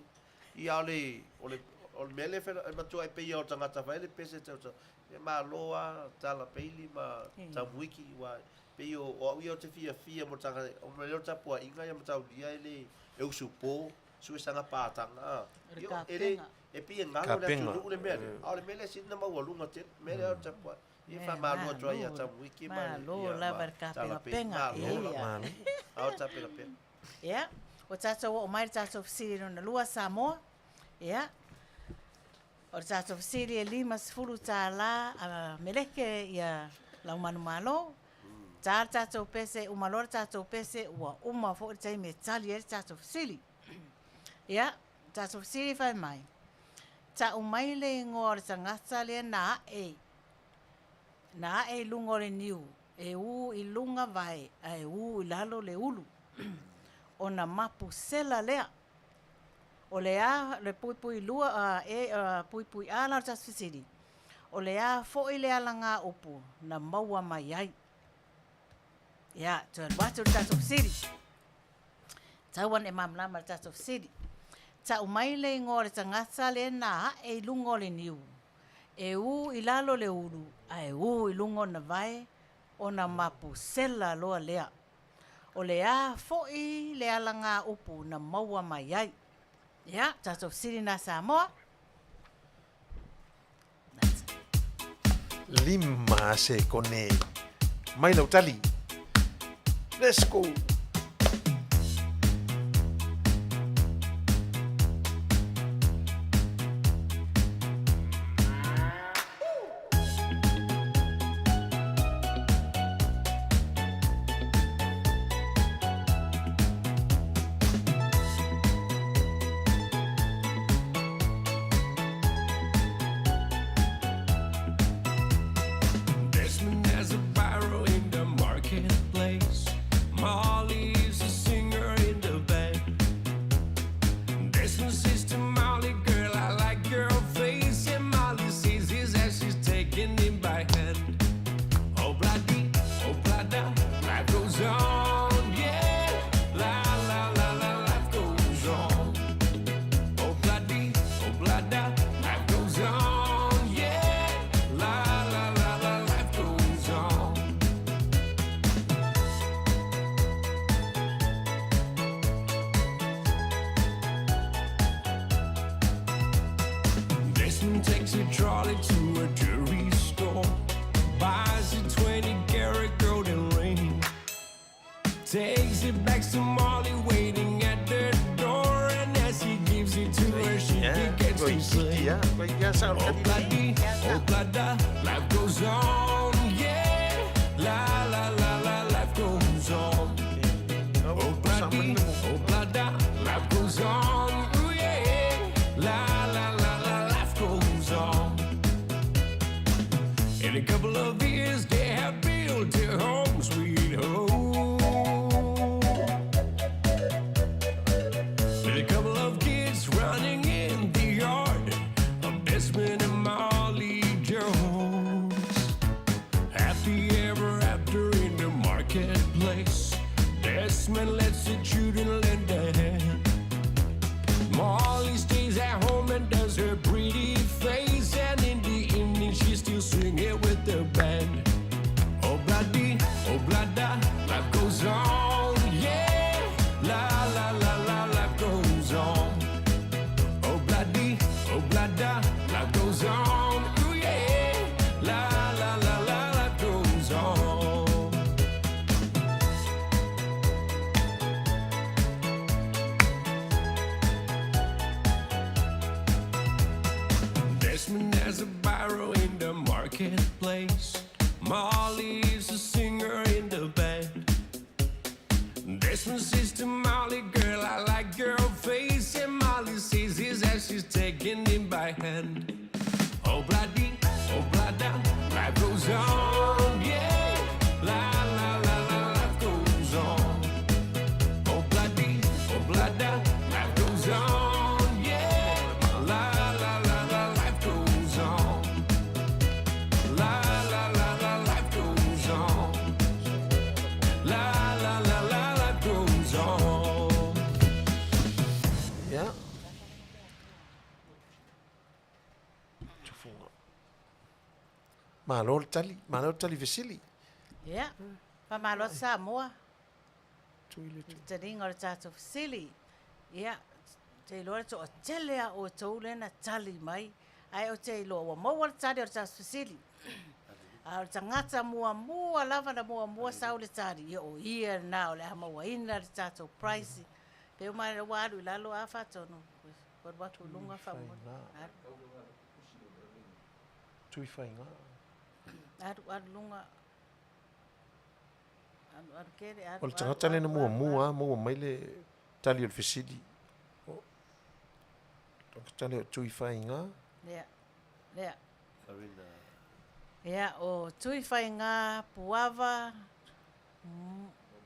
ia o le, o le, o le mea lea e matua e pei o le tagata fai le pese tautau, e malo lava Tala Bailey ma Tamuiki, aua pei o, o au ia ou te fiafia mo le tagata, o le mea lea o le tapuaiga ia mataulia e le, e usupo, suesaga pataga, a. O le Ia, e le, kapenga. e pei e galo i le atunuu le mea lea, a o le mea lea e sili ona maualuga tele, le mea lea o le tapuai. Ia faamalo atu ai ia Tamuiki ma Malo lava le tapenapena. Malo lava. A o le tapenapena. Ia, ua tatou oo mai i le tatou fesili lona lua Samoa. Ia, o le tatou fesili e $50 a meleke ia lau manumalo. Ta le tatou pese, uma loa le tatou pese, ua uma foi le taimi e tali ai le tatou fesili. Ia, tatou fesili fai mai, Tau mai le igoa o le tagata lea na ae, na ae i luga o le niu, e ū i luga vae ae ū i lalo le ulu. Ona mapu sela lea. O le a le puipui lua, e, puipui A la o le tatou fesili, o le a foi le alagā upu na maua mai ai? Ia, toe alu atu le tatou fesili. Tau ane malamalama le tatou fesili. Tau mai le igoa o le tagata lea na ae i luga o le niu, e ū i lalo le ulu ae ū i luga ona vae ona mapu sela loa lea. O le a foi le alagā upu na maua mai ai? Ia, tatou fesili na Samoa. 5 sekone. Mai lau tali. Let's go. Desmond takes a trolley to a jewelry store, buys a 20 karat golden ring, takes it back to Molly waiting at the door, and as he gives it to her, she begins to sing. Oh bloody, oh blada, life goes on, yeah. La la la la, life goes on. Oh bloody, oh blada, life goes on, ooh yeah. La la la la, life goes on. In a couple of years, they have built a home sweet home. With a couple of kids running in the yard of Desmond and Molly Jones. Happy ever after in the marketplace. Desmond lets the children lend a hand. Molly stays at home and does her pretty face, and in the evening she's still singing with the band. Oh bloody, oh blada, life goes on, yeah. La la la la, life goes on. Oh bloody, oh blada, life goes on, ooh yeah. La la la la, life goes on. Desmond has a barrow in the marketplace. Molly is a singer in the band. Desmond says to Molly, girl, I like your face. And Molly says his as she's taking him by hand. Oh bloody, oh blada, life goes on, yeah. La la la la, life goes on. Oh bloody, oh blada, life goes on, yeah. La la la la, life goes on. La la la la, life goes on. La la la la, life goes on. Ia. Tufunga. Malo le tali, malo le tali fesili. Ia, faamalo atu Samoa. I le taliga o le tatou fesili. Ia, ou te iloa le toatele a outou lea na tali mai, ae ou te iloa ua maua le tali o le tatou fesili. A o le tagata muamua lava na muamua sau le tali, ia o ia lena o le a mauaina le tatou prize. Pe uma ua alu i lalo a faatonu, ua alu atu i luga faamolemole. Alu. Tui faiga. Alu, alu luga. Alu, alu kele, alu, O le tagata lea na muamua lava maua mai le tali o le fesili. O le tagata lea o Tui Faiga. Lea, lea. Ia, o Tui Faiga, Puava,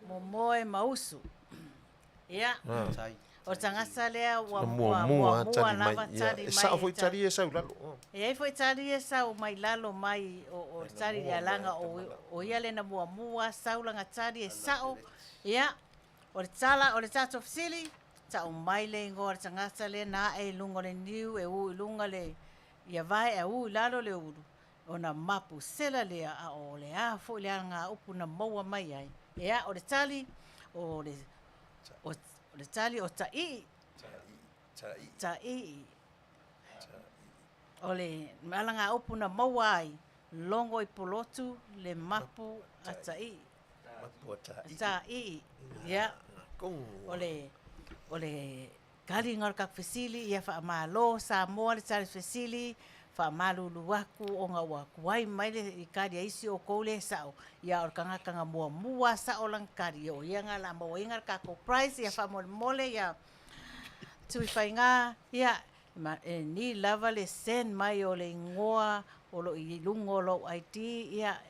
Momoe ma Usu. Ia, o le tagata lea ua muamua lava tali mai. E sao foi tali ia e sau i lalo. E i ai foi tali ia e sau mai lalo mai o le tali i alaga o ia lea na muamua sau lana tali e sao. Ia, o le tala o le tatou fesili, tau mai le igoa o le tagata lea na ae i luga o le niu e u i luga le ia vae ae u i lalo le ulu, ona mapu sela lea a o le a foi le alagaupu na maua mai ai. Ia, o le tali o le o le tali o Taʻiʻi. Taʻiʻi. O le alagaupu na maua ai, logo i Pulotu le mapu a Taʻiʻi. Mapu a Taʻiʻi. Taʻiʻi. Ia. O le o le Kaliga o le tatou fesili, ia faamalo Samoa le tali fesili, faamalulu aku ona ua tuai mai le i kali a isi outou le sao, ia o le tagata na muamua a sao lana kali, ia o ia na la mauaina le tatou prize, ia faamolemole ia Tui Faiga, ia e ni lava le send mai o le igoa o lo i luga o lou ID, ia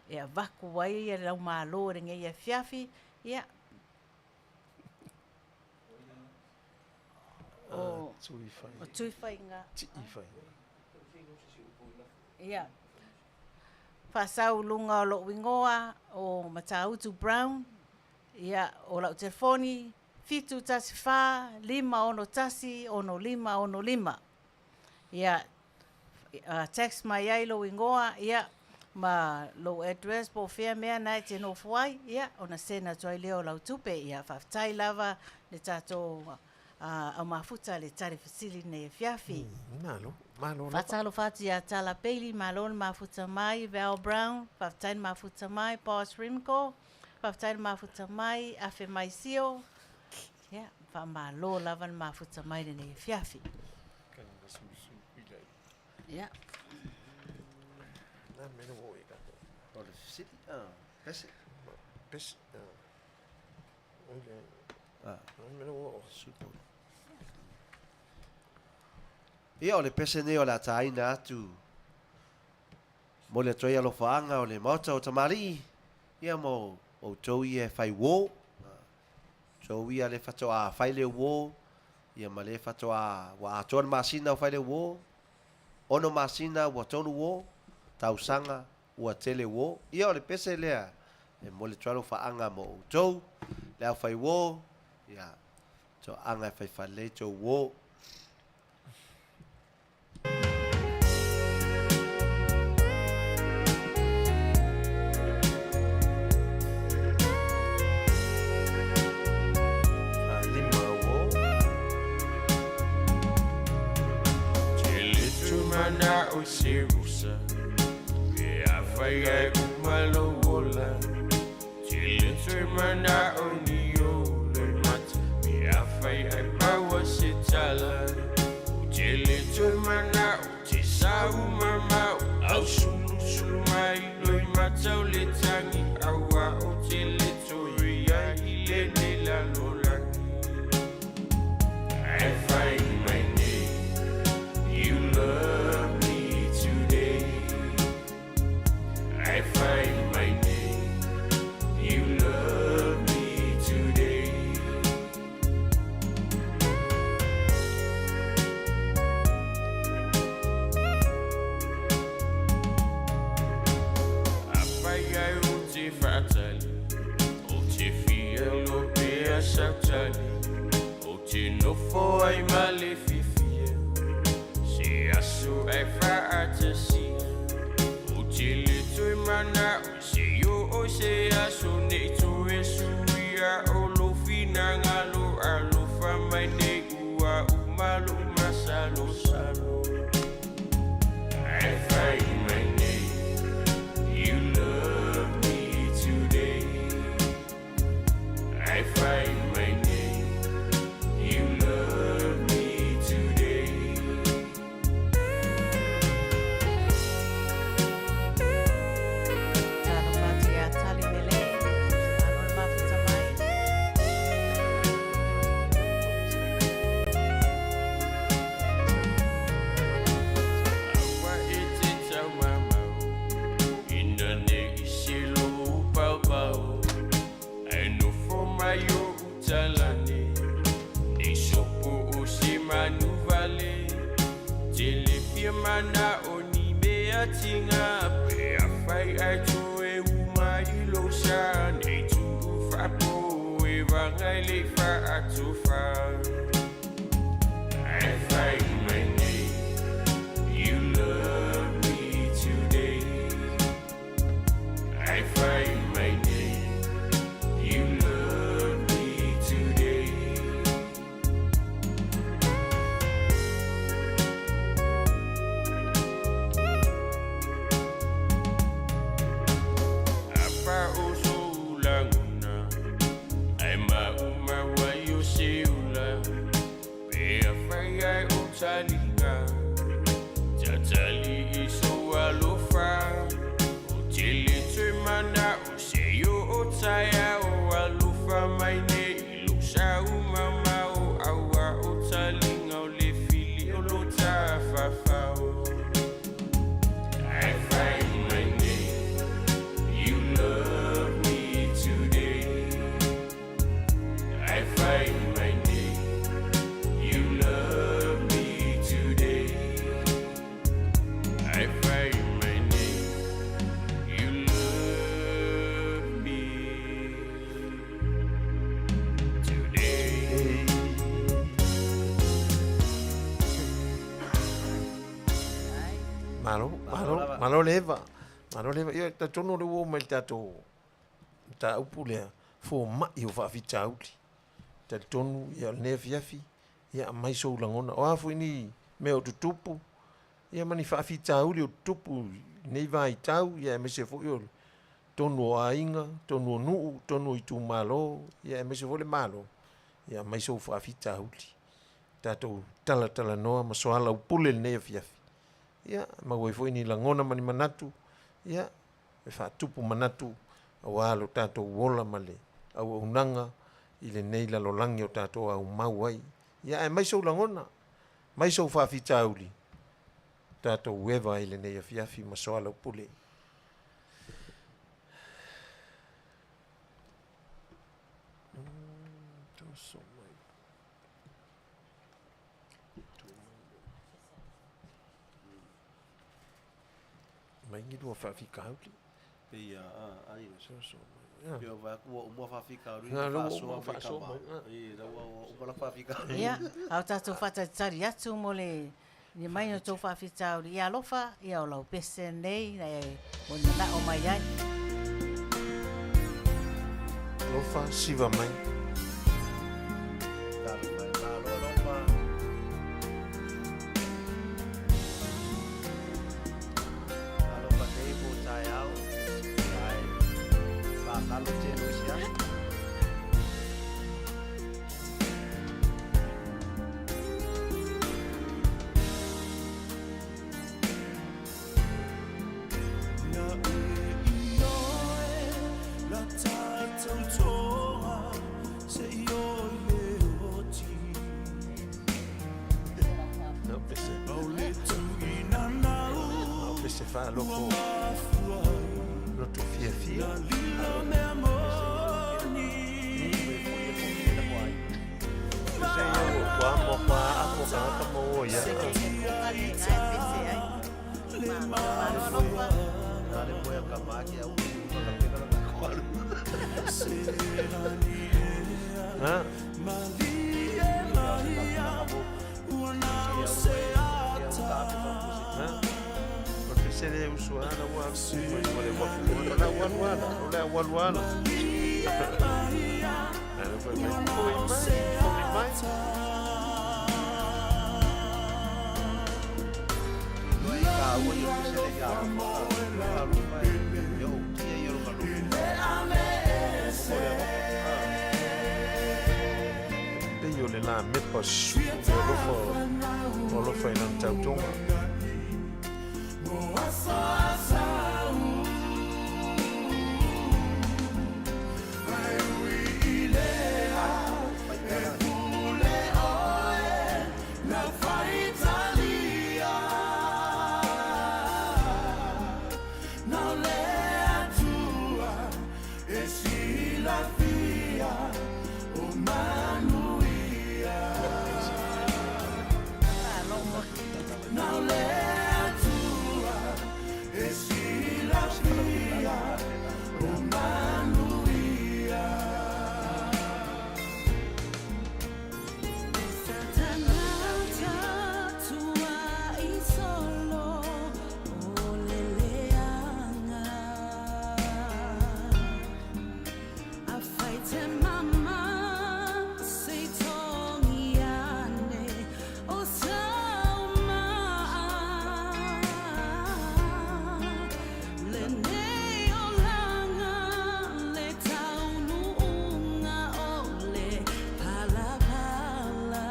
e avatu ai ia le lau malo i lenei afiafi, ia O Tui Faiga. Ia. Faasau i luga o lou igoa o Matautu Brown. Ia, o lau telefoni, 714 561 6565. Ia, text mai ai lou igoa, ia, ma lou address po o fea mea na e te nofo ai, ia, ona send atu ai lea o lau tupe. Ia, faafetai lava le tatou Au mafuta le tali fesili lenei afiafi. Malo, malo lava. Faatalofa atu ia Tala Bailey, malo le mafuta mai, Val Brown, faafetai le mafuta mai, Boss Remco, faafetai le mafuta mai, Afe Mai Sio, ia, faamalo lava le mafuta mai lenei afiafi. Ia. O le fesili, ah, pese. Pese, ah. Ia, o le pese nei o le a tāina atu mo le atu ai alofaaga o le Maota o Tamalii, ia mo outou ia e fai uō. Outou ia le faatoa fai le uō, ia ma le faatoa ua atoa le masina o fai le uō, 6 masina ua tolu uō, tausaga Ua tele uō. Ia o le pese lea e momoli atu ai alofaaga mo outou, le aufai uō, ia, toaaga e fai faalelei tou uō. Talofa atu ia Tali Mele, malo le mafuta mai. Malo, malo, malo le Eva. Malo le Eva. Ia, talitonu o lea ua oo mai i le tatou mataupu lea, fomai o faafitauli. Talitonu, ia, o lenei afiafi, Ia aumai sou lagona. O a foi ni mea o tutupu, ia ma ni faafitauli o tutupu i nei vaitau, ia aemaise foi o totonu o aiga, totonu o nuu, totonu o itumalo, ia aemaise foi le Malo, ia aumai sou faafitauli. Tatou talatalanoa ma soalaupule i lenei afiafi. Ia, maua ai foi ni lagona ma ni manatu, ia, e faatupu manatu aua lo tatou ola ma le auaunaga i lenei lalolagi o tatou aumau ai. Ia ae aumai sou lagona, aumai sou faafitauli, tatou eva ai i lenei afiafi ma soalaupule. Mai ni lua faafitauli. Pei a ai So so mai. Pei o vai ua uma faafitauli Na, na ua faasoa uma mai faasoa kama. mai, ah. Ee, la ua uma la faafitauli. Ia, a o tatou faatalitali atu mo le ni mai o tou faafitauli. Ia alofa, ia o lau pese nei, na e mo ni manao mai ai. Alofa, siva mai. Talo mai, malo alofa. Alofa nei mo taeao. Ai, whakalo te luisi aso. Na e i oe la tātou toa se i oi le oti. No, pese. Au le tuina nau No, pese whaaloko. ua mafua Loto fiafia. Na lilo mea moni. Se ia ua kua mo kua ako kangata mo o ia. Se ke ke kuka le nai pese ai. Malo alofa. Na le moea ka maki au i uma ka pena na kwalu. Ha? Malie maia ua na o se ata. Ha? O te sele usu ana ua kuma i le wafu. O le awalu ala, o le awalu ala. Ana fai mai, foi mai, foi mai. Noi ka ua i o pese le ia alofa. Alofa e o tia i o lo Pei o le la mepa susu o alofa o alofa i lana tautoga. Mo aso asau. Ai ui i lea e pule oe na faitalia. Na le Atua e silafia o manuia. Na le Atua e silafia o manuia. Satanata tua i solo o le leanga. A fai te mama se tongi ane o sauma. Le nei o langa le taunuunga o le palapala.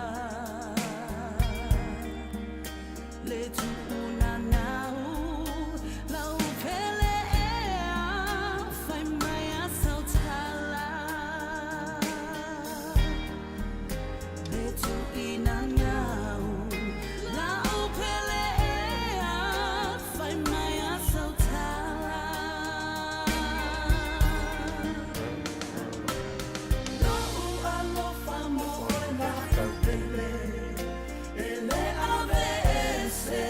Le tuuna nau lau pele ea fai mai a sautala. Le tuina nau lau pele ea fai mai a sautala. Lo'u alofa mo oe la pele e le ave ese.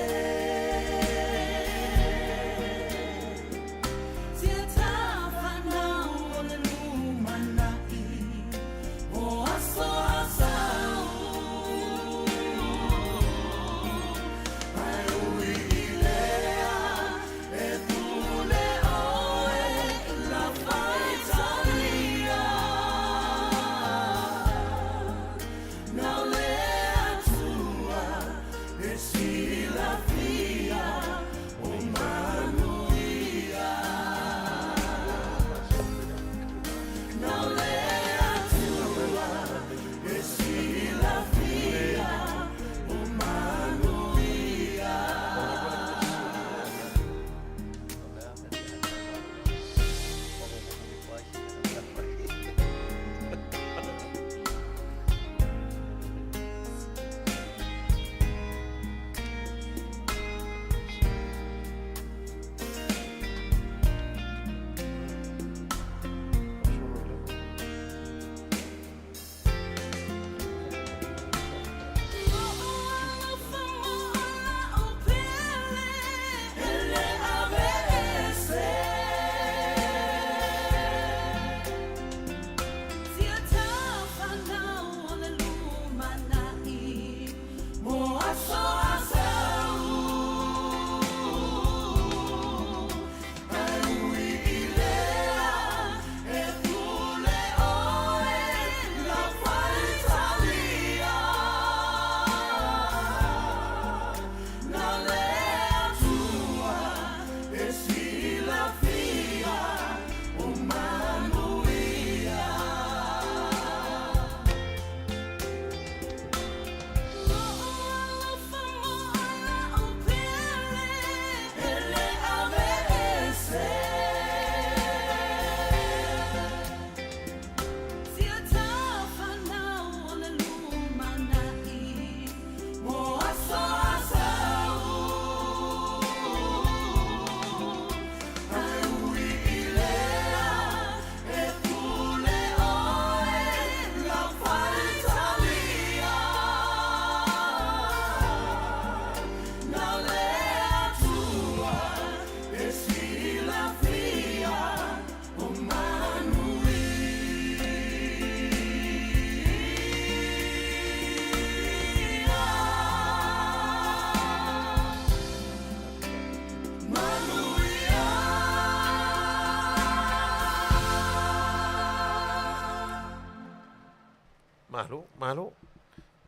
Malo.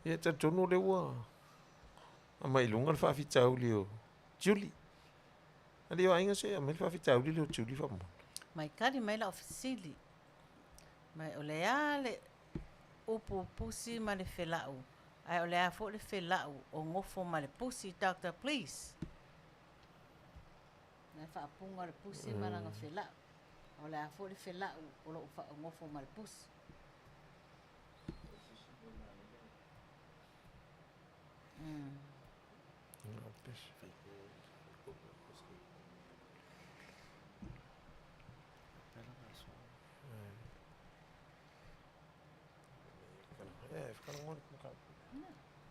Ia talitonu o lea ua aumai i luga le faafitauli o Julie. Alii o aiga se i aumai le faafitauli lea o Julie faamolemole. Mai kali mai lau fesili. Mai o le a le upu pusi ma le felau, ae o le a foi le felau o gofo ma le pusi, Doctor please. Na e faapuga le pusi ma lana felau. O le a foi le felau o lo o faagofo ma le pusi.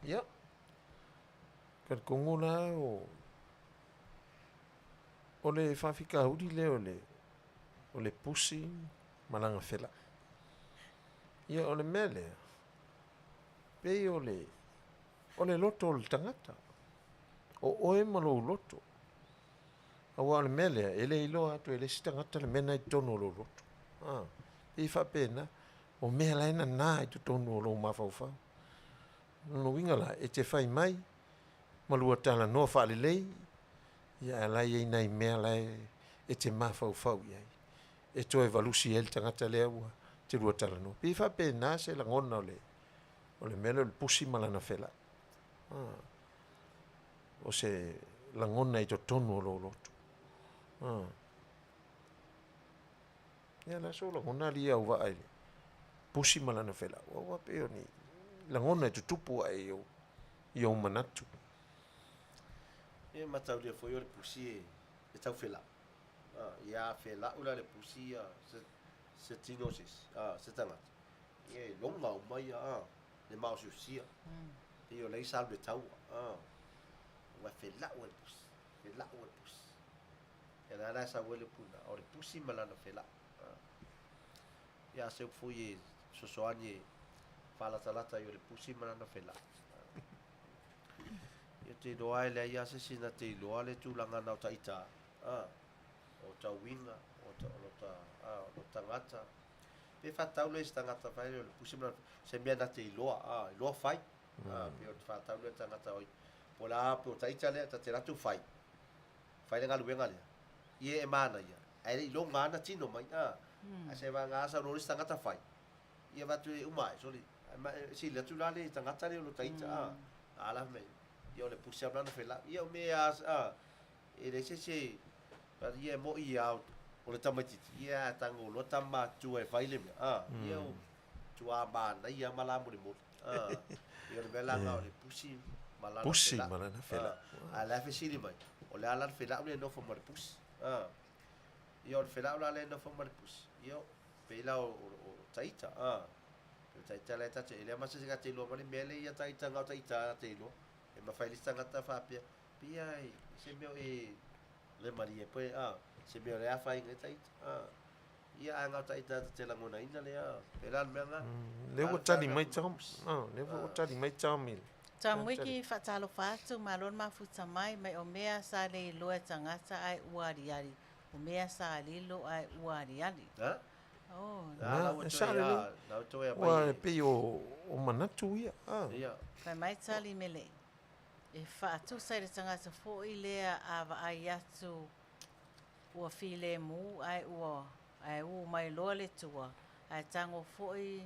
Ia, talitonu la o o le faafitauli lea o le o le pusi ma lana felai. Ia o le mea lea, pei o le o le loto o le tagata. O oe ma lou loto. Aua o le mea lea, e le iloa atu e le isi tagata le mea lena i totonu o lou loto. A, pei e faapena, o mea la e nana i totonu o lou mafaufau. O lona uiga la, e te fai mai ma lua talanoa faalelei, ia ae la e i ai nai mea la e te mafaufau i ai e toe valusi ai le tagata lea ua te lua talanoa. Pei e faapena se lagona o le o le mea lea o le pusi ma lana felai. O se lagona i totonu o lou loto. Ia o le a sou lagona alii auvaa i le pusi ma lana felau? Aua pei o ni lagona e tutupu ae i ou i ou manatu. E mataulia foi o le pusi e tau felau. Ia a felau la le pusi ia se se tino o se isi, se tagata, ia e loga uma ia le maosiosia. Pei o lea sa alu i le taua, ua felau e le pusi, felau e le pusi. Ia lea la e sau ai le upu lena, o le pusi ma lana felau. Ia a o se upu foi e fesoasoani e faalatalata ai o le pusi ma lana felau. Ia ou te iloa e leai lava se isi na te iloa le tulaga na o ita, o ta uiga, o lota, o lota tagata. Pe faatatau lea i se tagata fai lea o le pusi ma lana, se mea na te iloa, iloa fai. Pe o te faatatau lea i le tagata oi, po o le a, po o ta ita lea, ta te alu atu fai, fai le galuega lea, ia e manaia, ae le i iloga lava na tino mai, ae se vagana sau loa le isi tagata fai, ia avatu e uma ae, sole, ae sili atu la le tagata lea o lota ita, a la fai mai, ia o le pusi lava ma lana felau. Ia o mea a, e leai se isi e, ia e moni lava o le tamaitiiti, ia a tago loa tama matutua e fai le mea, a, ia ua matua manaia lava ma la molimoli. Ia o le mea la lena o le pusi ma lana Pusi ma lana felau. A o le a fesili mai, o le a la le felau lea e nofo ma le pusi? Ia o le felau la lea e nofo ma le pusi, ia pei la o ta ita, o ta ita la e ta te, e leai ma se isi na te iloa mai le mea lea ia ta ita, na o ta ita lava na te iloa. E mafai e le isi tagata faapea, pei lava i se mea o e le malie pe, se mea o le a afaina ai ta ita. Ia ae na o ta ita ta te lagonaina lea, pēlā le mea lena. Lea ua tali mai Tom, lea foi ua tali mai Tom i le. Tom Wiki, Faatalofa atu, malo le mafuta mai, mai o mea sa le iloa e tagata ae ua aliali, o mea sa lilo ae ua aliali. Ha? Oh. La ua E toe sao lelei. a, la ua toe Ua aumai e. pei o o manatu ia. Ia. Fai mai tali mele e faatusa i le tagata foi lea a vaai atu ua filemu ae ua ae u mai loa le tua, ae tago foi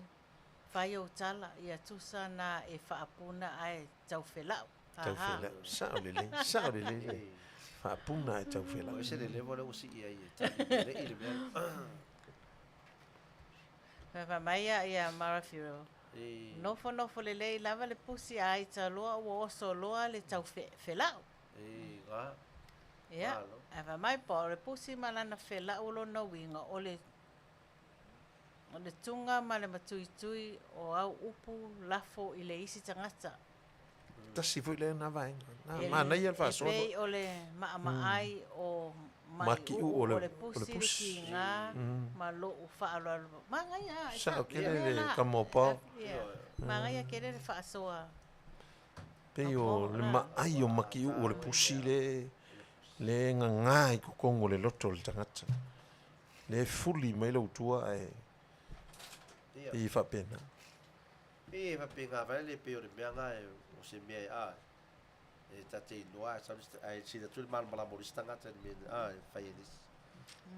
fai ou tala, ia tusa na e faapuna ae taufelau. Tau Ha ha. felau. Sao lelei, sao lelei le faapuna ae tau felau. Ua ese le level lea ua sii ai e tali lelei le mea lea. Fai mai ia ia Mara Whiro, Nofonofo lelei lava le pusi a ita loa ua oso loa le tau felau. Ia, ae fai mai po o le pusi ma lana felau lona uiga o le o le tuga ma le matuitui o au upu lafo i le isi tagata. Tasi foi lea na vaega. Na manaia le E faasoa foi. pei o le maamaai o Makiuu maiuu o le o le o le pusi le pusi. kiga ma lou faaaloalo. Manaia a, e Sao sao tele mea le la. kama o Pao. Ia, manaia tele le faasoa. Pei o le maai o makiuu o le pusi le le gaga i totonu o le loto o le tagata. Le fuli mai lou tua ae pei e faapena. Pei e faapena vai le pei o le mea na e o se mea e a e ta te iloa ae sau le isi ae sili atu le malamalama o le isi tagata i le mea a e fai e le isi.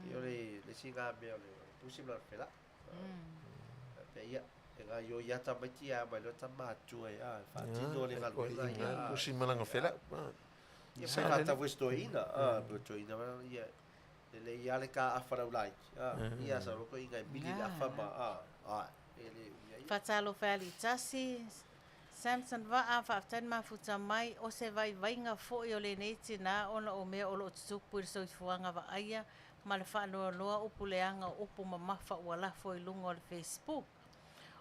Pei o le le isi na mea o le pusi ma lana felaa. Faapea ia e gaoioi lava tamaiti ae omai loa tama matua e a e faatino le galuega ia a. Pusi ma lana felaa. Ia ma faatau foi i si toeaina a pei o le toeaina ia lelei lava le kaafa laulaiti a ia sau loa toeaina e mili le afa ma a a e le umi ai. Faatalofa e alii tasi, Samson Vaa, faafetai le mafuta mai, o se vaivaiga foi o lenei tinā ona o mea o lo o tutupu i le soifuaga vaaia ma le faanoanoa upu leaga o upu mamafa ua lafo i luga o le Facebook.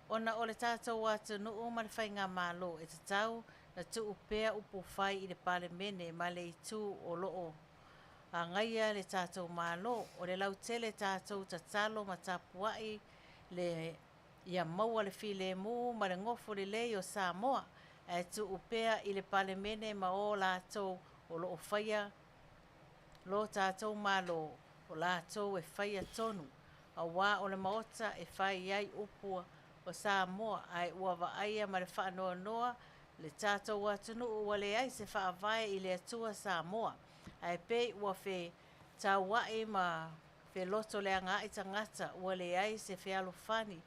Ona o le tatou atunuu ma le faigamalo e tatau na tuu pea upu fai i le Palemene ma le itu o lo o agaia le tatou Malo. O le lautele tatou tatalo ma tapuai le ia maua le filemu ma le gofo lelei o Samoa, ae tuu pea i le Palemene ma o latou o lo o faia lo tatou Malo, o latou e faia tonu, auā o le Maota e fai ai upu o Samoa, ae ua vaaia ma le faanoanoa le tatou atunuu ua leai se faavae i le Atua Samoa, ae pei ua fetauai ma felotoleagaai tagata, ua leai se fealofani,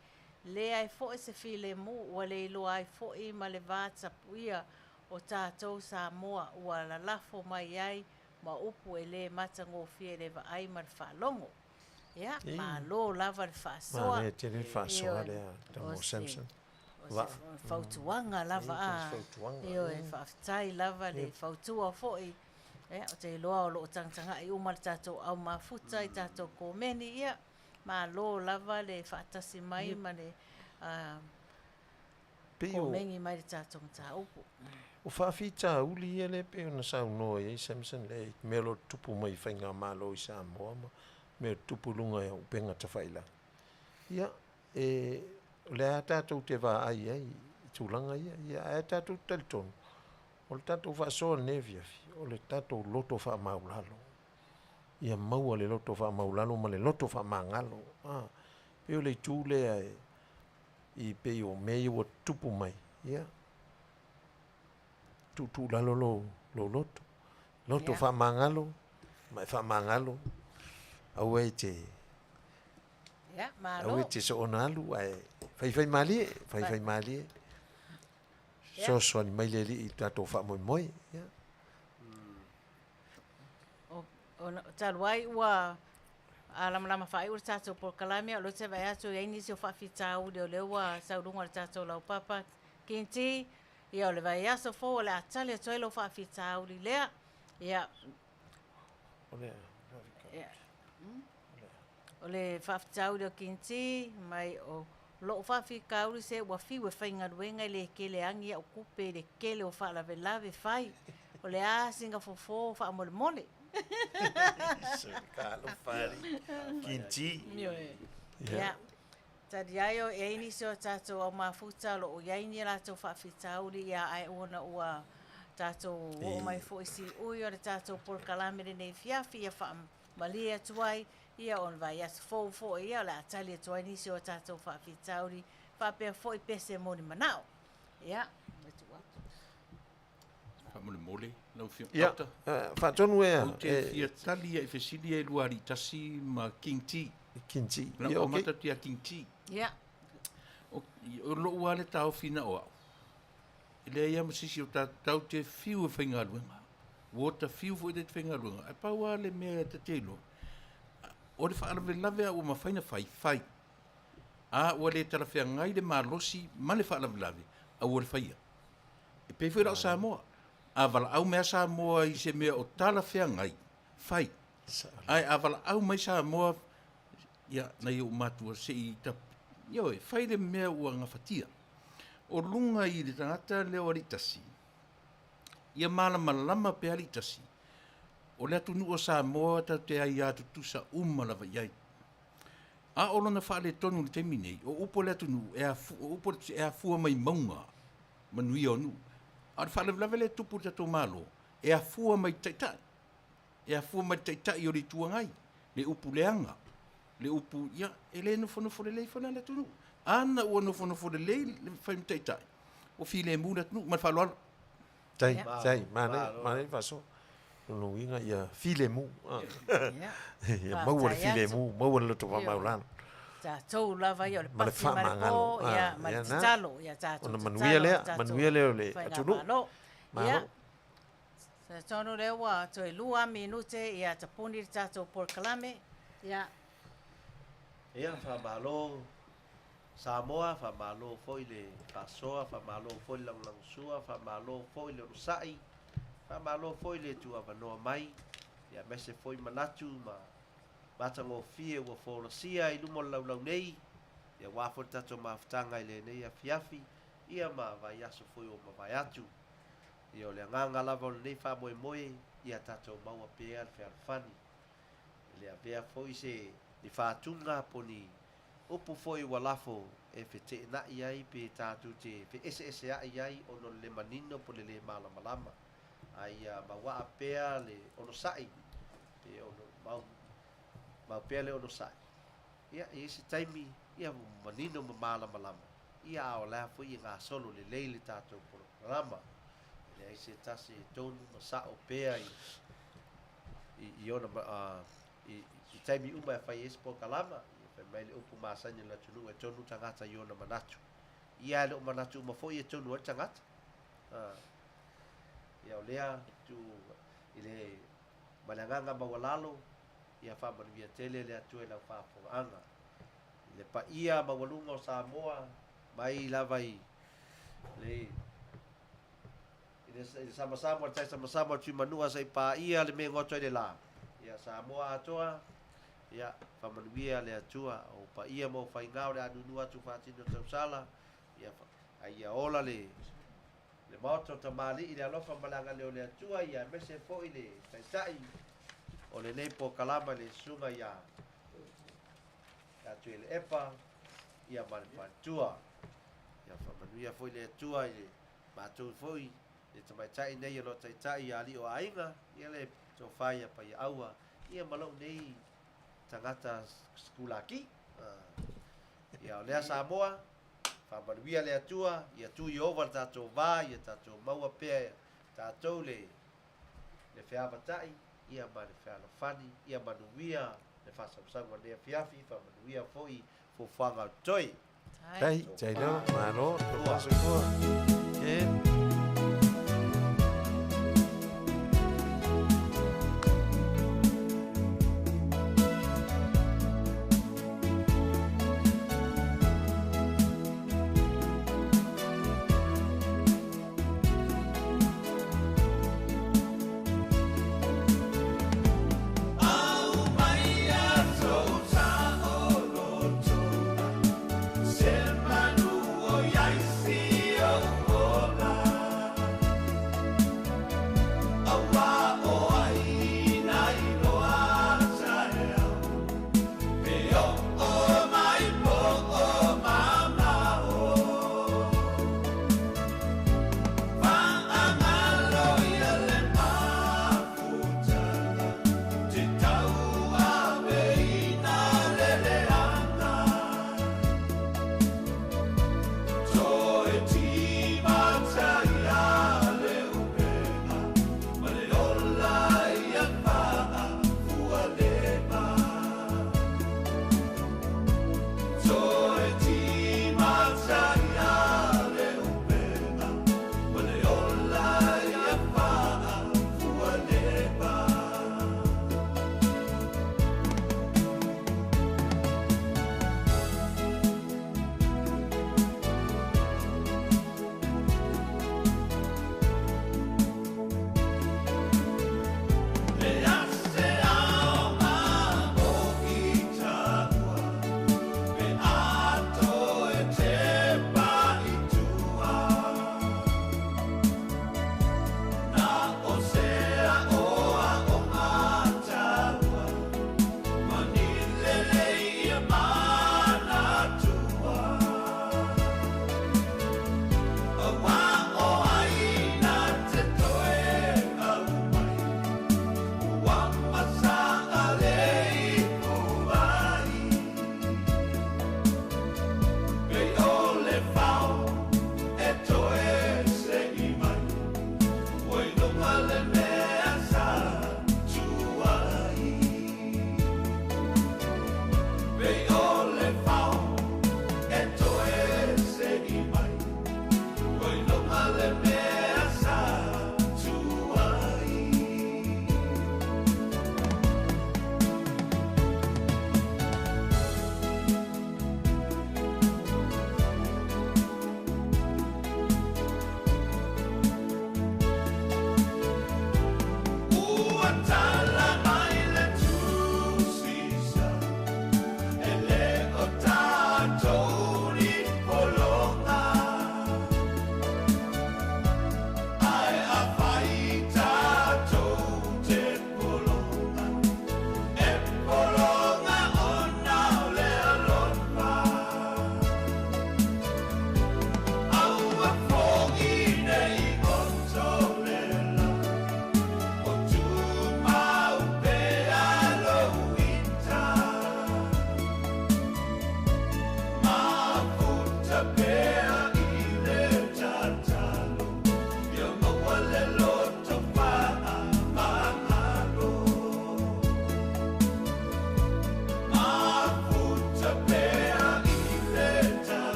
leai foi se filemu, ua le iloa ai foi ma le va tapuia o tatou Samoa ua lalafo mai ai ma upu e le matagofie i le vaai ma le faalogo. Ia, malo lava le faasoa. Manaia tele le faasoa lea tama o Samson. O se fautuaga lava a. Ioe, faafetai lava le fautua foi. Ia, ou te iloa o lo o tagatagai uma le tatou au mafuta i tatou komeni. Ia, malo lava le faatasi mai ma le komeni mai le tatou mataupu. O faafitauli ia lea pei ona saunoa i ai Samson lea i mea o lo o tutupu mai i faigamalo i Samoa ma mea o tutupu i luga o upega tafailagi. Ia, e, o lea lava tatou te vaai ai i tulaga ia, ia ae tatou te talitonu, o le tatou faasoa i lenei afiafi, o le tatou loto faamaulalo. Ia maua le loto faamaulalo ma le loto faamagalo. A, pei o le itu lea e, i pei o mea ia ua tutupu mai, ia, tuutuu i lalo lou, lou loto. Loto yeah. faamagalo, ma e faamagalo, aua e te, yeah, malo. Aua e te soona alu, ae faifai malie, faifai malie. Yeah. Fesoasoani mai le Alii i le tatou faamoemoe. Yeah. O, o, talu ai ua a lamalama faaiu le tatou polokalame, o lea ou te vaai atu e i ai nisi o faafitauli o lea ua sau i luga o le tatou laupapa. Kinti, ia o le vaiaso fou o le a tali atu ai lou faafitauli lea. Ia, O le ia, o le faafitauli o Kinti mai o lou faafitauli se ua fiu e faigaluega e le kele agi au kupe i le kele o faalavelave fai. O le a sina fofo faamolemole. Kinti. Ia. Tali ai o e ai nisi o tatou au mafuta o lo o i ai ni a latou faafitauli ia ae ona ua tatou oo mai foi i siui o le tatou polokalame lenei afiafi ia faamalie atu ai ia o le vaiaso fou foi ia o le a tali atu ai nisi o tatou faafitauli faapea foi pese moni manao. Ia, ua tuu atu. Faamolemole lau Afioga. Ia, Doctor. faatonu ea. Ou te fia tali ia i fesili ia e lua alii tasi ma King T. King T. Na Ia, ou okay. amata atu ia King T. Ia. O, o lou lava le taofi na o au. E leai lava ma se isi o tatou te fiu e faigaluega. Ua ota fiu foi ta te faigaluega. Ae pau lava le mea ta te iloa, o le faalavelave lava ua mafai ona fai, fai. A ua le talafeagai le malosi ma le faalavelave, aua le faia. E pei foi la o Samoa. A valaau mai a Samoa i se mea o talafeagai, fai. Ae a valaau mai Samoa, ia, nai ou matua, se i tap, ioe, fai le mea ua gafatia. O luga i le tagata lea o Aliitasi, ia malamalama pea Aliitasi, o le atunuu o Samoa tatou te aia tutusa uma lava i ai. A o lona faaletonu i le taimi nei, o upu a le atunuu, e afu, o upu a le, e afua mai mauga, manuia o nuu. A o le faalavelave lea e tupu i le tatou Malo, e afua mai i taitai. E afua mai i le taitai o le Itu Agai, le upu leaga, le upu, ia, e le nofonofo lelei foi la le atunuu. Ana ua nofonofo lelei le fai ma taitai, ua filemu le atunuu. Ma le faaaloalo. Tai, tai, manaia, manaia le faasoa. Lona uiga ia filemu. Ia maua le filemu, maua le loto faamaualalo. Tatou lava ia o le pati ma le po, ia, ma le tatalo. Ia tatou Ona manuia lea, manuia lea o le atunuu. Malo. Ia, talitonu lea ua toe 2 minute ia tapuni le tatou polokalame. Ia. Ia, faamalo Samoa, faamalo foi le faasoa, faamalo foi le lagolagosua, faamalo foi le onosai, faamalo foi le tuuavanoa mai, ia aemaise foi manatu ma matagofie ua folasia i luma o le laulau nei, ia aua foi le tatou mafutaga i lenei afiafi, ia ma vaiaso foi ua mavae atu. Ia o le agaga lava o lenei faamoemoe, ia tatou maua pea le fealofani. E le avea foi se ni faatuga po ni upu foi ua lafo e feteenai ai pe tatou te feeseeseai ai ona o le le manino po le le malamalama, a ia mauaa pea le onosai pe ono mau mau pea le onosai. Ia, e i ai se taimi ia manino ma malamalama, ia a o la foi e gasolo lelei le tatou polokalama. E leai se tasi e tonu ma sa'o pea i i ona i taimi uma e fai ai se polokalama, ia fai mai le upu masani o le atunuu e tonu tagata i ona manatu. Ia e le o manatu uma foi e tonu ai le tagata. Ia o lea tuu i le ma le agaga maualalo, ia faamanuia tele le Atua i lau faafofogaaga. I le paia maualuga o Samoa mai lava i le I le samasama o le tai samasama o Tuimanua se i paia le mea e goto ai le la. Ia Samoa atoa, ia faamanuia le Atua o paia ma o faiga o le a nunu atu faatino tausala, ia a ia ola le le maota o tamalii le alofa ma le agalelei o le Atua, ia aemaise foi le taitai o lenei polokalama le susuga ia ia Tuilaepa, ia ma le faletua. Ia faamanuia foi le Atua i le Matou foi le tamaitai nei o lo o taitai ia alii o aiga, ia le tofa ia Paiaaua, ia ma lou nei tagata sikulaki. Ia o lea Samoa, faamanuia le Atua, ia tu Ieova le tatou va, ia tatou maua pea tatou le le feavatai, ia ma le fealofani, ia manuia le faasausauga o lenei afiafi, faamanuia foi fuafuaga o totoe. Tai, tai lava, malo, tofa soifua.